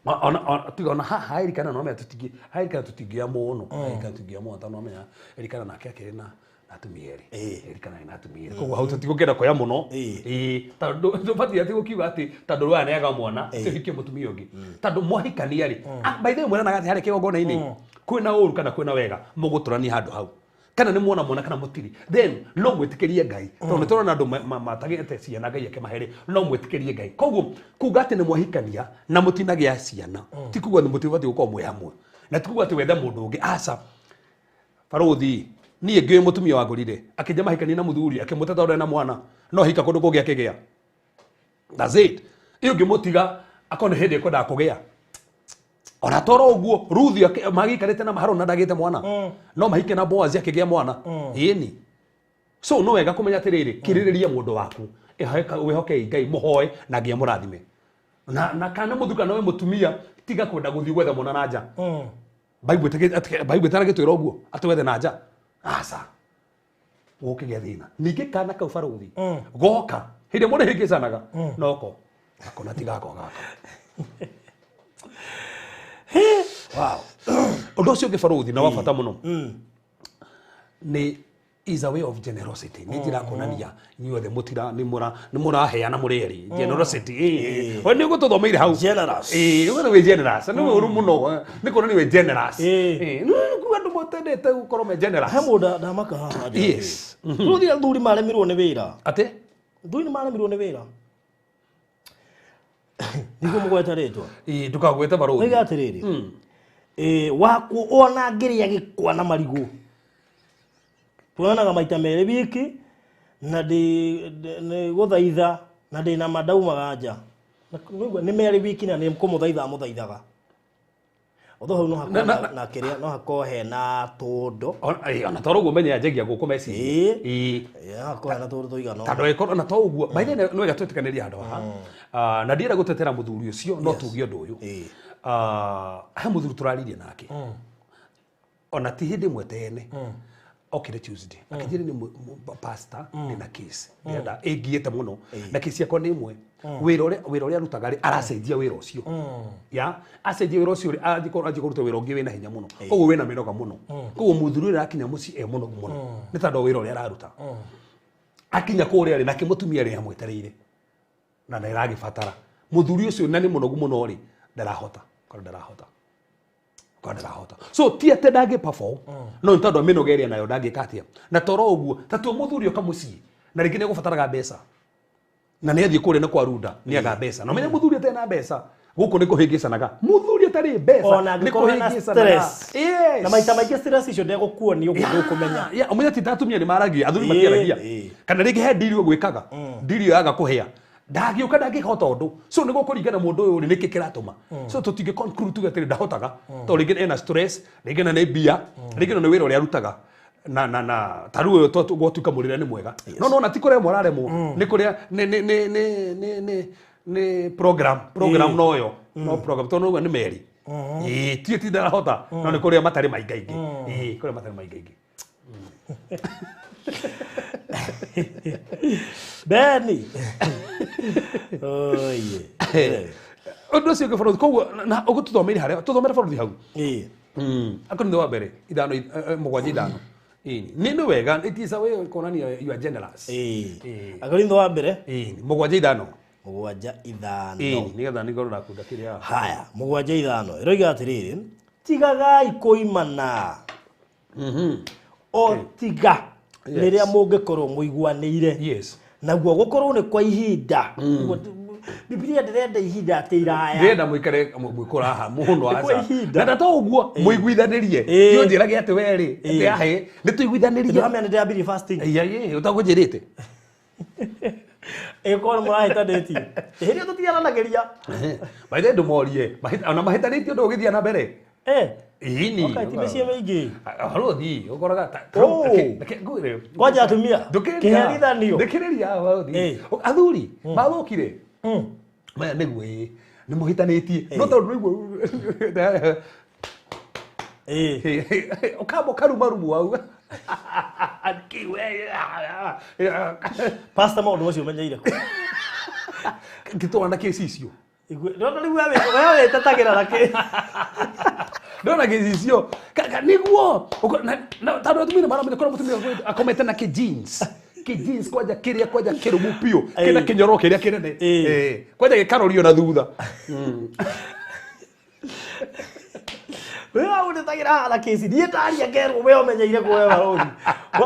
Ona tiga ona haha Elikana no menya tũtingĩ, haha Elikana tũtingĩoya mũno. Elikana tũtingĩoya mũno tondũ no menya Elikana nake akĩrĩ na atumia erĩ. Ĩĩ. Elikana arĩ na atumia erĩ. Koguo hau tũtigũkĩenda kuoya mũno. Ĩĩ. Ĩĩ, tondũ ndũbatiĩ atĩ gũkiuga atĩ tondũ rũraya nĩaga mwana, Ĩĩ. ti ũhikie mũtumia ũngĩ. Tondũ mwahikania rĩ, by the way mwĩranaga atĩ harĩa kĩgongona-inĩ, kwĩna ũru kana kwĩna wega, mũgũtũrania handũ hau. Kana nĩ muona mwana kana mũtirĩ, then no mwĩtĩkĩrie Ngai. Tondũ nĩ tũrona andũ matagĩte ciana Ngai akĩmahe rĩ, no mwĩtĩkĩrie Ngai. Koguo kuga atĩ nĩ mwahikania na mũtinagĩa ciana, ti kuga atĩ mũtibatiĩ gũkorwo mwĩ hamwe. Na ti kuga atĩ wethe mũndũ ũngĩ, aca. Barothi, niĩ ngĩũĩ mũtumia wangũrire, akĩnja mahikania na mũthuri, akĩmũte tondũ ena mwana, no hika kũndũ kũngĩ akĩgĩa. That's it. Ĩyo ũngĩmũtiga, akorwo nĩ hĩndĩ ekwendaga kũgĩa. Ona toro ũguo, Ruthi magĩikarĩte na Maharoni na ndagĩte mwana. No mahike na Boazi akĩgĩa mwana. Ĩni. So no wega kũmenya atĩrĩrĩ, kirĩrĩria mũndũ waku. Wĩhoke Ngai, mũhoe na Ngai amũrathime. Na kana mũthuri kana we mũtumia, tiga kwenda gũthiĩ gwetha mwana na nja. Bible ĩtaragĩtwĩra ũguo, atĩ wethe na nja. Aca. Gũkĩgĩa thĩna. Ningĩ kana kau barothi, goka, hĩndĩ ĩmwe nĩhĩngĩcanaga, noko. Akona tiga gako gaka. Wow. Ũndũ ũcio ũngĩ barothi na wa bata mũno nĩ is a way of generosity. Nĩ njĩra ya kuonania inyuothe mũtira nĩ mũraheana mũrĩ erĩ. Generosity. Ĩĩ. We nĩ ũgũtũthomeire hau. Generous. Ĩĩ, ũguo nĩ wĩ generous. Nĩ ũru mũno. Nĩ kuonania wĩ generous. Ĩĩ. Ĩĩ. Nĩ kuga andũ matendete gũkorwo me generous. He mũndũ ndamaka haha. Yes. Rũthi athuri maremirwo nĩ wĩra. Atĩ? Athuri nĩ maremirwo nĩ wĩra. Nĩguo mũgweta rĩtwa. Ĩĩ, ndũkagwete barothi. Oiga atĩrĩrĩ. Waku ona ngĩrĩa gĩkwa na marigũ tuonanaga maita merĩ wiki na nĩ gũthaitha na ndĩ na mandaumaga nja. Na nĩguo nĩ merĩ wiki na nĩ kũmũthaitha amũthaithaga. Although hau no hakorwo na kĩrĩa no hakorwo hena tũndũ. Ona toro ũguo menye anjagia gũkũ meciria. Ĩĩ. Ĩĩ, hakorwo hena tũndũ tũigana ũna. Tondũ ĩkorwo na to ũguo by the way nĩ wega twĩtĩkanĩrie handũ haha. Ah, na ndienda gũtetera mũthuri ũcio no tuge ũndũ ũyũ. Ah, he mũthuri tũraririe nake ona ti hĩndĩ ĩmwe tene okire Tuesday akĩnjĩra nĩ pastor ndĩna case ndĩrenda ĩngiĩte mũno na case yakwa nĩ ĩmwe wĩra ũrĩa arutaga rĩ aracenjia wĩra ũcio ya acenjia wĩra ũcio rĩ anjĩ kũruta wĩra ũngĩ wĩna hinya mũno koguo wĩna mĩnoga mũno koguo mũthuri ũrĩa arakinya mũciĩ e mũnogu mũno nĩ tondũ wa wĩra ũrĩa araruta akinya kũrĩa rĩ nake mũtumia rĩ amwetereire na nĩ aragĩbatara mũthuri ũcio na nĩ mũnogu mũno rĩ ndarahota korwo ndarahota korwo ndarahota so ti atĩ ndangĩ perform no nĩ tondũ wa mĩnoga ĩrĩa nayo ndangĩka atĩa na toro ũguo ta tuo mũthuri oka mũciĩ na rĩngĩ nĩ egũbataraga mbeca na nĩ athiĩ kũrĩa nĩ kwa runda nĩ aga mbeca na ũmenye mũthuri atarĩ na mbeca gũkũ nĩ kũhĩngĩcanaga mũthuri atarĩ mbeca Ona nĩ angĩkorwo hena kũhĩngĩcanaga. stress. Yes. Na maita maingĩ stress icio ndegũkuonia ũguo ndũkũmenya. Ya, ũmenye ti ta atumia nĩ maragia athuri matiaragia kana rĩngĩ he ndiri ũgwĩkaga ndiri yaga kũhĩa ndangĩũka ndangĩhota ũndũ so nĩguo kũringana mũndũ ũyũ rĩ nĩkĩ kĩratũma so tũtingĩ conclude tuge atĩrĩ ndahotaga tondũ rĩngĩ ena stress rĩngĩ na nĩ mbia rĩngĩ na nĩ wĩra ũrĩa arutaga na ta rĩu ũyũ gwatuĩka mũrĩre nĩ mwega no nona ti kũremwo araremwo nĩ kũrĩa nĩ program noyo no program tondũ noguo nĩ meri ĩĩ ti ndarahota no nĩ kũrĩa matarĩ maingaingĩ ĩĩ kũrĩa matarĩ maingaingĩ. Beni. Oye. Ũndũ ũcio ũngĩ bũrũri koguo na ũgũtũthomeire harĩa tũthomere bũrũri hau. Ĩĩ. Akorwo nĩ wa mbere ithano mũgwanja ithano. Ĩĩ, nĩ wega it is a way of kuonania you are generous. Ĩĩ. Ĩĩ. Akorintho wa mbere Ĩĩ, mũgwanja ithano. 7 5. Ĩĩ, nĩgetha nĩngorwo ndakunda kĩrĩa. Haya, 7 5. Ĩroiga atĩrĩrĩ, tigagai kũimana o tiga rĩrĩa mũngĩkorwo mũiguanĩire naguo gũkorwo nĩ kwa ihinda. Bibilia ndĩrenda ihinda atĩ iraya. Ndĩrenda mũikare mwĩkũraha mũno Nĩ kwa aca ihinda. na ta ũguo mũiguithanĩrie Ĩĩ. ti ũnjĩrage atĩ we rĩ atĩ ahĩ nĩ tũiguithanĩrie. Ndĩramenya nĩ ndĩrambirie fasting. Iya ĩ ũtagũnjĩrĩte. Ĩkorwo nĩ mũrahĩtanĩtie hĩndĩ ĩyo tũtiaranagĩria. By the way ndũmorie ona mahĩtanĩtie ũndũ ũgĩthiĩ na mbere. Eh, Ĩni. okay, ti mĩciĩ mĩingĩ. Barothi ũkoraga Oh. reke ngwĩre. Kwanja atumia Ndũkĩrĩria. kĩherithanio. Ndũkĩrĩria barothi. Ĩĩ. Athuri mathũkire maya nĩguo ĩĩ nĩ mũhĩtanĩtie no tondũ nĩguo Ĩĩ. ũkamba ũkarumarumu hau. Pastor maũndũ macio menyeire kũ? Ngĩtũra na kĩcicio. Ndona rĩu we wĩtetagĩra na kĩ? Ndona gĩcicio nĩguo tondũ atumia nĩ maramenya korwo mũtumia akomete na kĩ jeans kĩ jeans kwanja kĩrĩa kwanja kĩrũmu biũ kĩna Ĩĩ. kĩnyoro kĩrĩa kĩnene. Ĩĩ. Ĩĩ, kwanja gĩkarorio na thutha. We wĩtetagĩra haha na kĩci niĩ ndaria ngerwo we ũmenyeire kũ we barothi.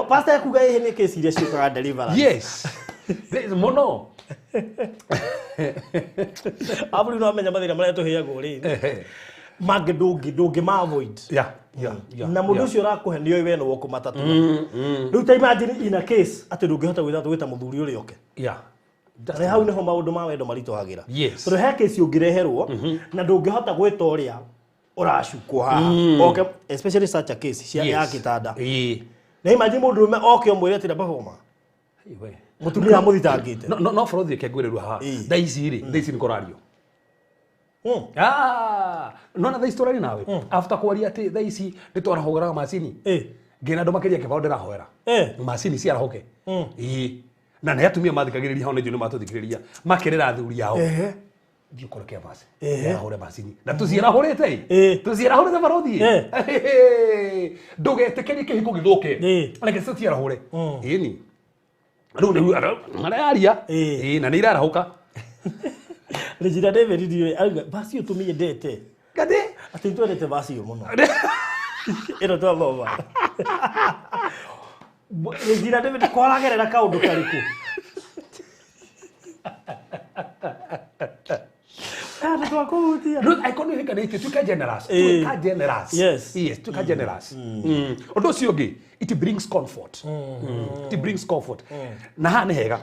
Pastor ekuga ĩhĩ nĩ kĩci iria ciũkaga deliverance. Yes. This- mũno. Abu rĩu no amenya mathĩna marĩa tũheagwo rĩ Ehe. mangĩ ndũngĩ ma avoid. Yeah. Na mũndũ ũcio ũrakũhe nĩoĩ we nĩwe ũkũmatatua. Rĩu ta imagine in a case atĩ ndũngĩhota gwĩta mũthuri ũrĩa oke. Na hau nĩho maũndũ ma wendo maritũhagĩra. Tondũ he kesi ũngĩreherwo na ndũngĩhota gwĩta ũrĩa ũracukwo haha oke, especially such a case cia ya gĩtanda. Ĩĩ. Na imagine mũndũrũme oke ũmwĩre atĩ ndapahoma We. mũtumia amũthitangĩte. No bũrũthi reke ngwĩre haha Ĩĩ. thaa ici rĩ thaa ici nĩ kũrario. Ah, nona thaa ici tũraria nawe after kwaria atĩ thaa ici nĩ twarahũraga macini ngĩna andũ makĩria kĩbao ndĩrahoera macini ciarahũke. Ĩĩ, na nĩ atumia mathikagĩrĩria hau nĩ njũĩ nĩ matũthikĩrĩria makerĩra athuri ao thiĩ ũkore kĩabasi arahũre macini na tũciarahũrĩte Ĩĩ. tũciarahũrĩte barothi. Ndũgetĩkĩrie kĩhiko gĩthũke. Reke tũciarahũre ĩni rĩu nĩ marayaria. Ĩĩ, na nĩ irarahũka. Regina David ndiũĩ arauga basi ĩyo tũmĩendete. Gati atĩ nĩtwendete basi ĩyo mũno ĩno twathoma. Regina David kwaragerera kaũndũ karĩkũ? Twakuhutia. No icon hika nä tuä generous. Tuä generous. Yes. Yes, tuä generous. Å cio ngä it brings comfort. It brings comfort. Na haha nä hega.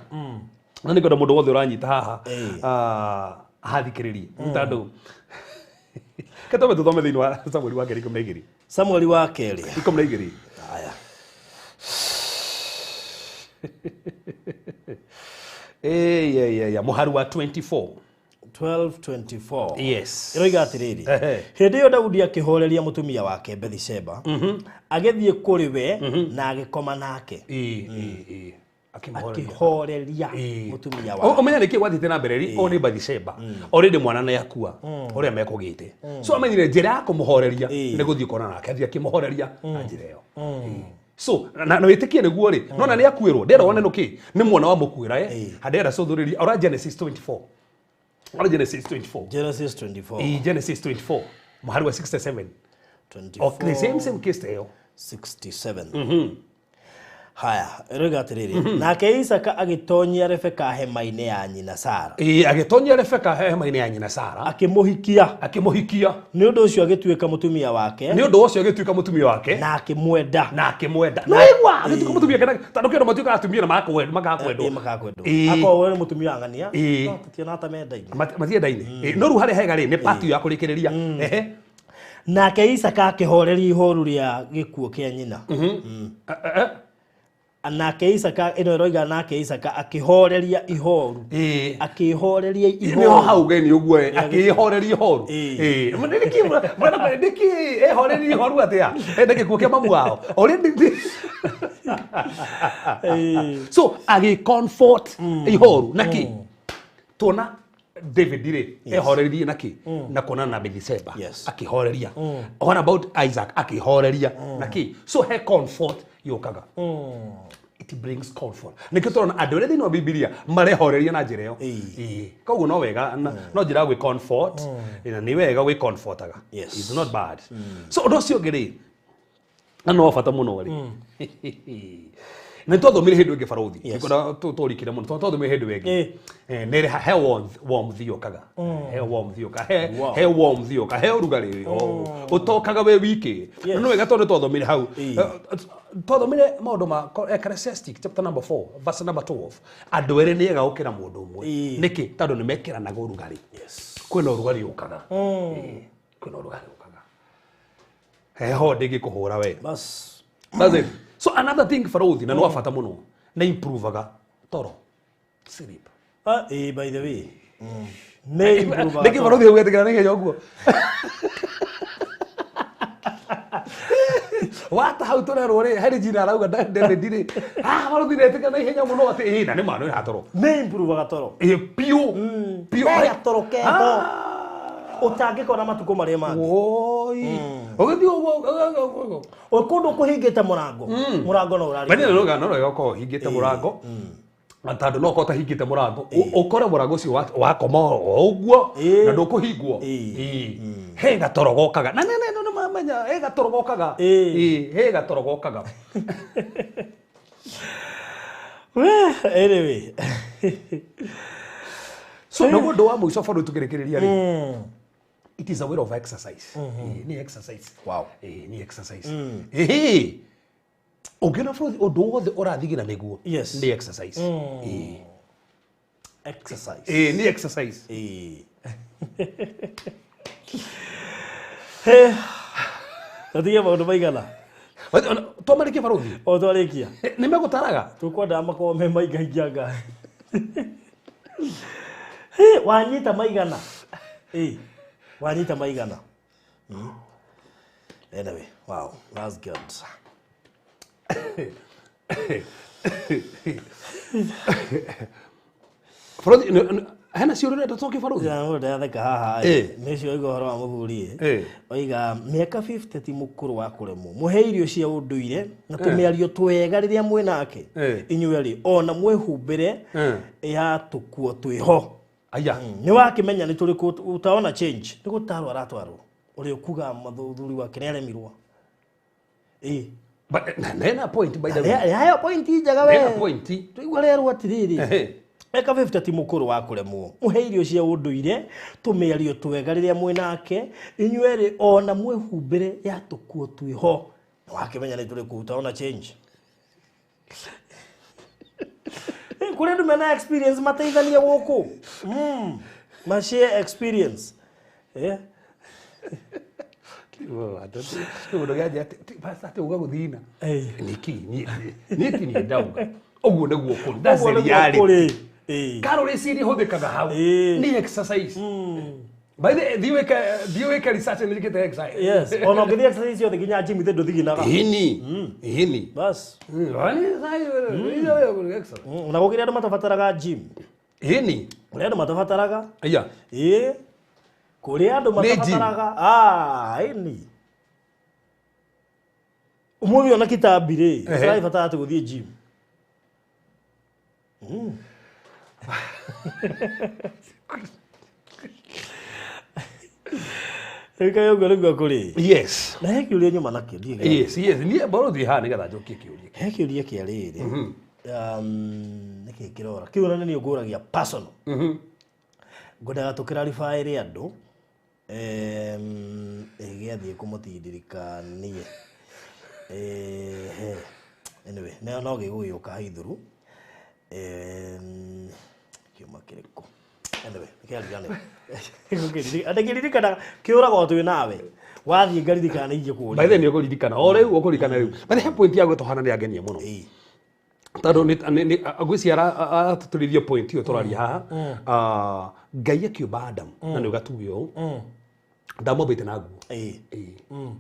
Na nä ngwenda må ndå wothe å ranyita haha hathikä rä rie tondå ketome tå thome thä inä wa Samueli wa kerä 12. Samueli wa kerä 12. Haya. Eh, mũhari wa 24. 12:24. Yes. Ĩroiga atĩrĩrĩ, hĩndĩ ĩyo Daudi akĩhooreria mũtumia wake Bathsheba, agĩthiĩ kũrĩ we na agĩkoma nake. Akĩhooreria mũtumia wake. Ũmenya nĩkĩ gwathiĩte na mbere ri o nĩ Bathsheba already mwana nĩ akua ũrĩa mekũgĩte, so amenyire njĩra ya kũmũhoreria nĩ gũthiĩ kuona nake, athiĩ akĩmũhoreria na njĩra ĩyo. So na wĩtĩkie nĩguo rĩ, nona nĩ akuĩrwo ndĩrona wone nũkĩ nĩ mwana wa mũkuĩra handĩra cũthũrĩria ora Genesis 24. Ora Genesis 24. Genesis 24. Genesis 24 mũhari wa 67. 24. Okay, same case ĩyo. 67. Haya, ĩroiga atĩrĩrĩ, nake Isaka agĩtonyia Rebeka hema-inĩ ya nyina Sara. Agĩtonyia Rebeka hema-inĩ ya nyina Sara. Akĩmũhikia. Akĩmũhikia. Nĩ ũndũ ũcio agĩtuĩka mũtumia wake. Nĩ ũndũ ũcio agĩtuĩka mũtumia wake. Na akĩmwenda. Na akĩmwenda. No igua, agĩtuĩka mũtumia wake tondũ kĩndũ matuĩkaga atumia na makakwendwo. Makakwendwo. Akorwo nĩ mũtumia ang'ania, no tũtiona hata mendaine. Matiendaine. No rĩu harĩa hega rĩ, nĩ part ya kũrĩkĩrĩria. Ehe. Nake Isaka akĩhoreria ihoru rĩa gĩkuũ kĩa nyina. Nake Isaka ĩno ĩroiga nake Isaka akĩhoreria ihoru. Akĩhoreria ihoru. Nĩho hau geni ũguo akĩhoreria ihoru. Nĩkĩ mwana nĩkĩ ehoreria ihoru atĩa? Enda gĩkuũ kĩa mamu wao. Already. So agĩ comfort ihoru naki tuona David rĩ ehorerie naki na kuonana na Bathsheba akĩhoreria. What about Isaac akĩhoreria naki? So he comfort yokaga. It brings comfort. Nĩkĩo tũrona andũ arĩa thĩinĩ wa Bibilia marehoreria na njĩra ĩyo. Koguo no wega no njĩra ya gwĩ comfort na nĩ wega gwĩ comfortaga. It's not bad. So ũndũ ũcio ũngĩ rĩ, na no bata mũno rĩ, nĩ twathomire hĩndĩ ĩngĩ barothi ndikwenda tũrikire mũno, twathomire hĩndĩ ĩngĩ nĩ he warmth yokaga, he warmth yokaga, he warmth yokaga, he ũrugarĩ ũtokaga wĩ wiki. No wega tondũ twathomire hau, twathomire maũndũ ma Ecclesiastes chapter number 4 verse number 12, andũ erĩ nĩ ega gũkĩra mũndũ ũmwe. Nĩkĩ? Tondũ nĩ mekĩranaga ũrugarĩ. Kwĩna ũrugarĩ ũkaga. Kwĩna ũrugarĩ ũkaga. Heho ndĩngĩkũhũra we. Bas. That's it. So another thing barothi na no bata mũno nĩ improvaga toro. Sleep. By the way. Nĩ improvaga. Nĩkĩ barothi ũgwetĩkĩra na ihenya ũguo? Wata hau tũrerwo rĩ, harĩ jina arauga David rĩ. Barothi nĩetĩkĩra na ihenya mũno atĩ na nĩ ma nĩ toro. Nĩ improvaga toro. Piũ. Piũ. He gatoro keho. Ũtangĩkona matukũ marĩa mangĩ. Woi. Ũgĩthiĩ ũguo. O kũndũ kũhingĩte mũrango. Mũrango no ũrarĩ. Bani no no no ũkorwo ũhingĩte mũrango. Tondũ no ũkorwo ũtahingĩte mũrango. Ũkore mũrango ũcio wakoma o ũguo na ndũkũhingwo. He gatoro gokaga. Na nĩ mamenya he gatoro gokaga. He gatoro gokaga. We anyway. So no ũndũ wa mũico bado tũkĩrĩkĩrĩria rĩ. It is a way of exercise. Ni exercise. Wow. Ni exercise. Ũngĩona bũrũri ũndũ wothe ũrathigina nĩguo. Yes. Ni exercise. Exercise. Ni exercise. Tũtige maũndũ maigana. Twamarĩkia barothi? O twarĩkia. Nĩ megũtaraga? Tũkwendaga makorwo me maingaingĩ. Wanyita maigana. Wanyita maigana. Anyway, wow, that's good. Barothi, hena ciũria ũrenda tũcokie barothi? Ndĩratheka haha nĩ cio oiga ũhoro wa mũthuri. Oiga mĩaka 50 ti mũkũrũ wa kũremwo. Mũhe irio cia ũndũire na tũmĩario twega rĩrĩa mwĩ nake. Inyuĩ erĩ ona mwĩhumbĩre ya tũkuo twĩho. Aya. Nĩ wakĩmenya nĩ tũrĩkũ ũtaona change. Nĩ gũtarwo aratwarwo. Ũrĩa ũkuga mũthuri wake nĩ aremirwo. But nena point by the way. Hayo point njega we. Nena point. Tũigua rerwo atĩrĩrĩ. Mĩaka 50 ti mũkũrũ wa kũremwo. Mũhe irio cia ũndũire, tũmĩario twega rĩrĩa mwĩ nake, inyuerĩ ona mwĩhumbĩre ya tũkuo twĩho. Wakĩmenya nĩ tũrĩ kũruta ona change. Kũrĩ andũ mena experience mateithanie gũkũ. Ma share experience. Eh? Mũndũ gĩanjia atĩ uga gũthina. Eh. Nĩkĩ niĩ ti niĩ ndauga. Ũguo nĩguo kũrĩ. That's Ũguo the nĩguo reality. kũrĩ. Eh. Calories iria ihũthĩkaga hau Ĩĩ. nĩ exercise. By the way, thiĩ wĩke research nĩ njĩkĩte exercise. Yes. Ona ũngĩthiĩ exercise ciothe nginya gym ithe ndũthiginaga. Ĩni. Ĩni. Bas. Na gũkĩrĩ andũ matabataraga gym. Ĩni. Kũrĩ andũ matabataraga. Aya. Ĩĩ. Kũrĩ andũ Nĩ gym. matabataraga. Ah, ĩni. Ũmũthĩ ona kĩtambi rĩ, Ehe. tũrabatara atĩ gũthiĩ gym. Rĩu kaĩ ũguo nĩguo kũrĩ. Yes. Na he kĩũria nyuma nakĩo ndiĩ gĩa- Yes. Niĩ mboro thiĩ haha nĩgetha njokie kĩũria. He kĩũria kĩa rĩrĩ. Nĩkĩ kĩrora? Kĩu ona nĩ niĩ ngũragia personal. Ngwendaga tũkĩraribaĩre andũ gĩathiĩ kũmũtindirikanie. Ehe. Anyway, no no gĩgũgĩũka haithuru. Kĩuma kĩrĩkũ? Anyway, kĩariganĩra. Ndĩkĩririkanaga kĩũragwo twĩ nawe. Wathiĩ ngaririkana nĩ ingĩkũria. By the way nĩ ũkũririkana. O rĩu ũkũririkana rĩu. By the way, he point ya gwĩtwo hana nĩ yangenia mũno. Ĩĩ. Tondũ ngwĩciria aratũtũrithia point ĩyo tũraria haha. Ah, Ngai akĩũmba Adamu na nĩ ũgatuge ũũ. Ndamũmbĩte na nguo. Ĩĩ. Ĩĩ.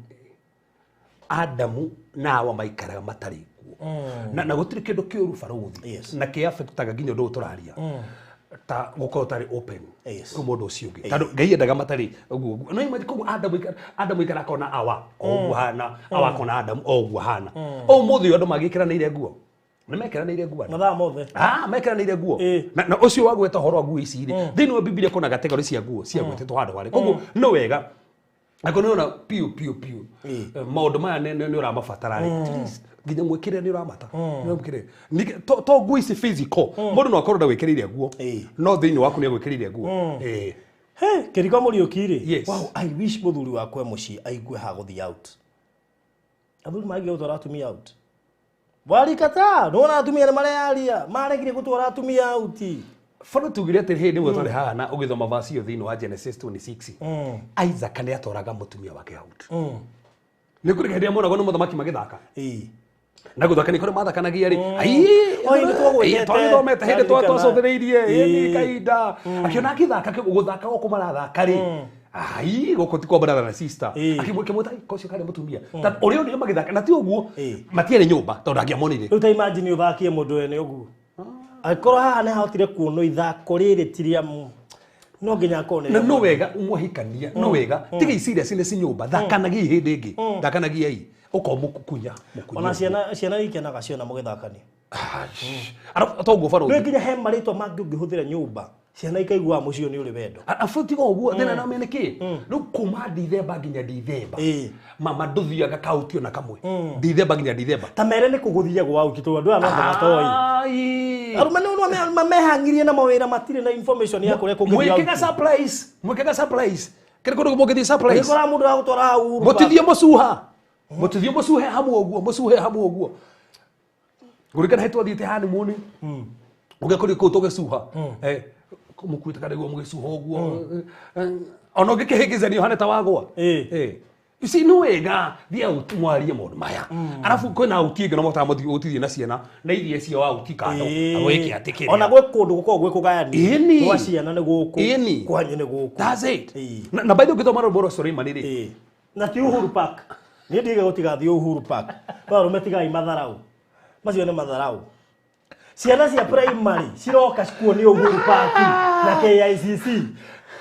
Adamu na Hawa maikaraga matarĩ nguo. Na gũtirĩ kĩndũ kĩũru barũthi Yes. na kĩafektaga nginya ũndũ ũyũ tũraria ta gũkorwo ũtarĩ open Yes. kwĩ mũndũ ũcio ũngĩ tondũ Ngai endaga matarĩ ũguo ũguo. No imagine koguo Adamu aikara akona Hawa o ũguo hana, Hawa akona Adamu o ũguo hana. Ũmũthĩ ũyũ andũ magĩkĩranĩire nguo. Nĩ mekĩranĩire nguo andũ. Mathaa mothe. Ah, mekĩranĩire nguo. Ĩĩ. Na ũcio wa gweta ũhoro wa nguo ici rĩ, thĩinĩ wa Bibilia kuna category cia nguo cia gwĩtĩtwo handũ harĩ. Koguo no wega angĩkorwo nĩ ũrona piũ piũ piũ maũndũ maya nĩ ũramabatara rĩ, at least nginya mwĩkĩre nĩ ũramata. Nĩ ũramwĩkĩrĩre. Ningĩ, to nguo ici physical, mũndũ no akorwo ndagwĩkĩrĩire nguo, Ĩĩ. no thĩinĩ waku nĩ agwĩkĩrĩire nguo. Ĩĩ. He, kĩriko Mũriũki rĩ. Yes. Wow, I wish mũthuri wakwa e mũciĩ aigue ha gũthiĩ out. Athuri mangĩaga gũtwara atumia out. Warikataa, nĩwona atumia nĩ mareyaria, maregire gũtwara atumia out. Bado tugire atĩ hĩndĩ ĩmwe twarĩ haha na ũgĩthoma verse ĩyo thĩinĩ wa Genesis 26. Isaac nĩ atwaraga mũtumia wake out. Nĩ kũrĩ hĩndĩ ĩrĩa monagwo nĩ mũthamaki magĩthaka. Ĩĩ. Na gũthaka nĩ kũrĩ mathakanagia rĩ. Oi, nĩ twagwetete. Twagĩthomete hĩndĩ Ndarikana. twacũthĩrĩirie, Ĩĩ. ĩĩ, kahinda. Akĩona akĩthaka gũthaka gũkũ marathaka rĩ. Ai, gũkũ ti kwa brother na sister. Ĩĩ. Akĩmwĩta kocio karĩ mũtumia. Ta ũrĩa onire magĩthaka na ti ũguo Ĩĩ. matiarĩ nyũmba tondũ angĩamonire. Rĩu ta imagine ũthakie mũndũ wene ũguo. Angĩkorwo haha nĩ ahotire kuonwo ithako rĩrĩ ti rĩa no nginya akorwo nĩ Na rĩa no wega mwahikania no wega tiga iciria cine ci nyũmba thakanagiai hĩndĩ ĩngĩ thakanagiai ũkorwo mũkukunya mũkunya Ona ciana ikenaga ciona mũgĩthakania. arabu toguo Nĩ barũthi nginya he marĩtwa mangĩ ũngĩhũthĩra nyũmba ciana ikaiguaga mũciĩ ũyũ nĩ ũrĩ wendo. arabu tiga ũguo thĩna na mene kĩ rĩu kuma Dithemba nginya Dithemba Ĩĩ. mama ndũthiaga kauti ona kamwe Dithemba nginya Dithemba Ta mere nĩ kũgũthiagwo out tondũ andũ aya no matoi. Ai. Arũme nĩ mamehang'irie na mawĩra matirĩ na information ya kũrĩa kũngĩthiĩ mwĩkĩga out. surprise mwĩkĩga surprise kĩrĩ kũndũ mũngĩthiĩ surprise Ũgĩkora mũndũ agũtwara hau Uhuru Park. mũtithie mũcuha mũtithie mũcuhe hamwe ũguo mũcuhe hamwe ũguo ngũrikana he twathiĩte honeymoon ũgĩkorire kũu tũgĩcuha mũkuĩte karĩguo mũgĩcuha ũguo ona ũngĩkĩhĩngĩcania ũhane ta wagwa Ĩĩ. Ici nĩ wega thiĩ out mwarie maũndũ maya arabu kwĩna auti ĩngĩ no motaga gũtithie na ciana na iria cio auti kando gwĩke atĩ kĩrĩa Ona gwĩ kũndũ gũkoragwo gwĩ kũgayanie. Ĩni. Gwa ciana nĩ gũkũ. Ĩni. Kwanyu nĩ gũkũ. That's it. Ĩĩ. Na by the way ũngĩthoma rwĩmbo rwa Suleimani rĩ Ĩĩ. Na ti Uhuru Park. Niĩ ndige gũtigathiĩ Uhuru Park. No arũme tigai matharau. Macio nĩ matharau. Ciana cia primary ciroka kuonio Uhuru Park na KICC.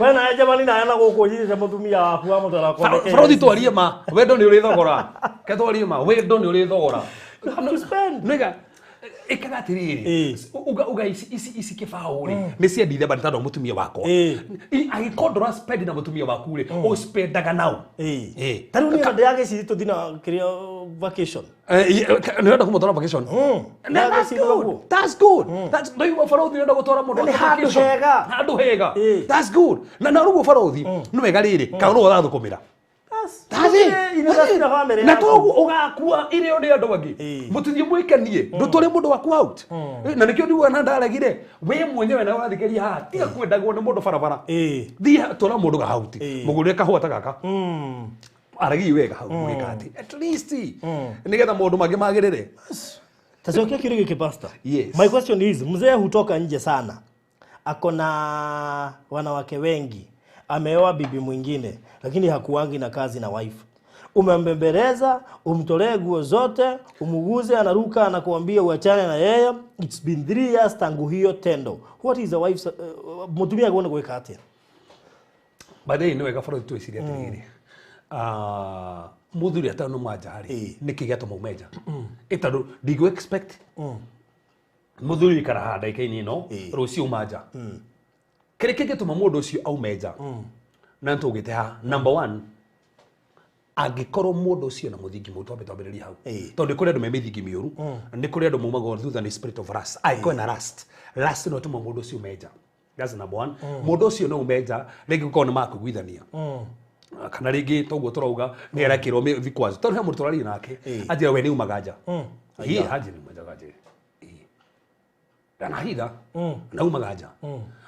We nawe jamani nawe na gũkũ nyitĩte mũtumia waku wa mũtwara kwa Barothi twarie ma wendo nĩ ũrĩ thogora ke twarie ma wendo nĩ ũrĩ thogora You have to spend. nĩga Ĩkaga atĩrĩrĩ, uga ici kĩbaũ rĩ nĩ cia Dithemba nĩ tondũ mũtumia wakwa. Angĩkorwo ndũra spend na mũtumia waku rĩ, ũspendaga nao. Ta rĩu niĩ ndĩragĩciria tũthiĩ na kĩrĩa vacation. Nĩ ũrenda kũmũtwara vacation? That's good. That's good. That's no you barothi ũrenda gũtwara mũndũ Nĩ handũ hega. Handũ hega. That's good. Na rĩu barothi nĩ wega rĩrĩ kana no ũrathũkũmĩra. Na toguo ũgakua irio nĩ andũ angĩ mũtithiĩ mwĩkenie ndũtware mũndũ waku out. Na nĩkĩo ndiugaga na ndaregire we mwenyewe na ũrathikĩrĩria haha tiga kwendagwo nĩ mũndũ barabara, thiĩ twara mũndũ ga out, mũgũrĩre kahũa ta gaka, aragie wega hau mũgĩka atĩ at least nĩgetha maũndũ mangĩ magĩrĩre. Tacokia kĩũria gĩkĩ pastor. Yes. My question is, mzee hutoka nje sana, ako na wanawake wengi, ameoa bibi mwingine, lakini hakuangi na kazi na wife. Umembembeleza, umtolee nguo zote, umuguze, anaruka, anakuambia uachane na yeye. It's been 3 years tangu hiyo tendo. What is the wife's mutumia agona gwĩka atĩa? By the way, nĩ wega bũrũri twĩcirie atĩrĩrĩ, mũthuri atano manja rĩ nĩkĩ gĩatũma ume nja? Ĩ tondũ ndingũ expect mũthuri ikara haha ndagĩka-inĩ ĩno rũciũ uma nja. Kĩrĩa kĩngĩtũma mũndũ ũcio aume nja na nĩtũgĩte haha, number one, angĩkorwo mũndũ ũcio na mũthingi mũru, twambe twambĩrĩrie hau, tondũ nĩ kũrĩ andũ me mĩthingi mĩũru, nĩ kũrĩ andũ maumagwo thutha nĩ spirit of lust. Angĩkorwo ena lust, lust no ĩtũma mũndũ ũcio ume nja. That's number one. Mũndũ ũcio no ume nja rĩngĩ gũkorwo nĩ makũiguithania kana rĩngĩ toguo tũrauga nĩ arekĩrwo vikwazo, tondũ he mũndũ tũraria nake anjĩra we nĩ umaga nja. Ĩĩ hanjĩ nĩ umaga nja, ndanahitha na umaga nja,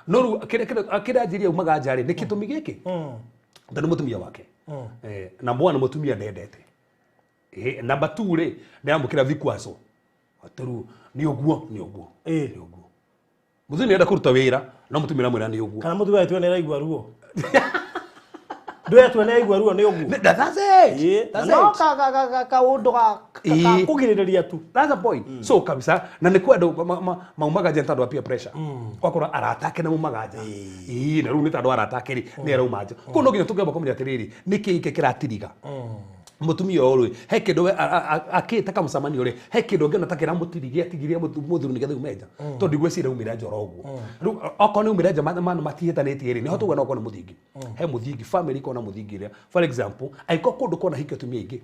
no rĩu kĩrĩa anjĩria umaga nja rĩ nĩ gĩtũmi gĩkĩ, tondũ mũtumia wake number one mũtumia ndendete, number two rĩ nĩamũkĩra vikwazo atĩ rĩu nĩ ũguo nĩ ũguo nĩ ũguo. Mũthuri nĩenda kũruta wĩra no mũtumia aramwĩra nĩ ũguo, kana mũtumia atue nĩ araigua ruo. Ndũyatue nĩ araigua ruo nĩ ũguo. That's it. That's No it. kaũndũ ga kũgirĩrĩria tu. That's the point. So kabisa na nĩ kwendwo maumaga nja tondũ wa peer pressure. Wakora arata ake nĩ maumaga nja. Ĩĩ na rĩu nĩ tondũ arata ake rĩ nĩ arauma nja. Koguo no nginya tũngĩamba kũmenya atĩrĩrĩ nĩkĩ gĩkĩ kĩratiriga. Mũtumia ũyũ rĩ he kĩndũ we akĩte kamũcemanio rĩ he kĩndũ ũngĩona ta kĩramũtirigia atigirie mũthuri nĩgetha ume nja, tondũ ndigwĩciria umĩre nja oro ũguo. Rĩu okorwo nĩ umĩre nja matihĩtanĩtie rĩ nĩho tuga no okorwo nĩ mũthingi, he mũthingi family ĩkorwo na mũthingi ĩrĩa for example angĩkorwo kũndũ kona hikio atumia aingĩ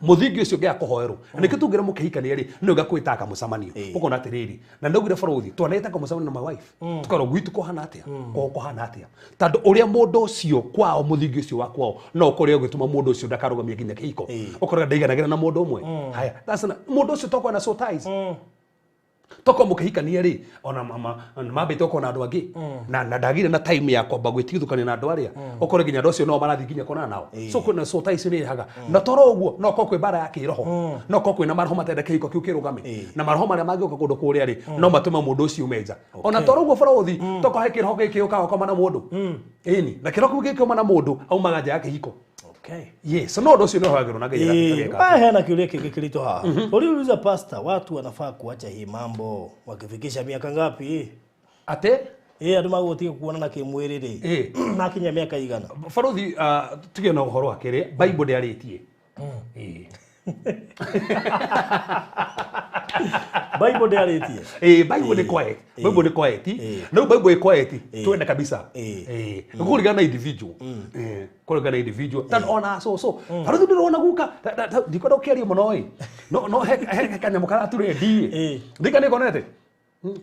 mũthingi ũcio ũngĩaga kũhoerwo na nĩkĩo tungĩra mũkĩhikania rĩ nĩ ũga kwĩtaga kamũcemanio ũkona atĩrĩrĩ na ndaugire bũrũthi twaneta kamũcemanio na my wife tukarora gwitũ kũhana atĩa kwao kũhana atĩa, tondũ ũrĩa mũndũ ũcio kwao mũthingi ũcio wa kwao no ũkorwo ũgĩtũma mũndũ ũcio ndakarũgamie nginya kĩhiko, ũkorwo ndaiganagĩra na mũndũ ũmwe. Haya mũndũ ũcio tokorwo na soul ties, tokorwo mũkĩhikania rĩ ona mambĩte ũkorwo na andũ angĩ na ndagire na time ya kwamba gwĩtigithũkania na andũ arĩa ũkorwo nginya andũ acio no marathiĩ nginya kuonana nao. So kwĩna soul ties nĩ ĩrehaga na toro ũguo no ũkorwo kwĩ mbara ya kĩroho, no ũkorwo kwĩna maroho matenda kĩhiko kĩu kĩrũgame, na maroho marĩa mangĩũka kũndũ kũrĩa rĩ no matũme mũndũ ũcio ume nja. Ona toro ũguo bũrũthi tokorwo he kĩroho gĩkĩ gĩũkaga gũkoma na mũndũ, ĩni na kĩroho kĩu gĩkĩũma na mũndũ aumaga nja ya kĩhiko. Okay. Yes, no ũndũ ũcio nĩ ũhagĩrwo na Ngai ageka. Hena kĩũria kĩngĩ kĩritũ haha. Uliuliza pastor, watu wanafaa kuacha hii mambo wakifikisha miaka ngapi? Ate? Andũ magũtiga kuonana kĩmwĩrĩ rĩ. Makinya mĩaka igana. Barothi tuge na ũhoro wa kerĩ, Bible ndĩarĩtie. Bible ndĩarĩtie. Bible nĩ quiet. Bible nĩ quiet. No Bible ĩ quiet twende kabisa. Kũringana na individual. Kũringana na individual. Tondũ ona so barothi ndĩrona guka ndikwenda gũkĩaria mũno ĩ. No no he kanyamũ karaturendi. Ndika nĩkonete.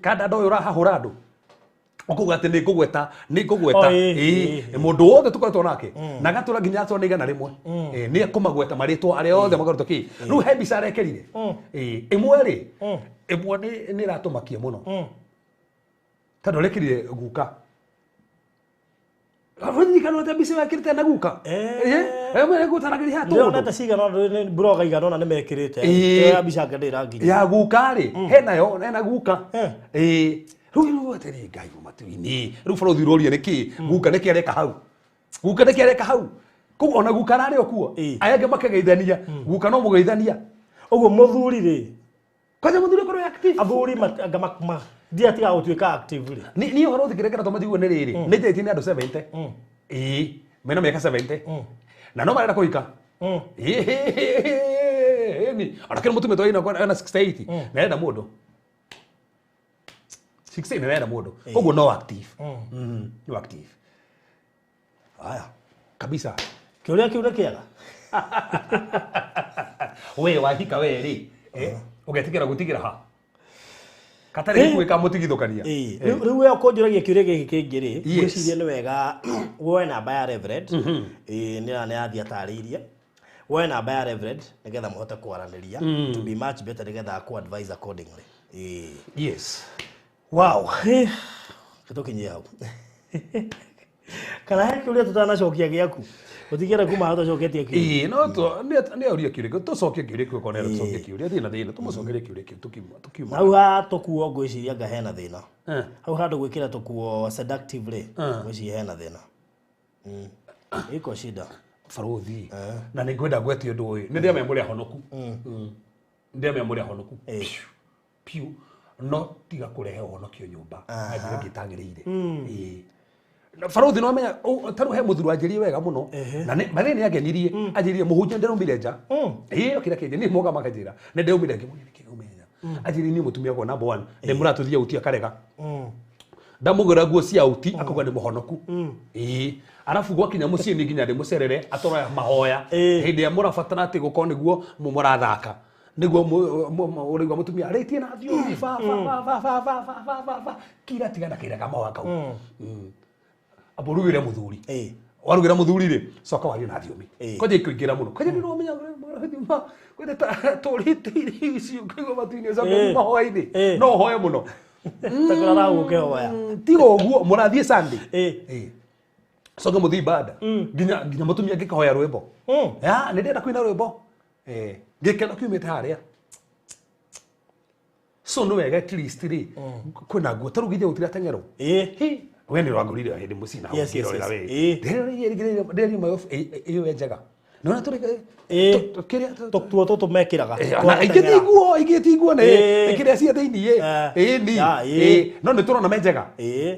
Kanda andũ ũyũ ũrahahũra andũ. Ũkauga atĩ nĩ ngũgweta mũndũ wothe tũkoretwo nake na agatũra nginya atũra nĩ 100 nĩ ekũmagweta marĩtwa arĩa othe makoretwo kĩ. Rĩu he mbica arekerire ĩmwe rĩ ĩmwe nĩ ĩratũmakia mũno tondũ arekerire guka. Ririkana atĩ mbica ĩyo ekĩrĩte na guka ĩmwe ĩgũtaragĩria haha tũndũ ndĩronete cigana ũna blogger igana ũna nĩmekĩrĩte ya mbica anga ndĩranginya ya guka rĩ henayo hena guka. Rĩu atĩrĩ Ngai matu-inĩ rĩu bũrũri ũroria nĩkĩ guka nĩkĩ areka hau, guka nĩkĩ areka hau. Koguo ona guka ararĩ o kuo aya angĩ makĩgeithania guka no mũgeithania ũguo mũthuri rĩ kwanja mũthuri akorwo active athuri ndiatiga gũtuĩka active rĩ niĩ ũhoro ũthikĩrĩria kĩratũma njigue nĩ rĩrĩ nĩ njarĩtie nĩ andũ 70 mena mĩaka 70 na no marenda kũhika. Ĩni ona kĩrĩ mũtumia twaina ena 68 na enda mũndũ 68 na enda mũndũ koguo no active. No active. Haya. Kabisa. Kĩũria kĩu nĩ kĩega. We wahika we rĩ ũgetigĩra gũtigĩra ha katarĩ gwĩka mũtigithũkania. Rĩu we ũkũnjũragia kĩũria gĩkĩ kĩngĩ rĩ, ngwĩciria nĩ wega woe namba ya Reverend. Nĩ athiĩ atarĩirie. Woe namba ya Reverend nĩgetha mũhote kwaranĩria to be much better nĩgetha akũ advise accordingly. Yes. Wow. Tũkinyie hau. Kana he kĩũria tũtanacokia gĩaku. Gũtigĩra kuma hau tũcoketie kĩũria. No nĩ auria kĩũria kĩu tũcokie kĩũria kĩu kona tũcokie kĩũria thĩna thĩna tũmũcokerie kĩũria kĩu tũkiuma. Hau ha tũkuo ngwĩciria nga hena thĩna. Hau handũ gwĩkĩra tũkuo seductively ngwĩciria hena thĩna. Iko shida. Barothi. Na nĩ ngwenda ngwetie ũndũ ũyũ. Nĩ ndĩamenya mũrĩ ahonoku. Ndĩamenya mũrĩ ahonoku. Piũ. No tiga kũrehe ũhonokio nyũmba. Na njĩra ĩngĩ ĩtagĩrĩire. Barothi no amenya taru he mũthuri wanjĩrire wega mũno na mathĩ nĩ angenirie anjĩrire mũhunjia ndĩraumire nja ĩĩ okĩra kĩnjĩ niĩ moga makanjĩra nĩ ndĩraumire ngĩmũria nĩkĩ ũmenya anjĩrire niĩ mũtumia wakwa number 1 ndĩmũratũthia uti akarega ndamũgũra nguo cia uti akauga nĩ mũhonoku ĩĩ arabu gwakinya mũciĩ nĩ nginya ndĩmũcerere atoroya mahoya hĩndĩ ĩrĩa mũrabatara atĩ gũkorwo nĩguo mũrathaka nĩguo ũraigua mũtumia arĩtie na thiomi ba ba ba ba ba ba ba ba ba kira tigana kĩra kamahoya kau aborugire muthuri warugira muthuri ri coka wario na thiomi kwanja ikuingira muno kwanja ni umenya kwenda turite icio kuigua matu-inĩ coka mahoya-inĩ no hoye muno takora ũkĩhoya tiga ũguo mũrathiĩ Sunday coka mũthiĩ ibada nginya nginya mũtumia angĩkahoya rwĩmbo ya nĩ ndĩrenda kũina rwĩmbo gĩkeno kiumĩte harĩa so nĩ wega at least rĩ kwĩna nguo ta rĩu githĩ gũtira teng'erwo we nĩ rwangũrire hĩndĩ mũciĩ na ũkĩrorera we ndĩrĩ mayo ĩyo njega nona tũrĩ kĩrĩa tũkuo tũtũ mekĩraga ingĩ ti nguo nĩ kĩrĩa cia thĩinĩ ĩĩ ni no nĩ tũrona me njega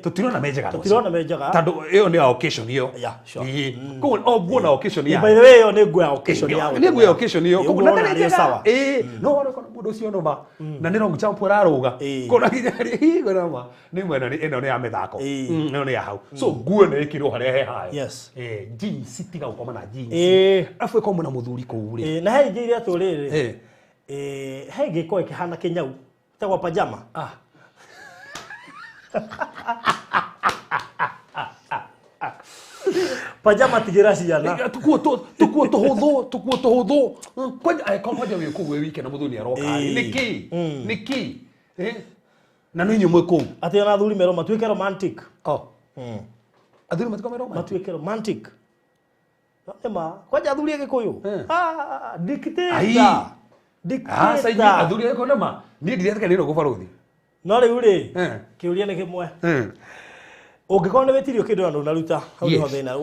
tũtirona me njega tũtirona me njega tondũ ĩyo nĩ ya occasion ĩyo koguo o nguo na occasion ya by the way ĩyo nĩ nguo ya occasion ya nĩ nguo ya occasion ĩyo koguo na ndĩrĩ njega no wona mũndũ ũcio noma na nĩ wrong jump ũrarũga kona nginya rĩ noma nĩ mwena ĩno nĩ ya mĩthako ĩno nĩ ya hau so nguo nĩ ĩkĩrwo harĩa he hayo jeans tiga gũkoma na jeans arabu ĩkorwo mwĩna mũthuri kũu rĩ na he ingĩ iria tũrĩrĩ he ingĩ ĩkorwo ĩkĩhana kĩnyau ĩtagwo pajama pajama tigĩra ciana tukuo tũhũthũ tukuo tũhũthũ kwanja kwanja wĩ kũu wĩ wike na mũthuri nĩ aroka nĩkĩ nĩkĩ na nĩ inyuĩ mwĩ kũu atĩ ona athuri merwo matuĩke romantic athuri matuĩke romantic matuĩke romantic Ema, kwanja athuri a Gĩkũyũ dictator dictator athuri a Gĩkũyũ nĩma niĩ ndiretĩka nĩ gũbarothi no rĩu rĩ kĩũria nĩ kĩmwe ũngĩkorwo nĩ wĩtirio kĩndũ na ndũnaruta hau nĩho thĩna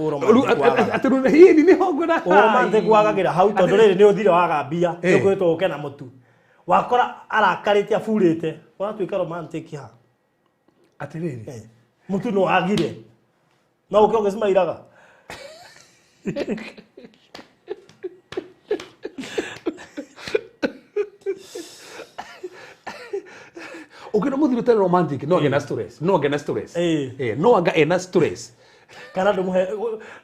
ũromantic wagagĩra hau tondũ rĩrĩ nĩ ũthire waga mbia nĩ ũkwĩrĩtwo ũke na mũtu wakora arakarĩte aburĩte ũratuĩka romantic ha atĩrĩrĩ mũtu no wagire no ũke ũgĩcimairaga Ũngĩona mũthuri ũtarĩ romantic no agĩe na stress no agĩe na stress no anga ena stress kana ndũmũhe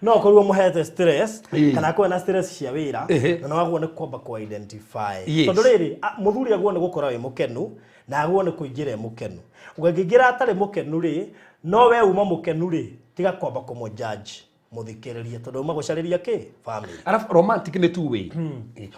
no akorwo mũhete stress kana akorwo na stress cia wĩra na no agwo nĩ kwamba kũ identify tondũ rĩrĩ mũthuri agwo nĩ gũkora wĩ mũkenu na agwo nĩ kũingĩra mũkenu ũngĩingĩra atarĩ mũkenu rĩ no we uma mũkenu rĩ tiga kwamba kũmũ judge muthikiririe tondu magucariria ki family arafu romantic ni two way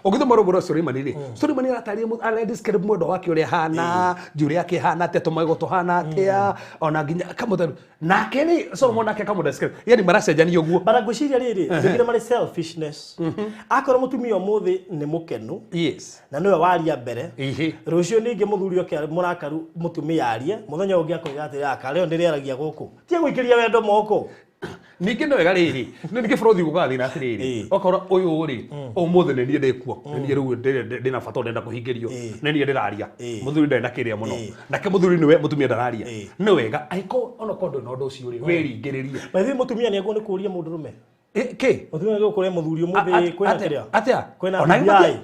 ugithoma rwimbo rwa Suleimani ri Suleimani arataria ara describe mwendo wake uria hana njuri yake hana atia tumaigo tuhana atia ona nginya kamutharu nake ri Solomon nake kamu describe yani maracenjania uguo bara ngwiciria riri ngire mari selfishness akorwo mutumia umuthi ni mukenu yes na niwe waria mbere rucio ningi muthuri oke murakaru mutumia arie muthenya ungi akoiga atiri aka leo ndiriaragia guku tie guikiria wendo moko ningĩ nĩ wega rĩrĩ nĩ ningĩ bũrũri gũgathiĩ na atĩrĩrĩ okorwo ũyũ rĩ ũmũthĩ nĩ niĩ ndĩkuo nĩ niĩ rĩu ndĩna bata ndĩrenda kũhingĩrio nĩ niĩ ndĩraria mũthuri ndarĩ na kĩrĩa mũno nake mũthuri nĩwe mũtumia ndararia nĩ wega angĩkorwo ona korwo ndũrĩ na ũndũ ũcio rĩ wĩringĩrĩrie by the way mũtumia nĩ agwo nĩ kũũria mũndũrũme kĩ mũtumia nĩ kũũria mũthuri ũmũthĩ kwĩna kĩrĩa atĩa kwĩna BBI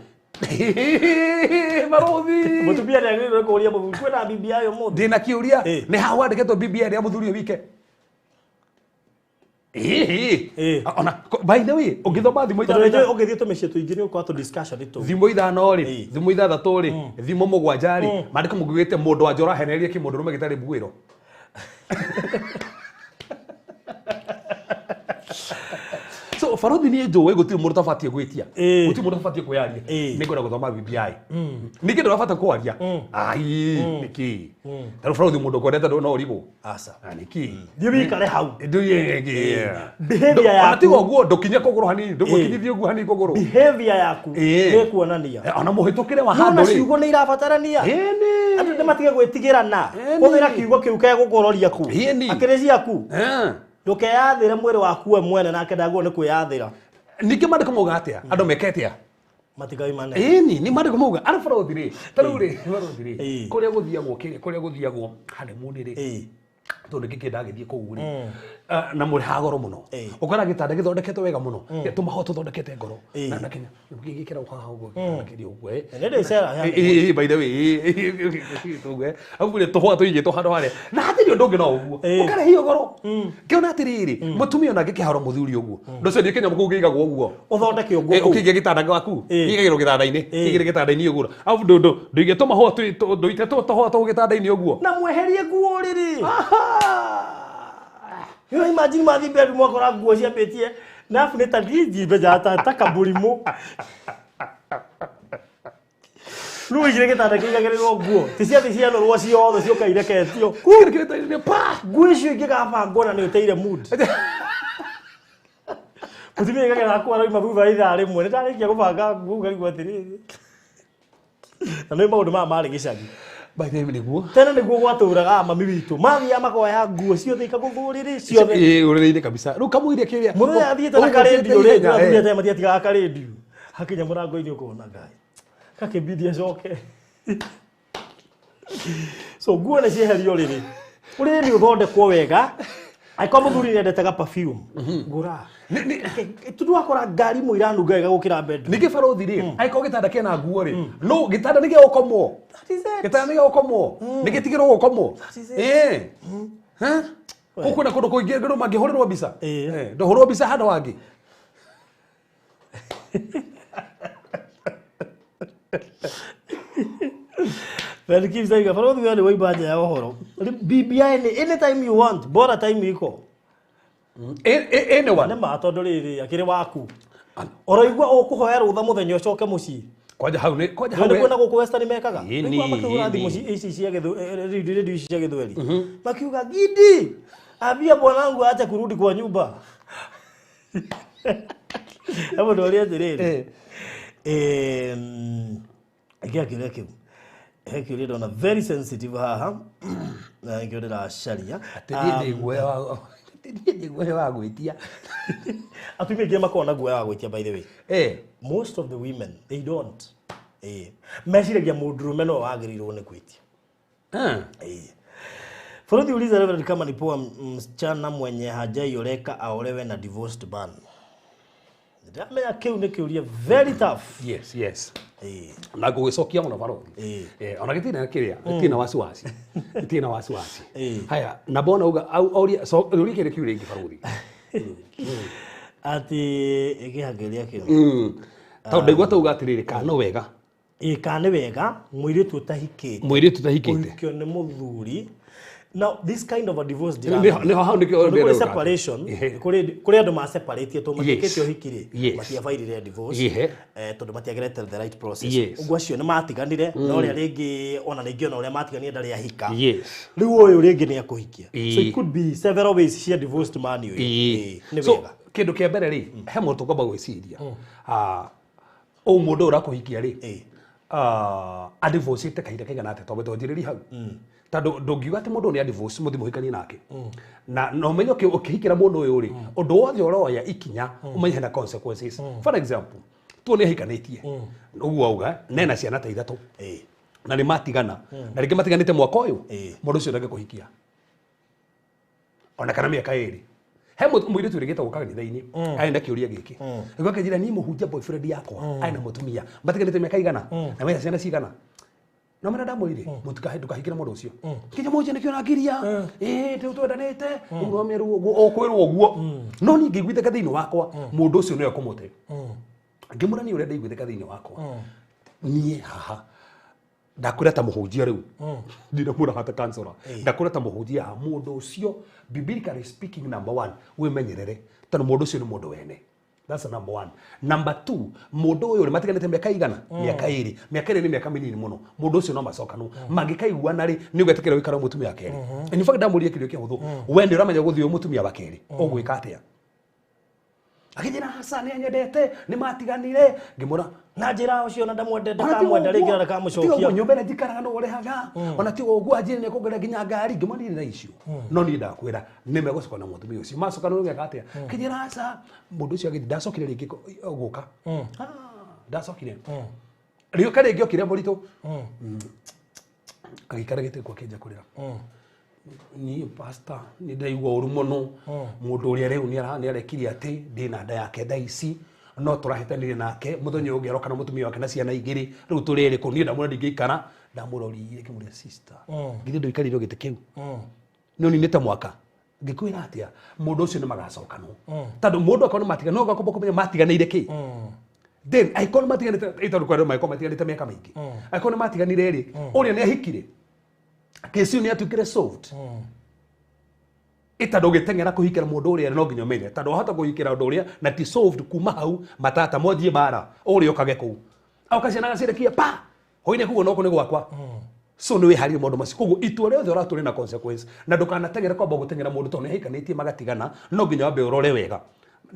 Barothi Mutumia nĩ agĩrĩirwo kũũria mũthuri kwĩna BBI ũmũthĩ. Ndĩna kĩũria. Eh. Nĩ haha wandĩkĩtwo BBI rĩa mũthuri ũyũ wike. Eh. Ĩĩ ona by the way ũngĩthoma thimũ Tondũ ithano nĩ ũngĩthiĩ tũmĩciĩ tũingĩ nĩ ũgũkora tũ discussion tũu. Thimũ 5 rĩ, Eh. thimũ 6 rĩ, thimũ 7 rĩ, maandĩko mũgĩte mũndũ wa njora ahenererie kĩ mũndũ rũme gĩtarĩ mbuĩro. So barothi niĩ njũĩ gũtirĩ mũndũ ũtabatiĩ gwĩtia. Eh. Gũtirĩ mũndũ ũtabatiĩ kwĩyaria. Eh. Nĩ ngwenda gũthoma BBI ningĩ ndũrabata kwaria ai nĩkĩ tarĩu barothi mũndũ kwendete no ũrigwo. Aca. Ah, nĩkĩ? Thiĩ wĩikare hau. Behavior Behavior yaku. Tiga ũguo ndũkinye kũgũrũ hanini, ndũgũkinyithie ũguo hanini kũgũrũ. Behavior yaku Eh. nĩ kuonania. Ona mũhĩtũkĩre wa Nona handũ rĩ. ciugo nĩ irabatarania. Ĩni. Andũ nĩ matige gwĩtigĩrana. Ĩni. Hũthĩra kiugo kĩu kegũkũroria ku. Ĩni. Akĩrĩ ciaku. Eh. Ndũkeyathĩre mwĩrĩ waku we mwene nake ndagwo nĩ kwĩyathĩra. Ningĩ maandĩko mauga atĩa andũ meke atĩa? Matikaimane. Ĩni nĩ maandĩko mauga arĩ barothi rĩ, tarĩu rĩ barothi rĩ, Ĩĩ. kũrĩa gũthiagwo kĩrĩa kũrĩa gũthiagwo honeymoon rĩ, Ĩĩ. tondũ nĩkĩ ndagĩthiĩ kũu rĩ, na mũrĩhaga goro mũno. Ĩĩ. Ũkora gĩtanda gĩthondeketwo wega mũno, tũmahũa tũthondekete ngoro Ĩĩ. na kenya gĩkĩragwo haha ũguo gĩtanda kĩrĩ ũguo eh. Nĩ ndĩ cera ya. Ĩĩ, by the way, ũguo abu rĩ tũhũa tũigĩtwo handũ harĩa na hatirĩ ũndũ ũngĩ no ũguo Ĩĩ. ũkarehio goro kĩona atĩrĩrĩ mũtumia ona angĩkĩharo mũthuri ũguo ndũcio kĩnyamũ kũu kĩigagwo ũguo. Ũthondeke ũguo Eh, kũu. ũkĩiga gĩtanda gwaku Ĩĩ. kĩigagĩrwo gĩtanda-inĩ Ĩĩ. kĩigĩre gĩtanda-inĩ ũguo arabu ndũige tũmahũa ndũite tũhũa tũu gĩtanda-inĩ ũguo. Na mweherie nguo rĩrĩ. You imagine mathi bedroom wakora nguo ciambĩtie na abu nĩ ta ndinjimbe ta kamũrimũ. Rĩu ũigire gĩtanda kĩigagĩrĩrwo nguo ti ciathi cianũrwo ciothe ciũka ireketio. Kĩigĩre gĩtanda-inĩ pa. Nguo icio ingĩgabangwo na nĩ ũteire mood. Mũtumia aigagĩra hakwa arauma thutha wa ithaa rĩmwe nĩ ndarĩkia gũbanga nguo ngarigwo atĩrĩrĩ. Na nĩ maũndũ maya marĩ gĩcagi. By the way nĩguo. Tene nĩguo gwatũraga mami witũ mathiaga makoya nguo ciothe ikagũthwo rĩrĩ ciothe. Ĩĩ ũrĩrĩ-inĩ kabisa rĩu kamũiria kĩrĩa Mũthenya athiĩte na karendio rĩ, athuri atene matiatigaga karendio. Hakinya mũrango-inĩ ũkona Ngai. Gakĩmbidi acoke. So nguo nĩ cieherio rĩrĩ. Ũrĩrĩ nĩ ũthondekwo wega. Angĩkorwo mũthuri nĩendete ga perfume, ngũra. Tondũ wakora ngari imwe iranunga wega gũkĩra bedroom. Ningĩ barothi rĩ angĩkorwo gĩtanda kĩna nguo rĩ no gĩtanda nĩ gĩa gũkomwo. That is it. Gĩtanda nĩ gĩa gũkomwo nĩ gĩtigĩrwo gũkomwo. That is it. Ĩĩ. Ha? Kũu kwĩna kũndũ kũingĩ andũ mangĩhũrĩrwo mbica. Ĩĩ. Eh, ndũhũrwo mbica handũ hangĩ. Ben Gibbs aiga barothi we nĩ waimba nja ya ũhoro. BBI nĩ anytime you want, bora time iko. Anyone. Nĩ ma tondũ rĩrĩ akĩrĩ waku. Ũraigua ũkũhoya rũtha mũthenya ũcoke mũciĩ. Kwanja hau nĩ kwanja hau Nĩ kuona gũkũ Western mekaga. Ĩni, Nĩguo makĩhũra thimũ ĩni. ici cia radio ici cia Gĩthweri. Makiuga Gidi, ambia bwanangu aache kurudi kwa nyumba. Hapo ndo ũrĩa atĩrĩrĩ. Gĩa kĩũria kĩu. He kĩũria ndona very sensitive haha. Na nĩkĩo ndĩracaria. Atĩ niĩ ndĩ guoya wa niĩ ndĩ guoya wa gwĩtia. Atumia aingĩ makoragwo na guoya wa gwĩtia by the way. Eh. Most of the women they don't. Eh. Meciragia mũndũrũme no wagĩrĩirwo nĩ gwĩtia. Eh. Eh. Bũrũri uliza Reverend kama ni poa msichana mwenye hajaioleka aolewe na divorced man. Ndĩramenya kĩu nĩ kĩũria very tough. Yes, yes. Eh. Na ngũgĩcokia mũno barothi. Eh. Eh, ona gĩtirĩ na kĩrĩa, gĩtirĩ na wasiwasi. Gĩtirĩ na wasiwasi. Eh. Haya, na mbona uga auria so ũria kĩrĩa kĩu rĩngĩ barothi. Atĩ ĩkĩhangĩria kĩu. Tondũ ndaigua tauga atĩrĩrĩ kana no wega. Ĩ kana nĩ wega mũirĩtu ũtahikĩte. Mũirĩtu ũtahikĩte. Kũhikio nĩ mũthuri. Now this kind of a divorce Nĩho hau nĩkĩo Tondũ kũrĩ ndĩrauga. separation, Ehe. kũrĩ andũ ma-separate tondũ matiĩkĩte Yes. ũhiki rĩ, Yes. matiabairire divorce, Ehe. tondũ matiagerete the right process. Yes. Ũguo acio nĩ matiganire, na ũrĩa rĩngĩ ona rĩngĩ ona ũrĩa matiganire ndarĩ ahika. Yes. Rĩu ũyũ rĩngĩ nĩ akũhikia. So Ĩĩ. it could be several ways cia divorced man ũyũ. Ĩĩ. Ĩĩ, nĩ So wega. kĩndũ kĩa mbere rĩ, he mũndũ tũkwamba gwĩciria. Ũũ mũndũ ũyũ ũrakũhikia rĩ, Ĩĩ. adivorcĩte kahinda kaigana atĩa twambe twanjĩrĩrie hau. Tondũ ndũngiuga atĩ mũndũ nĩ adivorce mũthiĩ mũhikanie nake. Na na ũmenye ũkĩhikĩra mũndũ ũyũ rĩ, ũndũ wothe ũroya ikinya ũmenye hena consequences. For example, tuo nĩ ahikanĩtie. Ũguo auga, nena ciana ta 3. Ĩĩ. Na nĩ matigana. Na rĩngĩ matiganĩte mwaka ũyũ, Ĩĩ. mũndũ ũcio ndangĩkũhikia. Ona kana mĩaka 2. He mũirĩtu ũrĩgĩte gũka kanitha-inĩ arĩ na kĩũria gĩkĩ. Nĩguo akĩnjĩra niĩ mũhunjia boyfriend yakwa arĩ na mũtumia matiganĩte mĩaka igana na mena ciana cigana. No mena ndamwĩrire mũtikahe ndũkahikĩre mũndũ ũcio. Kĩnja mũhunjia nĩkĩo ũrangiria. Ĩĩ rĩu twendanĩte. Rĩu no mĩrũ ũguo o kwĩrwo ũguo. No niĩ ngĩiguithĩka thĩinĩ wakwa mũndũ ũcio nĩwe kũmũte. Ngĩmwĩra niĩ ũrĩa ndaiguithĩka thĩinĩ wakwa. Niĩ haha ndakwĩra ta mũhunjia rĩu ndinakwĩra hata kansora ndakwĩra ta mũhunjia haha mũndũ ũcio biblically speaking number one wĩmenyerere tondũ mũndũ ũcio nĩ mũndũ wene. That's number one. Number two, mũndũ ũyũ rĩ matiganĩte mĩaka igana mĩaka ĩrĩ mĩaka ĩrĩ nĩ mĩaka mĩnini mũno mũndũ ũcio no macokanwo mangĩkaiguana rĩ nĩ ũgetĩkĩra ũikare mũtumia wa kerĩ. In fact ndamũria kĩũria kĩhũthũ we nĩ ũramenya gũthiĩ wĩ mũtumia wa kerĩ ũgwĩka atĩa? Akĩnjĩra aca nĩ anyendete nĩ matiganire. Ngĩmwĩra na njĩra ũcio na ndamwendete ndakamwenda rĩngĩ na ndakamũcokia. Nyũmba ĩrĩa njikaraga no ũrĩhaga ona ti ũguo anjĩre nĩ kuongerera nginya ngari. Ngĩmwĩra ndirĩ na icio no niĩ ndakwĩra nĩ megũcoka na mũtumia ũcio macoka nĩ ũgeka atĩa? Kĩnjĩra aca mũndũ ũcio agĩthiĩ ndacokire rĩngĩ gũka. Ndacokire rĩũka rĩngĩ okire mũritũ agĩikara gĩtĩ kwa kĩnja kũrĩra. Niĩ pastor nĩ ndĩraigua ũru mũno mũndũ ũrĩa rĩu nĩ arekire atĩ ndĩna nda yake thaa ici no tũrahĩtanire nake mũthenya ũyũ ũngĩ aroka na mũtumia wake na ciana igĩrĩ rĩu tũrĩ erĩ kũu niĩ ndamwĩra ndingĩikara ndamũrorire ngĩmũria sister githĩ ndũikarire gĩtĩ kĩu nĩ ũninĩte mwaka ngĩkwĩra atĩa mũndũ ũcio nĩ magacokanwo tondũ mũndũ akorwo nĩ matigana no gakomba kũmenya matiganĩire kĩ. Then angĩkorwo nĩ matiganĩte tondũ kwĩ andũ mangĩkorwo matiganĩte mĩaka mĩingĩ angĩkorwo nĩ matiganire rĩ ũrĩa nĩ ahikire kesi nĩ atuĩkire solved ĩtandũ ũgĩteng'era kũhikĩra mũndũ ũrĩa no nginya ũmenye tondũ wahota kũhikĩra ũndũ ũrĩa na ti solved kuma hau matata mwanjie mbara ũrĩa ũkage kũu auka ciana gacirekia pa hoine kuo no kũ nĩ gwakwa. So nĩ wĩharĩrie maũndũ macio koguo itua rĩothe ũratua rĩna consequence na ndũkanateng'ere kwamba gũteng'era mũndũ tondũ nĩ ahikanĩtie magatigana no nginya wambe ũrore wega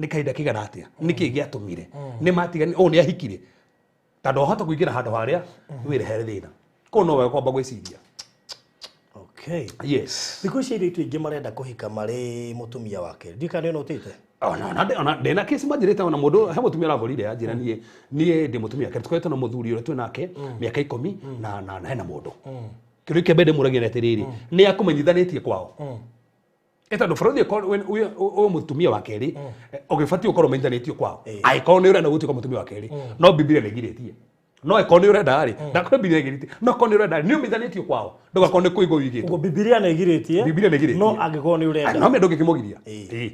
nĩ kahinda kaigana atĩa nĩkĩ gĩatũmire nĩ matigani ũũ nĩ ahikire tondũ wahota kũingĩra handũ harĩa wĩrehere thĩna koguo no wega kwamba gwĩciria. Okay. Yes. Thikũ ici airĩtu aingĩ marenda kũhika marĩ mũtumia wake. Ndiũĩ kana nĩ ũnotĩte? Ona ndĩna kesi manjĩrĩte ona mũndũ he mũtumia ũrahũrire anjĩra niĩ niĩ ndĩ mũtumia wake tũkoretwo na mũthuri ũrĩa twĩ nake mĩaka 10 na hena mũndũ. Kĩũria kĩa mbere ndĩmũragia nĩ atĩrĩrĩ nĩ akũmenyithanĩtie kwao? Tondũ bũrũri ũyũ mũtumia wa kerĩ ũgĩbatiĩ ũkorwo ũmenyithanĩtio kwao angĩkorwo nĩ ũrenda gũtuĩka mũtumia wa kerĩ no Biblia nĩ ĩgirĩtie no angĩkorwo nĩ ũrenda rĩ ndakorwo Biblia ĩgirĩtie no akorwo nĩ ũrenda rĩ nĩ ũmenyithanĩtio kwao ndũgakorwo nĩ kũigwo wĩigĩtwo. Ũguo Biblia nĩ ĩgirĩtie. Biblia nĩ ĩgirĩtie. No angĩkorwo nĩ ũrenda. No mĩndũ ũngĩkĩmũgiria. Ĩĩ.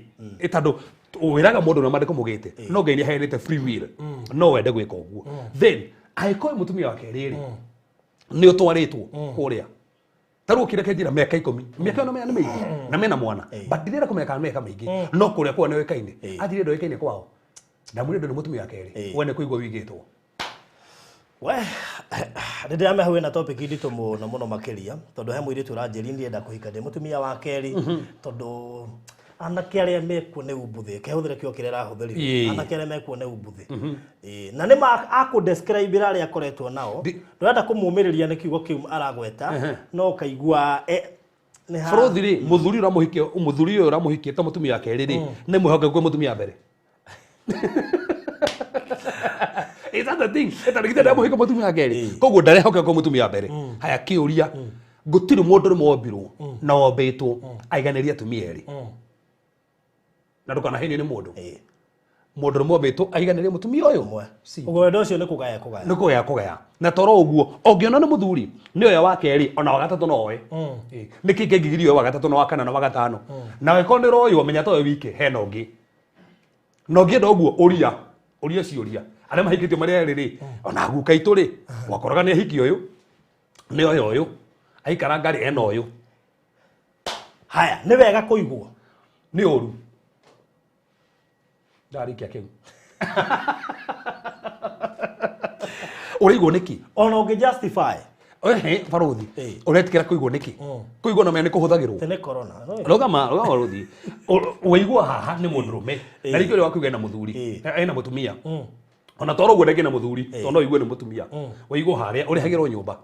Tondũ wĩraga mũndũ na maandĩko mũgĩte no Ngai nĩ aheanĩte free will no wende gwĩka ũguo. Then angĩkorwo mũtumia wa kerĩ rĩ nĩ ũtwarĩtwo kũrĩa tarĩu ũkire kenjira mĩaka 10 mĩaka ĩno nĩ mĩingĩ na mena mwana but ndirenda kũmenya kana mĩaka mĩingĩ no kũrĩa kwao nĩ ũĩkaine anjĩrire ndũĩkaine kwao ndamwĩrire ndũrĩ mũtumia wa kerĩ we nĩ kũigua wĩigĩtwo. We nĩ ndĩramenya wĩna topic nditũ mũno mũno makĩria tondũ he mũirĩtu ũranjĩrire ndĩrenda kũhika ndĩ mũtumia wa kerĩ tondũ anake arĩa mekuo nĩ umbuthĩ kehũthĩre kĩo kĩrĩa arahũthĩrire anake arĩa mekuo nĩ umbuthĩ. Na nĩ ma akũ-describe arĩa akoretwo nao ndũrenda kũmũmĩrĩria nĩ kiugo kĩu aragweta no ũkaigua nĩ ha Bũrũthi rĩ mũthuri ũramũhikia mũthuri ũyũ ũramũhikia ta mũtumia wa kerĩ rĩ nĩ mwĩhokeku kwĩ mũtumia wa mbere. Is that the thing? Ĩtandũ githĩ ndamũhika mũtumia wa kerĩ koguo ndarehokeka kwĩ mũtumia wa mbere. Haya kĩũria gũtirĩ mũndũ ũrĩ wombirwo na wombĩtwo aiganĩrie atumia erĩ na ndũkanahenio nĩ mũndũ mũndũ ũrĩ wombĩtwo aiganĩrie mũtumia ũyũ Ũguo wendo ũcio nĩ kũgaya kũgaya. Nĩ kũgaya kũgaya na toro ũguo ũngĩona nĩ mũthuri nĩ oya wa kerĩ ona wa gatatũ no oe. Nĩ kĩĩ kĩngĩgiria oe wa gatatũ na wa kana na wa gatano na angĩkorwo nĩ ũroywo menya toyo wike hena ũngĩ na ũngĩenda ũguo ũria ũria ciũria arĩa mahikĩtio marĩ erĩ rĩ ona guka itũ rĩ wakoraga nĩ ahiki ũyũ nĩ oya ũyũ aikara ngarĩ ena ũyũ. Haya nĩ wega kũigwo nĩ ũru ndarĩkia kĩu ũraigwo nĩkĩ ona ũngĩ justify ehe barothi ũretĩkĩra kũigwo nĩkĩ kũigwo na menya nĩ kũhũthagĩrwo tene corona rũgama rũgama barothi waigwo haha nĩ mũndũrũme na rĩngĩ ũrĩa wakuiga ena mũthuri ena mũtumia ona toro ũguo ndangĩ na mũthuri tondũ no ũigue nĩ mũtumia waigwo harĩa ũrĩhagĩrwo nyũmba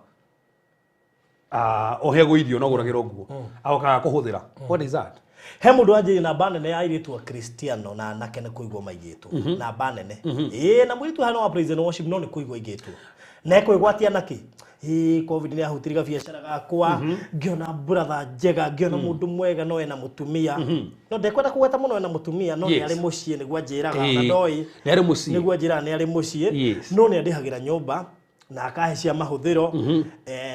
ũheagwo irio na ũgũragĩrwo nguo agokaga kũhũthĩra. What is that? He mũndũ wanjĩrire namba nene ya airĩtu a Kristiano na anake nĩ kũigwo maigĩtwo namba nene ĩĩ na mũirĩtu hana wa praise and worship no nĩ kũigwo aigĩtwo na ekwĩgwatia nakĩ Ĩ COVID nĩ yahutirie gabiacara gakwa, ngĩona brother njega, ngĩona mũndũ mwega no ena mũtumia, no ndekwenda kũgweta mũno, ena mũtumia no nĩ arĩ mũciĩ nĩguo anjĩraga na ndoĩ. Nĩ arĩ mũciĩ. Nĩguo anjĩraga nĩ arĩ mũciĩ. No nĩ andĩhagĩra nyũmba na akahe cia mahũthĩro,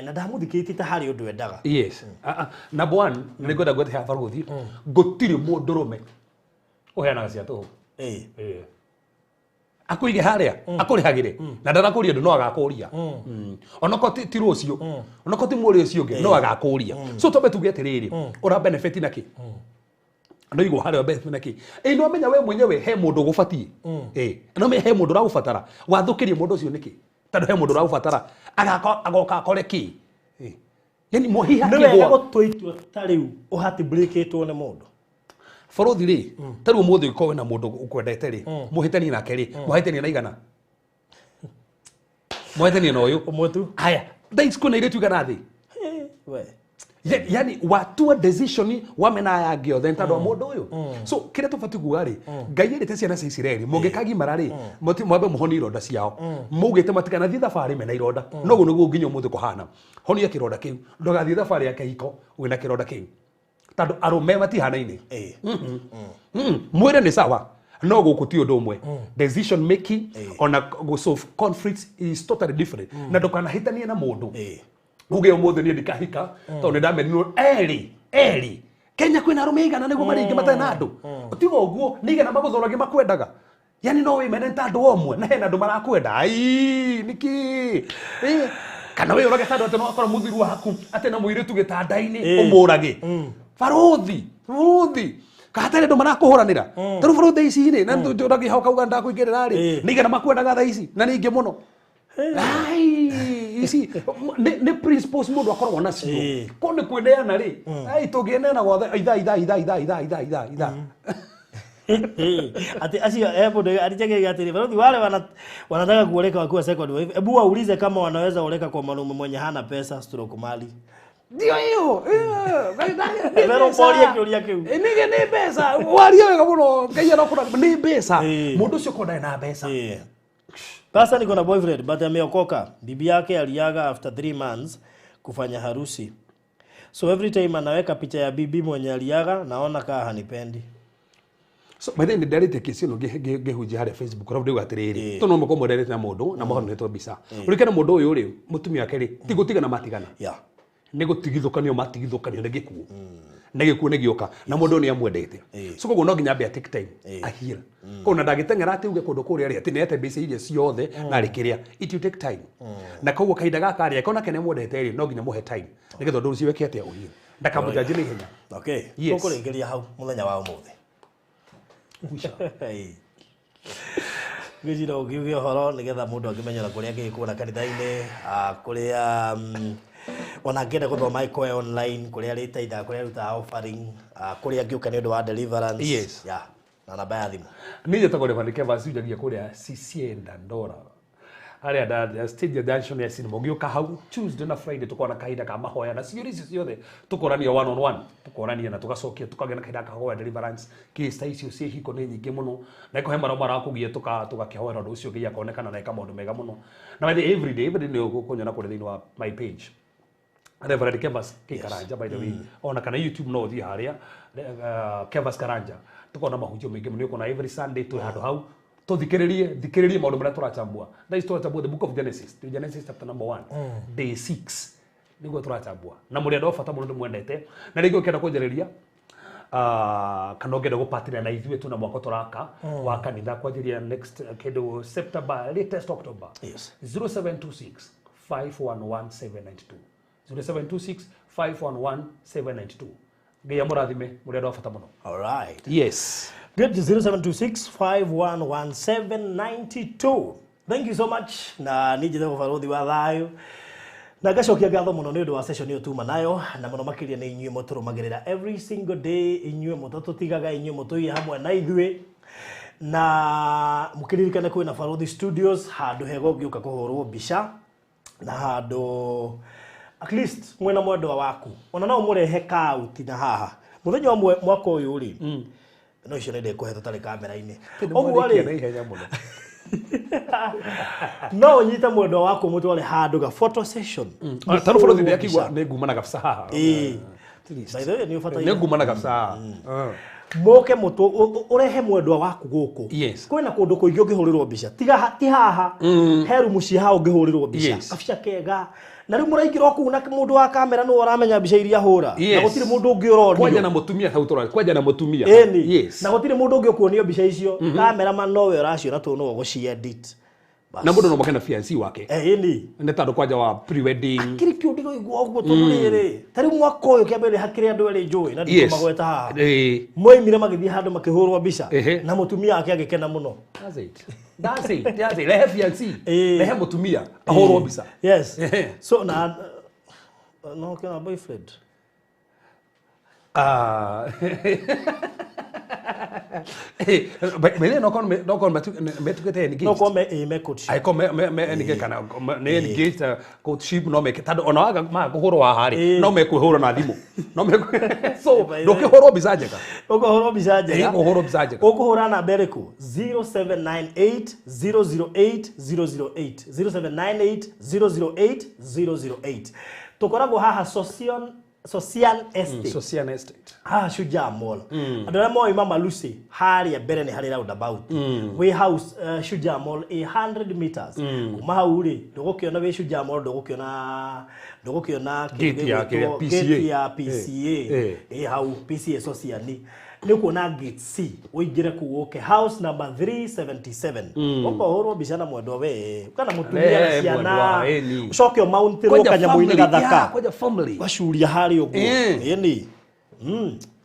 na ndamũthikĩtie ta harĩ ũndũ endaga. Yes. Number one, nĩ ngwenda ngwete haha barũthi, gũtirĩ mũndũrũme ũheanaga cia tũhũ. Akũige harĩa akũrĩhagĩre na ndarakũria ũndũ, no agakũria. Onokorwo ti rũciũ, onokorwo ti mweri ũcio ũngĩ, no agakũria. So twambe tuge atĩrĩrĩ, ũra benefit na kĩ? No igwo harĩa benefit na kĩ? Ĩ no menya we mwenyewe he mũndũ ũgũbatiĩ, ĩ no menya he mũndũ ũragũbatara, wathũkĩrie mũndũ ũcio nĩkĩ? Tondũ he mũndũ ũragũbatara, agaka agoka akore kĩ? Ĩ yani mũhiha Nĩ wega kĩgwa. Gũtua itua ta rĩu ũhatibũrĩkĩtwo nĩ mũndũ. Bũrũthi rĩ, ta rĩu ũmũthĩ ũngĩkorwo wĩna mũndũ ũkwendete rĩ, mũhĩtanie nake rĩ, mũhĩtanie na igana, mũhĩtanie na ũyũ. Ũmwe tu. Haya, thaa ici kwĩna airĩtu igana thĩ. We. Yani watua decision wamena aya angĩ othe nĩ tondũ wa mũndũ ũyũ. So kĩrĩa tũbatiĩ kuga rĩ, Ngai erĩte ciana cia Isiraeli mũngĩkagimara rĩ, mwambe mũhonie ironda ciao, maugĩte matikanathiĩ thabarĩ mena ironda. Noguo nĩguo nginya ũmũthĩ kũhana. Honia kĩronda kĩu, ndũgathiĩ thabarĩ ya kĩhiko wĩna kĩronda kĩu, tondũ arũme matihanaine. Mwĩre nĩ sawa, no gũkũ ti ũndũ ũmwe. Decision making ona go solve conflicts is totally different, na ndũkanahĩtanie na mũndũ uge ũmũthĩ niĩ ndikahika tondũ nĩ ndamenirwo erĩ erĩ. Kenya kwĩna arũme igana nĩguo marĩ aingĩ matarĩ na andũ. Tiga ũguo nĩ igana magũthoragia makwendaga, yani no wĩmene ta andũ omwe na hena andũ marakwenda. Ai nĩkĩ? Kana wĩyũrage tondũ atĩ no akora mũthuri waku atĩ na mũirĩtu gĩtanda-inĩ, ũmũrage barũthi barũthi kahatarĩ andũ marakũhũranĩra. Tarĩu barũthi ici rĩ, na njũragia hau kauga ndakũingĩrĩra rĩ, nĩ igana makwendaga thaa ici na nĩ ingĩ mũno. Ai, ici nĩ principles mũndũ akoragwo nacio. Ko nĩ kwĩneana rĩ, ai tũngĩneana gwothe ithaa ithaa ithaa ithaa ithaa ithaa ithaa ithaa. Ati acio mũndũ alicheke atĩrĩ, barũthi, wale wanataka kuoleka wakiwa second wife, hebu waulize kama wanaweza oleka kwa mwanaume mwenye hana pesa stroke mali. Ndio hiyo. Wero ũkoria kĩũria kĩu. Nige nĩ mbeca waria wega mũno, Ngai arokũra nĩ mbeca. Mũndũ ũcio ko ndarĩ na mbeca. Sasa niko na boyfriend but ameokoka. Bibi yake aliaga after 3 months kufanya harusi. So every time anaweka picha ya bibi mwenye aliaga, naona kaa hanipendi. So by the way, ndarĩte kesi ĩno ngĩhunjia harĩa Facebook rau, ndauga atĩrĩrĩ, tondũ no mũkorwo mwendanĩte na mũndũ na mũhonetwo mbica, ũrikane mũndũ ũyũ rĩ, mũtumia wake rĩ, ti gũtigana matigana, nĩ gũtigithũkanio matigithũkanio nĩ gĩkuũ, na gĩkuũ nĩ gĩũka na mũndũ ũyũ nĩ amwendete. So koguo no nginya ambe a take time ahira koguo na ndangĩteng'era atĩ uge kũndũ kũrĩa rĩ atĩ nĩete mbeca iria ciothe na arĩ kĩrĩa. It will take time, na koguo kahinda gaka rĩ, angĩkorwo nake nĩ amwendete rĩ, no nginya mũhe time nĩgetha ũndũ ũcio wĩke atĩa, ũhire, ndakamũjanji na ihenya. Yes. Tũkũrĩkĩria hau mũthenya wa ũmũthĩ. Ngwĩciria ũngiuge ũhoro nĩgetha mũndũ angĩmenyera kũrĩa angĩgĩkuona kanitha-inĩ, kũrĩa ona angĩenda gũthoma ĩkoe online, kũrĩa arĩteithaga, kũrĩa arutaga offering, kũrĩa angĩũka nĩ ũndũ wa deliverance. Yeah. Na namba ya thimũ. Niĩ njĩtagwo Reverend Kevas, njagia kũrĩa CCA Dandora harĩa stage ya junction ya cinema. Ũngĩũka hau Tuesday na Friday, tũkorwo na kahinda ka mahoya na ciũria icio ciothe, tũkorania one on one, tũkorania na tũgacokia, tũkagĩa na kahinda ka hoya deliverance. Case ta icio cia ihiko nĩ nyingĩ mũno, na ĩkũhe marĩa marakũgia tũgakĩhoera ũndũ ũcio, Ngai akonekana na eka maũndũ mega mũno. Na by the way, every day, every day nĩ ũkũnyona kũrĩa thĩinĩ wa my page, Reverend Kevas K Karanja. By the way, ona kana YouTube no ũthiĩ harĩa Kevas Karanja, tukona mahunjio maingĩ mũno. Ũkona every Sunday twĩ handũ hau. Tũthikĩrĩrie, thikĩrĩrie maũndũ marĩa tũrachambua. Thaa ici tũrachambua the book of Genesis, the Genesis chapter number 1, day 6 nĩguo tũrachambua. Na mũrĩ andũ a bata mũno, ndĩmwendete. Na rĩngĩ ũkĩenda kũnjarĩria kana ũngĩenda gũpatĩra na ithuĩ, tuna mwako tũraka wa kanitha kwanjĩria next kĩndũ September, latest October. 0726 511 792, 0726 511 792. Ngai amũrathime, mũrĩ andũ a bata mũno. All right. Yes. Good. 0726 511 792. Thank you so much. Na niĩ njĩtagwo Barũthi wa Thayũ. Na ngacokia ngatho mũno nĩ ũndũ wa session ĩyo tuma nayo, na mũno makĩria nĩ inyuĩ mũtũrũmagĩrĩra every single day, inyuĩ mũtatũtigaga, inyuĩ mũtũire hamwe na ithuĩ. Na mũkĩririkane kwĩna Barũthi Studios, handũ hega ũngĩũka kũhũrwo mbica na handũ at least mwena mwendwa waku ona no mũrehe kauti na haha mũthenya ũmwe mwaka ũyũ rĩ, no icio nĩ ndĩkũhe tũtarĩ kamera-inĩ. Ũguo Nĩmwarĩkia rĩ na ihenya mũno. No ũnyite mwendwa waku mũtware handũ ga photo session. Tondũ bũrũri ndĩakigua nĩ nguma na kabisa haha. Ĩĩ. By the way, nĩ ũbataire. Nĩ nguma na kabisa haha. Moke mũtũ ũrehe mwendwa waku gũkũ. Yes. Kwĩna kũndũ kũingĩ ũngĩhũrĩrwo mbica. Tiga ti haha. He rumu ciĩ haha ũngĩhũrĩrwo mbica. Yes. Kabica kega. Na rĩu mũraingĩra o kũu na mũndũ wa kamera nĩwe ũramenya mbica iria ahũra. Na Yes. gũtirĩ mũndũ ũngĩ ũronio. Kwanja na mũtumia hau tũrarĩ, kwanja na mũtumia. Ĩni. Yes. Na gũtirĩ mũndũ ũngĩ ũkuonio mbica icio. Cameraman nowe ũraciona tondũ nĩwe ũgũciedit. Bas. Na mũndũ no moke na fiancé wake. Ĩni. Nĩ tondũ kwanja wa pre-wedding. Kĩrĩ kĩo ndĩroigua ũguo tondũ rĩrĩ ta rĩu mwaka ũyũ kĩambere hakĩrĩ andũ erĩ njũĩ na Yes. ndikũmagweta haha. Ĩĩ. Moimire magĩthiĩ handũ makĩhũrwo mbica Ehe. na mũtumia wake agĩkena mũno. That's it. That's it. That's it. Rehe fiancé. Ĩĩ. Rehe mũtumia ahũrwo mbica. Yes. Ehe. So na no kĩna boyfriend. Ah. By no kon no kon metukete engaged. No kwa me ĩ me coach. Aiko me me me engaged kana nĩ engaged courtship no meke tondũ ona waga ma kũhũrwo haha rĩ Ĩĩ. no mekũhũrwo na thimũ. No me so By the way. ndũkĩhũrwo mbica njega. Ũkũhũrwo mbica njega. Ĩĩ, ũkũhũrwo mbica njega. Ũkũhũra namba ĩrĩkũ? 0798 008 008 0798 008 008. Tũkoragwo haha Socian Socian Estate. Socian Estate. Haha Shujaa Mall. Andũ arĩa moĩ Mama Lucy harĩa mbere nĩ harĩ roundabout. Wĩ house Shujaa Mall ĩ 100 meters. Kuma hau rĩ ndũgũkĩona wĩ Shujaa Mall ndũgũkĩona kĩndũ Gate ya gĩgwĩtwo kĩrĩa, PCA. gate ya PCA. Eh. Ĩ hau PCA Sociani. Nĩ ũkuona gate C ũingĩre kũu ũke house number 377. Ũkahũrwo mbica na mwendwa we kana mũtumia na Eh, ciana mwendwa, ĩni. ũcoke ũmountĩrwo Kwanja kanyamũ-inĩ family, gathaka yeah, kwanja family. wacuria harĩa ũguo. Eh. Ĩni.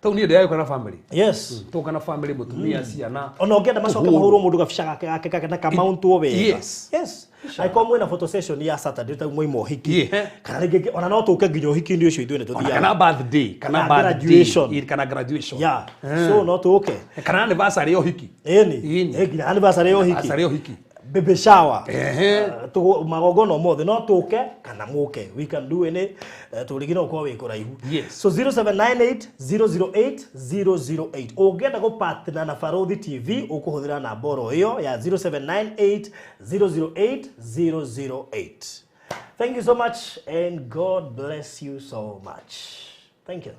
Tau niĩ ndĩragĩũka na family. Yes. Tũka na family mũtumia ciana. Ona ũngĩenda macoke Tũhũrwo. mahũrwo mũndũ gabica gake gake gake na kamauntwo wega. Yes. Yes. Angĩkorwo mwĩna photo session ya Saturday ta mwaima ũhiki. Yeah. Kana rĩngĩ ona no tũke nginya ũhiki-inĩ ũcio ithuĩ nĩ Ona tũthiaga. kana birthday, kana Kana birthday, graduation. Ĩ, kana graduation. Yeah. So no tũke. Kana anniversary ya ũhiki. Ĩni. Ĩni. Ĩ nginya anniversary ya ũhiki. Anniversary ya ũhiki. Baby shower. Ehe. Magongona mothe no tũke kana mũke. We can do any tũrĩgi no ũkorwo wĩ kũraihu. Yes. So 0798 008 008. Ũngĩenda gũpartner na Baruthi TV ũkũhũthĩra namba oro ĩyo ya 0798 008 008. Thank you so much and God bless you so much. Thank you.